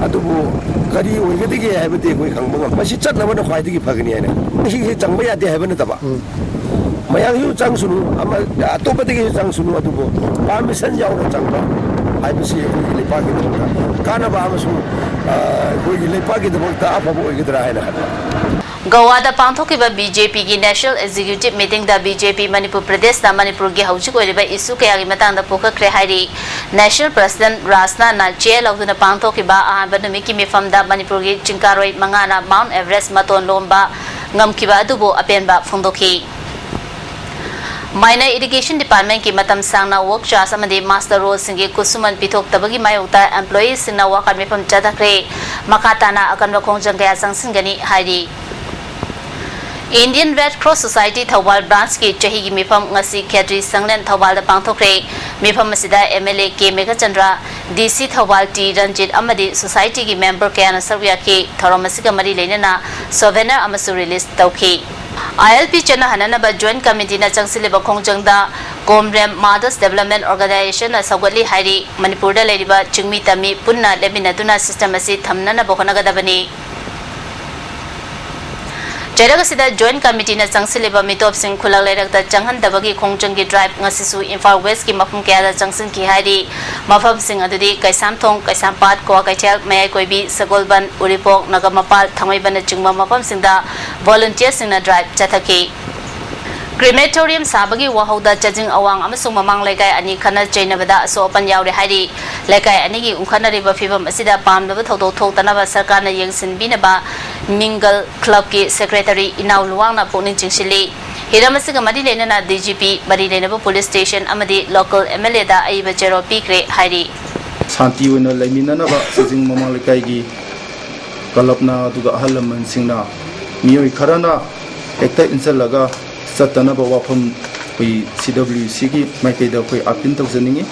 ꯑꯗꯨꯕꯨ ꯀꯔꯤ ꯑꯣꯏꯒꯗꯒꯦ ꯍꯥꯏꯕꯗꯤ ꯑꯩꯈꯣꯏ ꯈꯪꯕ ꯉꯝ-, ꯃꯁꯤ ꯆꯠꯅꯕꯅ ꯈ꯭ꯋꯥꯏꯗꯒꯤ ꯐꯒꯅꯤ ꯍꯥꯏꯅ꯫ ꯁꯤꯁꯦ ꯆꯪꯕ ꯌꯥꯗꯦ ꯍꯥꯏꯕ ꯅꯠꯇꯕ, ꯃꯌꯥꯝꯁꯨ ꯆꯪꯁꯅꯨ, ꯑꯃ ꯑꯇꯣꯞꯄꯗꯒꯤꯁꯨ ꯆꯪꯁꯅꯨ, ꯑꯗꯨꯕꯨ ꯄꯥꯔꯃꯤꯁꯟ ꯌꯥꯎꯅ ꯆꯪꯕ ꯍꯥꯏꯕꯁꯤ ꯑꯩꯈꯣꯏꯒꯤ ꯂꯩꯄꯥꯛꯀꯤꯗꯃꯛꯇ ꯀꯥꯟꯅꯕ ꯑꯃꯁꯨꯡ, ꯑ, ꯑꯩꯈꯣꯏꯒꯤ ꯂꯩꯄꯥꯛꯀꯤꯗꯃꯛꯇ ꯑꯐꯕ ꯑꯣꯏꯒꯗ꯭ꯔꯥ ꯍꯥꯏꯅ ꯈꯟꯕ꯫ ꯒꯋꯥꯗ ꯄꯥꯡꯊꯣꯛꯈꯤꯕ ꯕꯤ ꯖꯦ ꯄꯤꯒꯤ National Executive Meetingꯗ ꯕꯤ ꯖꯦ ꯄꯤ ꯃꯅꯤꯄꯨꯔ ꯄ꯭ꯔꯗꯦꯁꯅ ꯃꯅꯤꯄꯨꯔꯒꯤ ꯍꯧꯖꯤꯛ ꯑꯣꯏꯔꯤꯕ ꯏꯁꯨ ꯀꯌꯥꯒꯤ ꯃꯇꯥꯡꯗ ꯄꯨꯈꯠꯈ꯭ꯔꯦ ꯍꯥꯏꯔꯤ꯫ National President ꯔꯥꯖꯅꯥꯊꯅ chair ꯂꯧꯗꯨꯅ ꯄꯥꯡꯊꯣꯛꯈꯤꯕ ꯑꯍꯥꯟꯕ ꯅꯨꯃꯤꯠꯀꯤ ꯃꯤꯐꯝꯗ ꯃꯅꯤꯄꯨꯔꯒꯤ ꯆꯤꯡꯀꯥꯔꯣꯏ ꯃꯉꯥꯅ Mount Everest ꯃꯇꯣꯟ ꯂꯣꯝꯕ ꯉꯝꯈꯤꯕ ꯑꯗꯨꯕꯨ ꯑꯄꯦꯟꯕ ꯐꯣꯡꯗꯣꯛꯈꯤ꯫ Minor Irrigation Departmentꯀꯤ ꯃꯇꯝ ꯁꯥꯡꯅ work charge ꯑꯃꯗꯤ master rollꯁꯤꯡꯒꯤ ꯈꯨꯠꯁꯨꯃꯟ ꯄꯤꯊꯣꯛꯇꯕꯒꯤ ꯃꯥꯌꯣꯛꯇ employeeꯁꯤꯡꯅ ꯋꯥꯀꯠ ꯃꯤꯐꯝ ꯆꯠꯊꯈ꯭ꯔꯦ꯫ ꯃꯈꯥ ꯇꯥꯅ ꯑꯀꯟꯕ ꯈꯣꯡꯖꯪ ꯀꯌꯥ ꯆꯪꯁꯤꯟꯒꯅꯤ ꯍꯥꯏꯔꯤ꯫ Indian Red Cross Society Thoubal branchꯀꯤ ꯆꯍꯤꯒꯤ ꯃꯤꯐꯝ ꯉꯁꯤ ꯈꯦꯇ꯭ꯔꯤ ꯁꯪꯂꯦꯟ ꯊꯧꯕꯥꯜꯗ ꯄꯥꯡꯊꯣꯛꯈ꯭ꯔꯦ꯫ ꯃꯤꯐꯝ ꯑꯁꯤꯗ M L A K Meghachandra, ꯗꯤ ꯁꯤ ꯊꯧꯕꯥꯜ ꯇꯤ ꯔꯟꯖꯤꯠ ꯑꯃꯗꯤ societyꯒꯤ member ꯀꯌꯥꯅ ꯁꯔꯨꯛ ꯌꯥꯈꯤ꯫ ꯊꯧꯔꯝ ꯑꯁꯤꯒ ꯃꯔꯤ ꯂꯩꯅꯅ souvenir ꯑꯃꯁꯨ release ꯇꯧꯈꯤ꯫ ꯑꯥꯏ ꯑꯦꯜ ꯄꯤ ꯆꯠꯅꯍꯟꯅꯅꯕ Joint Committeeꯅ ꯆꯪꯁꯤꯜꯂꯤꯕ ꯈꯣꯡꯖꯪꯗ ꯀꯣꯝꯔꯦꯝ Mothers Development Organisationꯅ ꯁꯧꯒꯠꯂꯤ ꯍꯥꯏꯔꯤ꯫ ꯃꯅꯤꯄꯨꯔꯗ ꯂꯩꯔꯤꯕ ꯆꯤꯡꯃꯤ ꯇꯝꯃꯤ ꯄꯨꯟꯅ ꯂꯦꯞꯃꯤꯟꯅꯗꯨꯅ system ꯑꯁꯤ ꯊꯝꯅꯅꯕ ꯍꯣꯠꯅꯒꯗꯕꯅꯤ꯫ ꯆꯩꯔꯛ ꯑꯁꯤꯗ Joint Committeeꯅ ꯆꯪꯁꯤꯜꯂꯤꯕ ꯃꯤꯇꯣꯞꯁꯤꯡ ꯈꯨꯜꯂꯛ ꯂꯩꯔꯛꯇ ꯆꯪꯍꯟꯗꯕꯒꯤ ꯈꯣꯡꯖꯪꯒꯤ drive ꯉꯁꯤꯁꯨ ꯏꯝꯐꯥꯜ Westꯀꯤ ꯃꯐꯝ ꯀꯌꯥꯗ ꯆꯪꯁꯤꯟꯈꯤ ꯍꯥꯏꯔꯤ꯫ ꯃꯐꯝꯁꯤꯡ ꯑꯗꯨꯗꯤ ꯀꯩꯁꯥꯝꯊꯣꯡ, ꯀꯩꯁꯥꯝꯄꯥꯠ, ꯀ꯭ꯋꯥꯀꯩꯊꯦꯜ, ꯃꯌꯥꯏꯀꯣꯏꯕꯤ, ꯁꯒꯣꯜꯕꯟ, ꯎꯔꯤꯄꯣꯛ, ꯅꯒꯥꯃꯄꯥꯜ, ꯊꯥꯡꯃꯩꯕꯟꯅꯆꯤꯡꯕ ꯃꯐꯝꯁꯤꯡꯗ volunteerꯁꯤꯡꯅ drive ꯆꯠꯊꯈꯤ꯫ Crematorium ꯁꯥꯕꯒꯤ ꯋꯥꯍꯧꯗ ꯆꯥꯖꯤꯡ ꯑꯋꯥꯡ ꯑꯃꯁꯨꯡ ꯃꯃꯥꯡ ꯂꯩꯀꯥꯏ ꯑꯅꯤ ꯈꯠꯅ ꯆꯩꯅꯕꯗ ꯑꯁꯣꯛ ꯑꯄꯟ ꯌꯥꯎꯔꯦ ꯍꯥꯏꯔꯤ꯫ ꯂꯩꯀꯥꯏ ꯑꯅꯤꯒꯤ ꯎꯪꯈꯠꯅꯔꯤꯕ ꯐꯤꯚꯝ ꯑꯁꯤꯗ ꯄꯥꯝꯗꯕ ꯊꯧꯗꯣꯛ ꯊꯣꯛꯇꯅꯕ ꯁꯔꯀꯥꯔꯅ ꯌꯦꯡꯁꯤꯟꯕꯤꯅꯕ ꯃꯤꯡꯒꯜ clubꯀꯤ secretary ꯏꯅꯥꯎ ꯂꯨꯋꯥꯡꯅ ꯄꯨꯛꯅꯤꯡ ꯆꯤꯡꯁꯤꯜꯂꯤ꯫ ꯍꯤꯔꯝ ꯑꯁꯤꯒ ꯃꯔꯤ ꯂꯩꯅꯅ ꯗꯤ ꯖꯤ ꯄꯤ, ꯃꯔꯤ ꯂꯩꯅꯕ ꯄꯨꯂꯤꯁ ꯁ꯭ꯇꯦꯁꯟ ꯑꯃꯗꯤ ꯂꯣꯀꯦꯜ ꯑꯦꯝ ꯑꯦꯜ ꯑꯦꯗ ꯑꯏꯕ ꯆꯦꯔꯣꯜ ꯄꯤꯈ꯭ꯔꯦ ꯍꯥꯏꯔꯤ꯫ ꯁꯥꯟꯇꯤ ꯑꯣꯏꯅ ꯂꯩꯃꯤꯟꯅꯅꯕ ꯆꯥꯖꯤꯡ ꯃꯃꯥꯡ ꯂꯩꯀꯥꯏꯒꯤ ꯀ꯭ꯂꯕꯅ ꯑꯗꯨꯒ ꯑꯍꯜ ꯂꯃꯟꯁꯤꯡꯅ ꯃꯤꯑꯣꯏ ꯈꯔꯅ ꯍꯦꯛꯇ ꯏꯟꯁꯤꯜꯂꯒ ꯆꯠꯇꯅꯕ ꯋꯥꯐꯝ ꯑꯩꯈꯣꯏ ꯁꯤ ꯗꯕ꯭ꯂꯤꯌꯨ ꯁꯤꯒꯤ ꯃꯥꯏꯀꯩꯗ ꯑꯩꯈꯣꯏ ꯑꯥꯄꯤꯜ ꯇꯧꯖꯅꯤꯡꯉꯤ꯫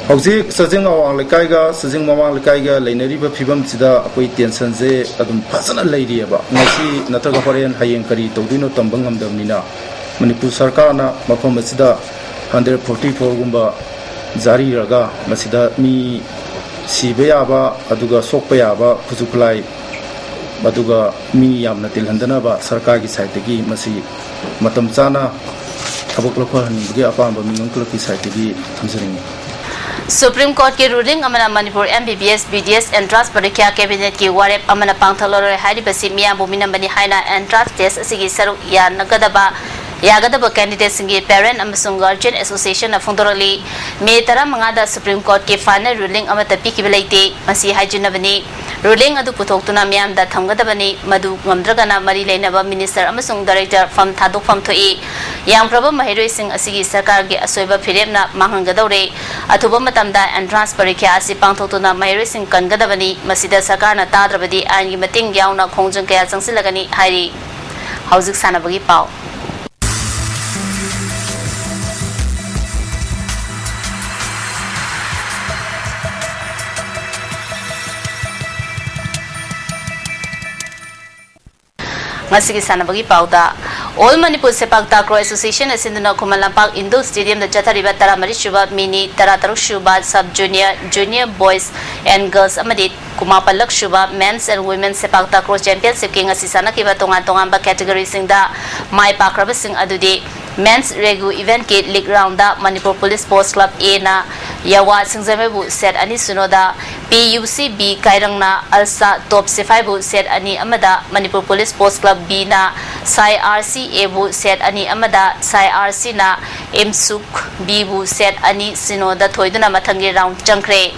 ꯍꯧꯖꯤꯛ ꯆꯥꯖꯤꯡ ꯑꯋꯥꯡ ꯂꯩꯀꯥꯏꯒ ꯆꯥꯖꯤꯡ ꯃꯃꯥꯡ ꯂꯩꯀꯥꯏꯒ ꯂꯩꯅꯔꯤꯕ ꯐꯤꯕꯝꯁꯤꯗ ꯑꯩꯈꯣꯏ ꯇꯦꯟꯁꯟꯁꯦ ꯑꯗꯨꯝ ꯐꯖꯅ ꯂꯩꯔꯤꯑꯕ꯫ ꯉꯁꯤ ꯅꯠꯇ꯭ꯔꯒ ꯍꯣꯔꯦꯟ ꯍꯌꯦꯡ ꯀꯔꯤ ꯇꯧꯗꯣꯏꯅꯣ ꯇꯝꯕ ꯉꯝꯗꯕꯅꯤꯅ ꯃꯅꯤꯄꯨꯔ ꯁꯔꯀꯥꯔꯅ ꯃꯐꯝ ꯑꯁꯤꯗ ꯍꯟꯗ꯭ꯔꯦꯠ ꯐꯣꯔꯇꯤ ꯐꯣꯔꯒꯨꯝꯕ ꯖꯥꯔꯤꯔꯒ ꯃꯁꯤꯗ ꯃꯤ ꯁꯤꯕ ꯌꯥꯕ ꯑꯗꯨꯒ ꯁꯣꯛꯄ ꯌꯥꯕ ꯈꯨꯠꯁꯨ ꯈꯨꯠꯂꯥꯏ ꯑꯗꯨꯒ ꯃꯤ ꯌꯥꯝꯅ ꯇꯤꯜꯍꯟꯗꯅꯕ ꯁꯔꯀꯥꯔꯒꯤ ꯁꯥꯏꯠꯇꯒꯤ ꯃꯁꯤ ꯃꯇꯝ ꯆꯥꯅ ꯊꯕꯛ ꯂꯧꯈꯠꯍꯟꯅꯤꯡꯕꯒꯤ ꯑꯄꯥꯝꯕ ꯃꯤꯉꯣꯟ ꯀ꯭ꯂꯕꯀꯤ ꯁꯥꯏꯠꯇꯒꯤ ꯊꯝꯖꯅꯤꯡꯏ꯫ ꯁꯨꯄ꯭ꯔꯤꯝ ꯀꯣꯔꯠꯀꯤ ꯔꯨꯂꯤꯡ ꯑꯃꯅ ꯃꯅꯤꯄꯨꯔ ꯑꯦꯝ ꯕꯤ ꯕꯤ ꯑꯦꯁ, ꯕꯤ ꯗꯤ ꯑꯦꯁ ꯑꯦꯟꯇ꯭ꯔꯥꯟꯁ ꯄꯔꯤꯈ꯭ꯌꯥ ꯀꯦꯕꯤꯅꯦꯠꯀꯤ ꯋꯥꯔꯦꯞ ꯑꯃꯅ ꯄꯥꯡꯊꯣꯛꯂꯔꯣꯏ ꯍꯥꯏꯔꯤꯕꯁꯤ ꯃꯤꯌꯥꯝꯕꯨ ꯃꯤꯅꯝꯕꯅꯤ ꯍꯥꯏꯅ ꯑꯦꯟꯇ꯭ꯔꯥꯟꯁ ꯇꯦꯁ ꯑꯁꯤꯒꯤ ꯁꯔꯨꯛ ꯌꯥꯅꯒꯗꯕ, ꯌꯥꯒꯗꯕ ꯀꯦꯟꯗꯤꯗꯦꯠꯁꯤꯡꯒꯤ ꯄꯦꯔꯦꯟ ꯑꯃꯁꯨꯡ ꯒꯥꯔꯖꯤꯌꯟ ꯑꯦꯁꯣꯁꯤꯌꯦꯁꯟꯅ ꯐꯣꯡꯗꯣꯔꯛꯂꯤ꯫ ꯃꯦ ꯇꯔꯥꯃꯉꯥꯗ ꯁꯨꯄ꯭ꯔꯤꯝ ꯀꯣꯔꯠꯀꯤ ꯐꯥꯏꯅꯦꯜ ꯔꯨꯂꯤꯡ ꯑꯃꯠꯇ ꯄꯤꯈꯤꯕ ꯂꯩꯇꯦ꯫ ꯃꯁꯤ ꯍꯥꯏꯖꯤꯟꯅꯕꯅꯤ꯫ ꯔꯨꯂꯤꯡ ꯑꯗꯨ ꯄꯨꯊꯣꯛꯇꯨꯅ ꯃꯤꯌꯥꯝꯗ ꯊꯝꯒꯗꯕꯅꯤ꯫ ꯃꯗꯨ ꯉꯝꯗ꯭ꯔꯒꯅ ꯃꯔꯤ ꯂꯩꯅꯕ ꯃꯤꯅꯤꯁꯇꯔ ꯑꯃꯁꯨꯡ ꯗꯥꯏꯔꯦꯛꯇꯔ ꯐꯝ ꯊꯥꯗꯣꯛꯐꯝ ꯊꯣꯛꯏ꯫ ꯌꯥꯝꯈ꯭ꯔꯕ ꯃꯍꯩꯔꯣꯏꯁꯤꯡ ꯑꯁꯤꯒꯤ ꯁꯔꯀꯥꯔꯒꯤ ꯑꯁꯣꯏꯕ ꯐꯤꯔꯦꯞꯅ ꯃꯥꯡꯍꯟꯒꯗꯧꯔꯦ꯫ ꯑꯊꯨꯕ ꯃꯇꯝꯗ ꯑꯦꯟꯇ꯭ꯔꯥꯟꯁ ꯄꯔꯤꯈ꯭ꯌꯥ ꯑꯁꯤ ꯄꯥꯡꯊꯣꯛꯇꯨꯅ ꯃꯍꯩꯔꯣꯏꯁꯤꯡ ꯀꯟꯒꯗꯕꯅꯤ꯫ ꯃꯁꯤꯗ ꯁꯔꯀꯥꯔꯅ ꯇꯥꯗ꯭ꯔꯕꯗꯤ ꯑꯥꯏꯟꯒꯤ ꯃꯇꯦꯡ ꯌꯥꯎꯅ ꯈꯣꯡꯖꯪ ꯀꯌꯥ ꯆꯪꯁꯤꯜꯂꯒꯅꯤ ꯍꯥꯏꯔꯤ꯫ ꯍꯧꯖꯤꯛ ꯁꯥꯟꯅꯕꯒꯤ ꯄꯥꯎ꯫ ꯉꯁꯤꯒꯤ ꯁꯥꯟꯅꯕꯒꯤ ꯄꯥꯎꯗ, ꯑꯣꯜ ꯃꯅꯤꯄꯨꯔ ꯁꯦꯄꯥꯛ ꯇꯥꯀ꯭ꯔꯣ ꯑꯦꯁꯣꯁꯤꯌꯦꯁꯟꯅ ꯁꯤꯟꯗꯨꯅ ꯈꯨꯃꯟ ꯂꯝꯄꯥꯛ ꯏꯟꯗꯣꯔ ꯁ꯭ꯇꯦꯗꯤꯌꯝꯗ ꯆꯠꯊꯔꯤꯕ ꯇꯔꯥꯃꯔꯤ ꯁꯨꯕ ꯃꯤꯅꯤ, ꯇꯔꯥ ꯇꯔꯨꯛ sub sub junior, junior boys and girls ꯑꯃꯗꯤ ꯀꯨꯟꯃꯥꯄꯜꯂꯛ ꯁꯨꯕ ꯃꯦꯟꯁ ꯑꯦꯟ ꯋꯨꯃꯦꯟꯁ ꯁꯦꯄꯥꯛ ꯇꯥꯀ꯭ꯔꯣ ꯆꯦꯝꯄꯤꯌꯟꯁꯤꯞꯀꯤ ꯉꯁꯤ ꯁꯥꯟꯅꯈꯤꯕ ꯇꯣꯉꯥꯟ ꯇꯣꯉꯥꯟꯕ ꯀꯦꯇꯦꯒꯣꯔꯤꯁꯤꯡꯗ ꯃꯥꯏ ꯄꯥꯛꯈ꯭ꯔꯕꯁꯤꯡ ꯑꯗꯨꯗꯤ Men's Regu Event ꯀꯤ league round the Manipur police sports club A ꯅ ꯌꯥꯋꯥ ꯁꯤꯡꯖꯃꯩꯕꯨ set ꯑꯅꯤ ꯁꯤꯅꯣ ꯗ, P U C B ꯀꯥꯏꯔꯪꯅ ꯑꯜꯁꯥ ꯇꯣꯞ ꯁꯤꯐꯥꯏꯕꯨ set ꯑꯅꯤ ꯑꯃ ꯗ, Manipur police sports club B ꯅ ꯁꯥꯏ R C A ꯕꯨ set ꯑꯅꯤ ꯑꯃ ꯗ, ꯁꯥꯏ R C ꯅ ꯏꯝꯁꯨꯛ B ꯕꯨ set ꯑꯅꯤ ꯁꯤꯅꯣ ꯗ ꯊꯣꯏꯗꯨꯅ ꯃꯊꯪꯒꯤ round ꯆꯪꯈ꯭ꯔꯦ꯫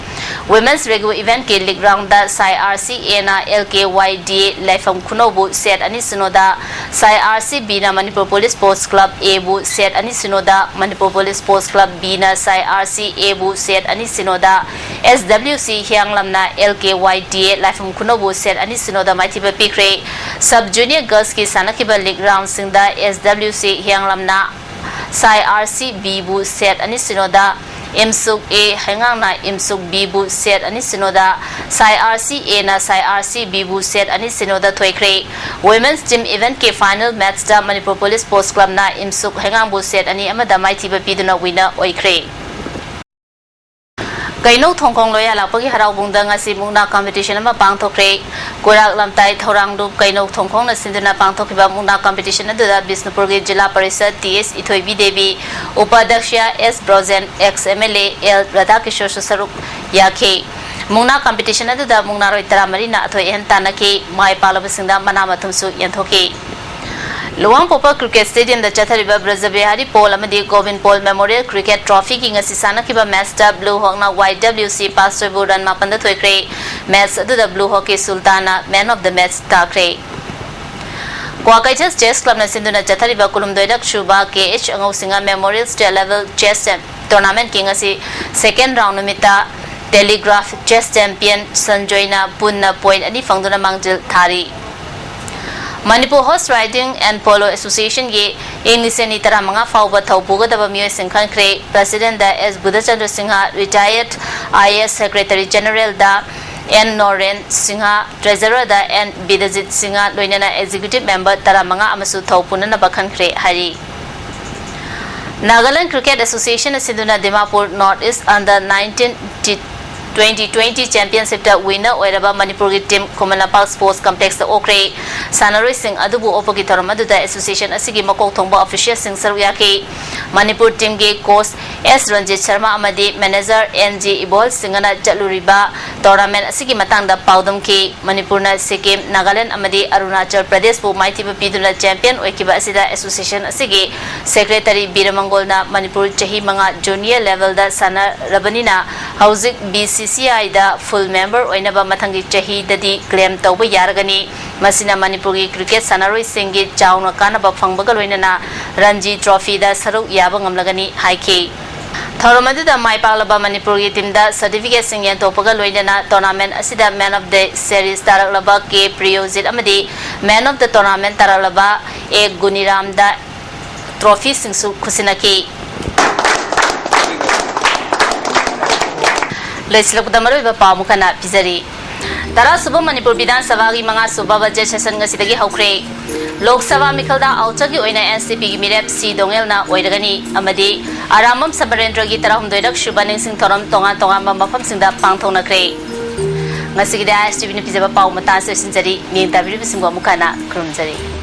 Women's Regu Event ꯀꯤ league round ꯗ ꯁꯥꯏ R C A ꯅ L K Y D A ꯂꯥꯏꯐꯝ ꯈꯨꯅꯧꯕꯨ set ꯑꯅꯤ ꯁꯤꯅꯣ ꯗ, ꯁꯥꯏ R C B ꯅ Manipur police sports club A ꯕꯨ set ꯑꯅꯤ ꯁꯤꯅꯣ ꯗ, Manipur police sports club B ꯅ ꯁꯥꯏ R C A ꯕꯨ set ꯑꯅꯤ ꯁꯤꯅꯣ ꯗ, S W C ꯍꯤꯌꯥꯡꯂꯝꯅ L K Y D A ꯂꯥꯏꯐꯝ ꯈꯨꯅꯧꯕꯨ set ꯑꯅꯤ ꯁꯤꯅꯣ ꯗ ꯃꯥꯏꯊꯤꯕ ꯄꯤꯈ꯭ꯔꯦ꯫ Sub Junior Girls ꯀꯤ ꯁꯥꯟꯅꯈꯤꯕ league round ꯁꯤꯡꯗ S W C ꯍꯤꯌꯥꯡꯂꯝꯅ ꯁꯥꯏ R C B ꯕꯨ set ꯑꯅꯤ ꯁꯤꯅꯣ ꯗ, ꯏꯝꯁꯨꯛ A ꯍꯩꯉꯥꯡꯅ ꯏꯝꯁꯨꯛ B ꯕꯨ set ꯑꯅꯤ ꯁꯤꯅꯣ ꯗ, ꯁꯥꯏ R C A ꯅ ꯁꯥꯏ R C B ꯕꯨ set ꯑꯅꯤ ꯁꯤꯅꯣ ꯗ ꯊꯣꯏꯈ꯭ꯔꯦ꯫ Women's Team Event ꯀꯤ final match ꯇ ꯃꯅꯤꯄꯨꯔ ꯄꯨꯂꯤꯁ ꯁ꯭ꯄꯣꯔꯠꯁ ꯀ꯭ꯂꯕ ꯅ ꯏꯝꯁꯨꯛ ꯍꯩꯉꯥꯡꯕꯨ set ꯑꯅꯤ ꯑꯃ ꯗ ꯃꯥꯏꯊꯤꯕ ꯄꯤꯗꯨꯅ winner ꯑꯣꯏꯈ꯭ꯔꯦ꯫ ꯀꯩꯅꯧ ꯊꯣꯡꯈꯣꯡ ꯂꯣꯌꯥꯂꯥꯛꯄꯒꯤ ꯍꯔꯥꯎꯕꯨꯡꯗ ꯉꯁꯤ ꯃꯨꯛꯅꯥ competition ꯑꯃ ꯄꯥꯡꯊꯣꯛꯈ꯭ꯔꯦ꯫ ꯀꯣꯏꯔꯥꯛ ꯂꯝꯇꯥꯏ ꯊꯧꯔꯥꯡ ꯂꯨꯞ ꯀꯩꯅꯧ ꯊꯣꯡꯈꯣꯡꯅ ꯁꯤꯟꯗꯨꯅ ꯄꯥꯡꯊꯣꯛꯈꯤꯕ ꯃꯨꯛꯅꯥ competition ꯑꯗꯨꯗ ꯕꯤꯁꯅꯨꯄꯨꯔꯒꯤ ꯖꯤꯂꯥ ꯄꯔꯤꯁꯗ T S ꯏꯊꯣꯏꯕꯤ Devi, ꯎꯄꯥꯙ꯭ꯌꯛꯁ S Brojen, X M L A L ꯔꯥꯙꯥꯀꯤꯁꯣꯔꯁꯨ ꯁꯔꯨꯛ ꯌꯥꯈꯤ꯫ ꯃꯨꯛꯅꯥ competition ꯑꯗꯨꯗ ꯃꯨꯛꯅꯥꯔꯣꯏ ꯇꯔꯥꯃꯔꯤꯅ ꯑꯊꯣꯏ ꯑꯍꯦꯟ ꯇꯥꯟꯅꯈꯤ꯫ ꯃꯥꯏ ꯄꯥꯛꯂꯕꯁꯤꯡꯗ ꯃꯅꯥ ꯃꯊꯨꯝꯁꯨ ꯌꯦꯟꯊꯣꯛꯈꯤ꯫ ꯂꯨꯋꯥꯡꯄꯣꯛꯄ Cricket Stadium ꯗ ꯆꯠꯊꯔꯤꯕ ꯕ꯭ꯔꯖꯕꯤꯍꯥꯔꯤ ꯄꯣꯜ ꯑꯃꯗꯤ Gobin Paul Memorial Cricket Trophy ꯒꯤ ꯉꯁꯤ ꯁꯥꯟꯅꯈꯤꯕ match ꯇ Blue Hawk ꯅ Y W C ꯄꯥꯁꯣꯏꯕꯨ run ꯃꯥꯄꯟꯗ ꯊꯣꯏꯈ꯭ꯔꯦ꯫ Match ꯑꯗꯨꯗ Blue Hawk ꯀꯤ ꯁꯨꯜꯇꯥꯟꯅ man of the match ꯇꯥꯈ꯭ꯔꯦ꯫ ꯀ꯭ꯋꯥꯀꯩꯊꯦꯜ Chess Club ꯅ ꯁꯤꯟꯗꯨꯅ ꯆꯠꯊꯔꯤꯕ ꯀꯨꯟꯍꯨꯝꯗꯣꯏꯔꯛ ꯁꯨꯕ K H ꯑꯉꯧꯁꯤꯡꯍ Memorial State Level Chess Champ-, Tournament ꯀꯤ ꯉꯁꯤ second round ꯅꯨꯃꯤꯠꯇ Telegraph Chess Champion ꯁꯟꯖꯣꯏꯅ ꯄꯨꯟꯅ point ꯑꯅꯤ ꯐꯪꯗꯨꯅ ꯃꯥꯡꯖꯤꯜ ꯊꯥꯔꯤ꯫ Manipur Horse Riding and Polo Association ꯒꯤ ꯏꯪ ꯂꯤꯁꯤꯡ ꯑꯅꯤ ꯇꯔꯥꯃꯉꯥ ꯐꯥꯎꯕ ꯊꯧ ꯄꯨꯒꯗꯕ ꯃꯤꯑꯣꯏꯁꯤꯡ ꯈꯟꯈ꯭ꯔꯦ꯫ President the S Budhachandra Singh, Retired I A S Secretary General the N Noren Singh, Treasurer the N ꯕꯤꯗꯖꯤꯠ Singh, ꯂꯣꯏꯅꯅ Executive Member ꯇꯔꯥꯃꯉꯥ ꯑꯃꯁꯨ ꯊꯧ ꯄꯨꯅꯅꯕ ꯈꯟꯈ꯭ꯔꯦ ꯍꯥꯏꯔꯤ꯫ Nagaland Cricket Association ꯅ ꯁꯤꯟꯗꯨꯅ Dimapur North East Under nineteen T twenty twenty ꯆꯦꯝꯄꯤꯌꯟꯁꯤꯞꯇ ꯋꯤꯟꯅꯔ ꯑꯣꯏꯔꯕ ꯃꯅꯤꯄꯨꯔꯒꯤ ꯇꯤꯝ ꯈꯨꯃꯟ ꯂꯝꯄꯥꯛ ꯁ꯭ꯄꯣꯔꯠꯁ ꯀꯝꯄ꯭ꯂꯦꯛꯁꯇ ꯑꯣꯛꯈ꯭ꯔꯦ꯫ ꯁꯥꯟꯅꯔꯣꯏꯁꯤꯡ ꯑꯗꯨꯕꯨ ꯑꯣꯛꯄꯒꯤ ꯊꯧꯔꯝ ꯑꯗꯨꯗ ꯑꯦꯁꯣꯁꯤꯌꯦꯁꯟ ꯑꯁꯤꯒꯤ ꯃꯀꯣꯛ ꯊꯣꯡꯕ ꯑꯣꯐꯤꯁꯤꯌꯦꯜꯁꯤꯡ ꯁꯔꯨꯛ ꯌꯥꯈꯤ꯫ ꯃꯅꯤꯄꯨꯔ ꯇꯤꯝꯒꯤ ꯀꯣꯆ ꯑꯦꯁ ꯔꯟꯖꯤꯠ ꯁꯔꯃ ꯑꯃꯗꯤ ꯃꯦꯅꯦꯖꯔ ꯑꯦꯟ ꯖꯤ ꯏꯕꯣꯜ ꯁꯤꯡꯍꯅ ꯆꯠꯂꯨꯔꯤꯕ ꯇꯣꯔꯅꯥꯃꯦꯟ ꯑꯁꯤꯒꯤ ꯃꯇꯥꯡꯗ ꯄꯥꯎꯗꯝꯈꯤ꯫ ꯃꯅꯤꯄꯨꯔꯅ ꯁꯤꯛꯀꯤꯝ, ꯅꯥꯒꯥꯂꯦꯟ ꯑꯃꯗꯤ ꯑꯔꯨꯅꯥꯆꯜ ꯄ꯭ꯔꯗꯦꯁꯄꯨ ꯃꯥꯏꯊꯤꯕ ꯄꯤꯗꯨꯅ ꯆꯦꯝꯄꯤꯌꯟ ꯑꯣꯏꯈꯤꯕ ꯑꯁꯤꯗ ꯑꯦꯁꯣꯁꯤꯌꯦꯁꯟ ꯑꯁꯤꯒꯤ ꯁꯦꯀ꯭ꯔꯦꯇꯔꯤ ꯕꯤꯔꯃꯪꯒꯣꯜꯅ ꯃꯅꯤꯄꯨꯔ ꯆꯍꯤ ꯃꯉꯥ ꯖꯨꯅꯤꯌꯔ ꯂꯦꯚꯦꯜꯗ ꯁꯥꯟꯅꯔꯕꯅꯤꯅ ꯍꯧꯖꯤꯛ ꯕꯤ ꯁꯤ ꯁꯤ ꯑꯥꯏꯗ ꯐꯨꯜ ꯃꯦꯝꯕꯔ ꯑꯣꯏꯅꯕ ꯃꯊꯪꯒꯤ ꯆꯍꯤꯗꯗꯤ ꯀ꯭ꯂꯦꯝ ꯇꯧꯕ ꯌꯥꯔꯒꯅꯤ꯫ ꯃꯁꯤꯅ ꯃꯅꯤꯄꯨꯔꯒꯤ ꯀ꯭ꯔꯤꯀꯦꯠ ꯁꯥꯟꯅꯔꯣꯏꯁꯤꯡꯒꯤ ꯆꯥꯎꯅ ꯀꯥꯟꯅꯕ ꯐꯪꯕꯒ ꯂꯣꯏꯅꯅ ꯔꯟꯖꯤ ꯇ꯭ꯔꯣꯐꯤꯗ ꯁꯔꯨꯛ ꯌꯥꯕ ꯉꯝꯂꯒꯅꯤ ꯍꯥꯏꯈꯤ꯫ ꯊꯧꯔꯝ ꯑꯗꯨꯗ ꯃꯥꯏ ꯄꯥꯛꯂꯕ ꯃꯅꯤꯄꯨꯔꯒꯤ ꯇꯤꯝꯗ ꯁꯔꯇꯤꯐꯤꯀꯦꯠꯁꯤꯡ ꯌꯦꯟꯊꯣꯛꯄꯒ ꯂꯣꯏꯅꯅ ꯇꯣꯔꯅꯥꯃꯦꯟ ꯑꯁꯤꯗ ꯃꯦꯟ ꯑꯣꯐ ꯗ ꯁꯦꯔꯤꯁ ꯇꯥꯔꯛꯂꯕ ꯀꯦ ꯄ꯭ꯔꯤꯌꯣꯖꯤꯠ ꯑꯃꯗꯤ ꯃꯦꯟ ꯑꯣꯐ ꯗ ꯇꯣꯔꯅꯥꯃꯦꯟ ꯇꯥꯔꯛꯂꯕ ꯑꯦ ꯒꯨꯅꯤꯔꯥꯝꯗ ꯇ꯭ꯔꯣꯐꯤꯁꯤꯡꯁꯨ ꯈꯨꯠꯁꯤꯟꯅꯈꯤ꯫ ꯂꯣꯏꯁꯤꯜꯂꯛꯄꯗ ꯃꯔꯨꯑꯣꯏꯕ ꯄꯥꯎ ꯑꯃꯨꯛ ꯍꯟꯅ ꯄꯤꯖꯔꯤ꯫ ꯇꯔꯥ ꯁꯨꯕ ꯃꯅꯤꯄꯨꯔ ꯕꯤꯙꯥꯟ ꯁꯚꯥꯒꯤ ꯃꯉꯥ ꯁꯨꯕ ꯕꯖꯦꯠ ꯁꯦꯁꯟ ꯉꯁꯤꯗꯒꯤ ꯍꯧꯈ꯭ꯔꯦ꯫ ꯂꯣꯛ ꯁꯚꯥ ꯃꯤꯈꯜꯗ ꯑꯥꯎꯠꯁꯥꯏꯠꯀꯤ ꯑꯣꯏꯅ ꯑꯦꯟ ꯁꯤ ꯄꯤꯒꯤ ꯃꯤꯔꯦꯞ ꯁꯤ ꯗꯣꯉꯦꯜꯅ ꯑꯣꯏꯔꯒꯅꯤ ꯑꯃꯗꯤ ꯑꯔꯥꯝꯕꯝ ꯁꯃꯔꯦꯟꯗ꯭ꯔꯒꯤ ꯇꯔꯥꯍꯨꯝꯗꯣꯏꯔꯛ ꯁꯨꯕ ꯅꯤꯡꯁꯤꯡ ꯊꯧꯔꯝ ꯇꯣꯉꯥꯟ ꯇꯣꯉꯥꯟꯕ ꯃꯐꯝꯁꯤꯡꯗ ꯄꯥꯡꯊꯣꯛꯅꯈ꯭ꯔꯦ꯫ ꯉꯁꯤꯒꯤꯗꯤ ꯑꯥꯏ ꯑꯦꯁ ꯇꯤ ꯚꯤꯅ ꯄꯤꯖꯕ ꯄꯥꯎ ꯃꯇꯥꯡ ꯑꯁꯤꯗ ꯂꯣꯏꯁꯤꯟꯖꯔꯤ꯫ ꯃꯤꯠꯌꯦꯡ ꯇꯥꯕꯤꯔꯤꯕꯁꯤꯡꯕꯨ ꯑꯃꯨꯛ ꯍꯟꯅ ꯈꯨꯔꯨꯝꯖꯔꯤ꯫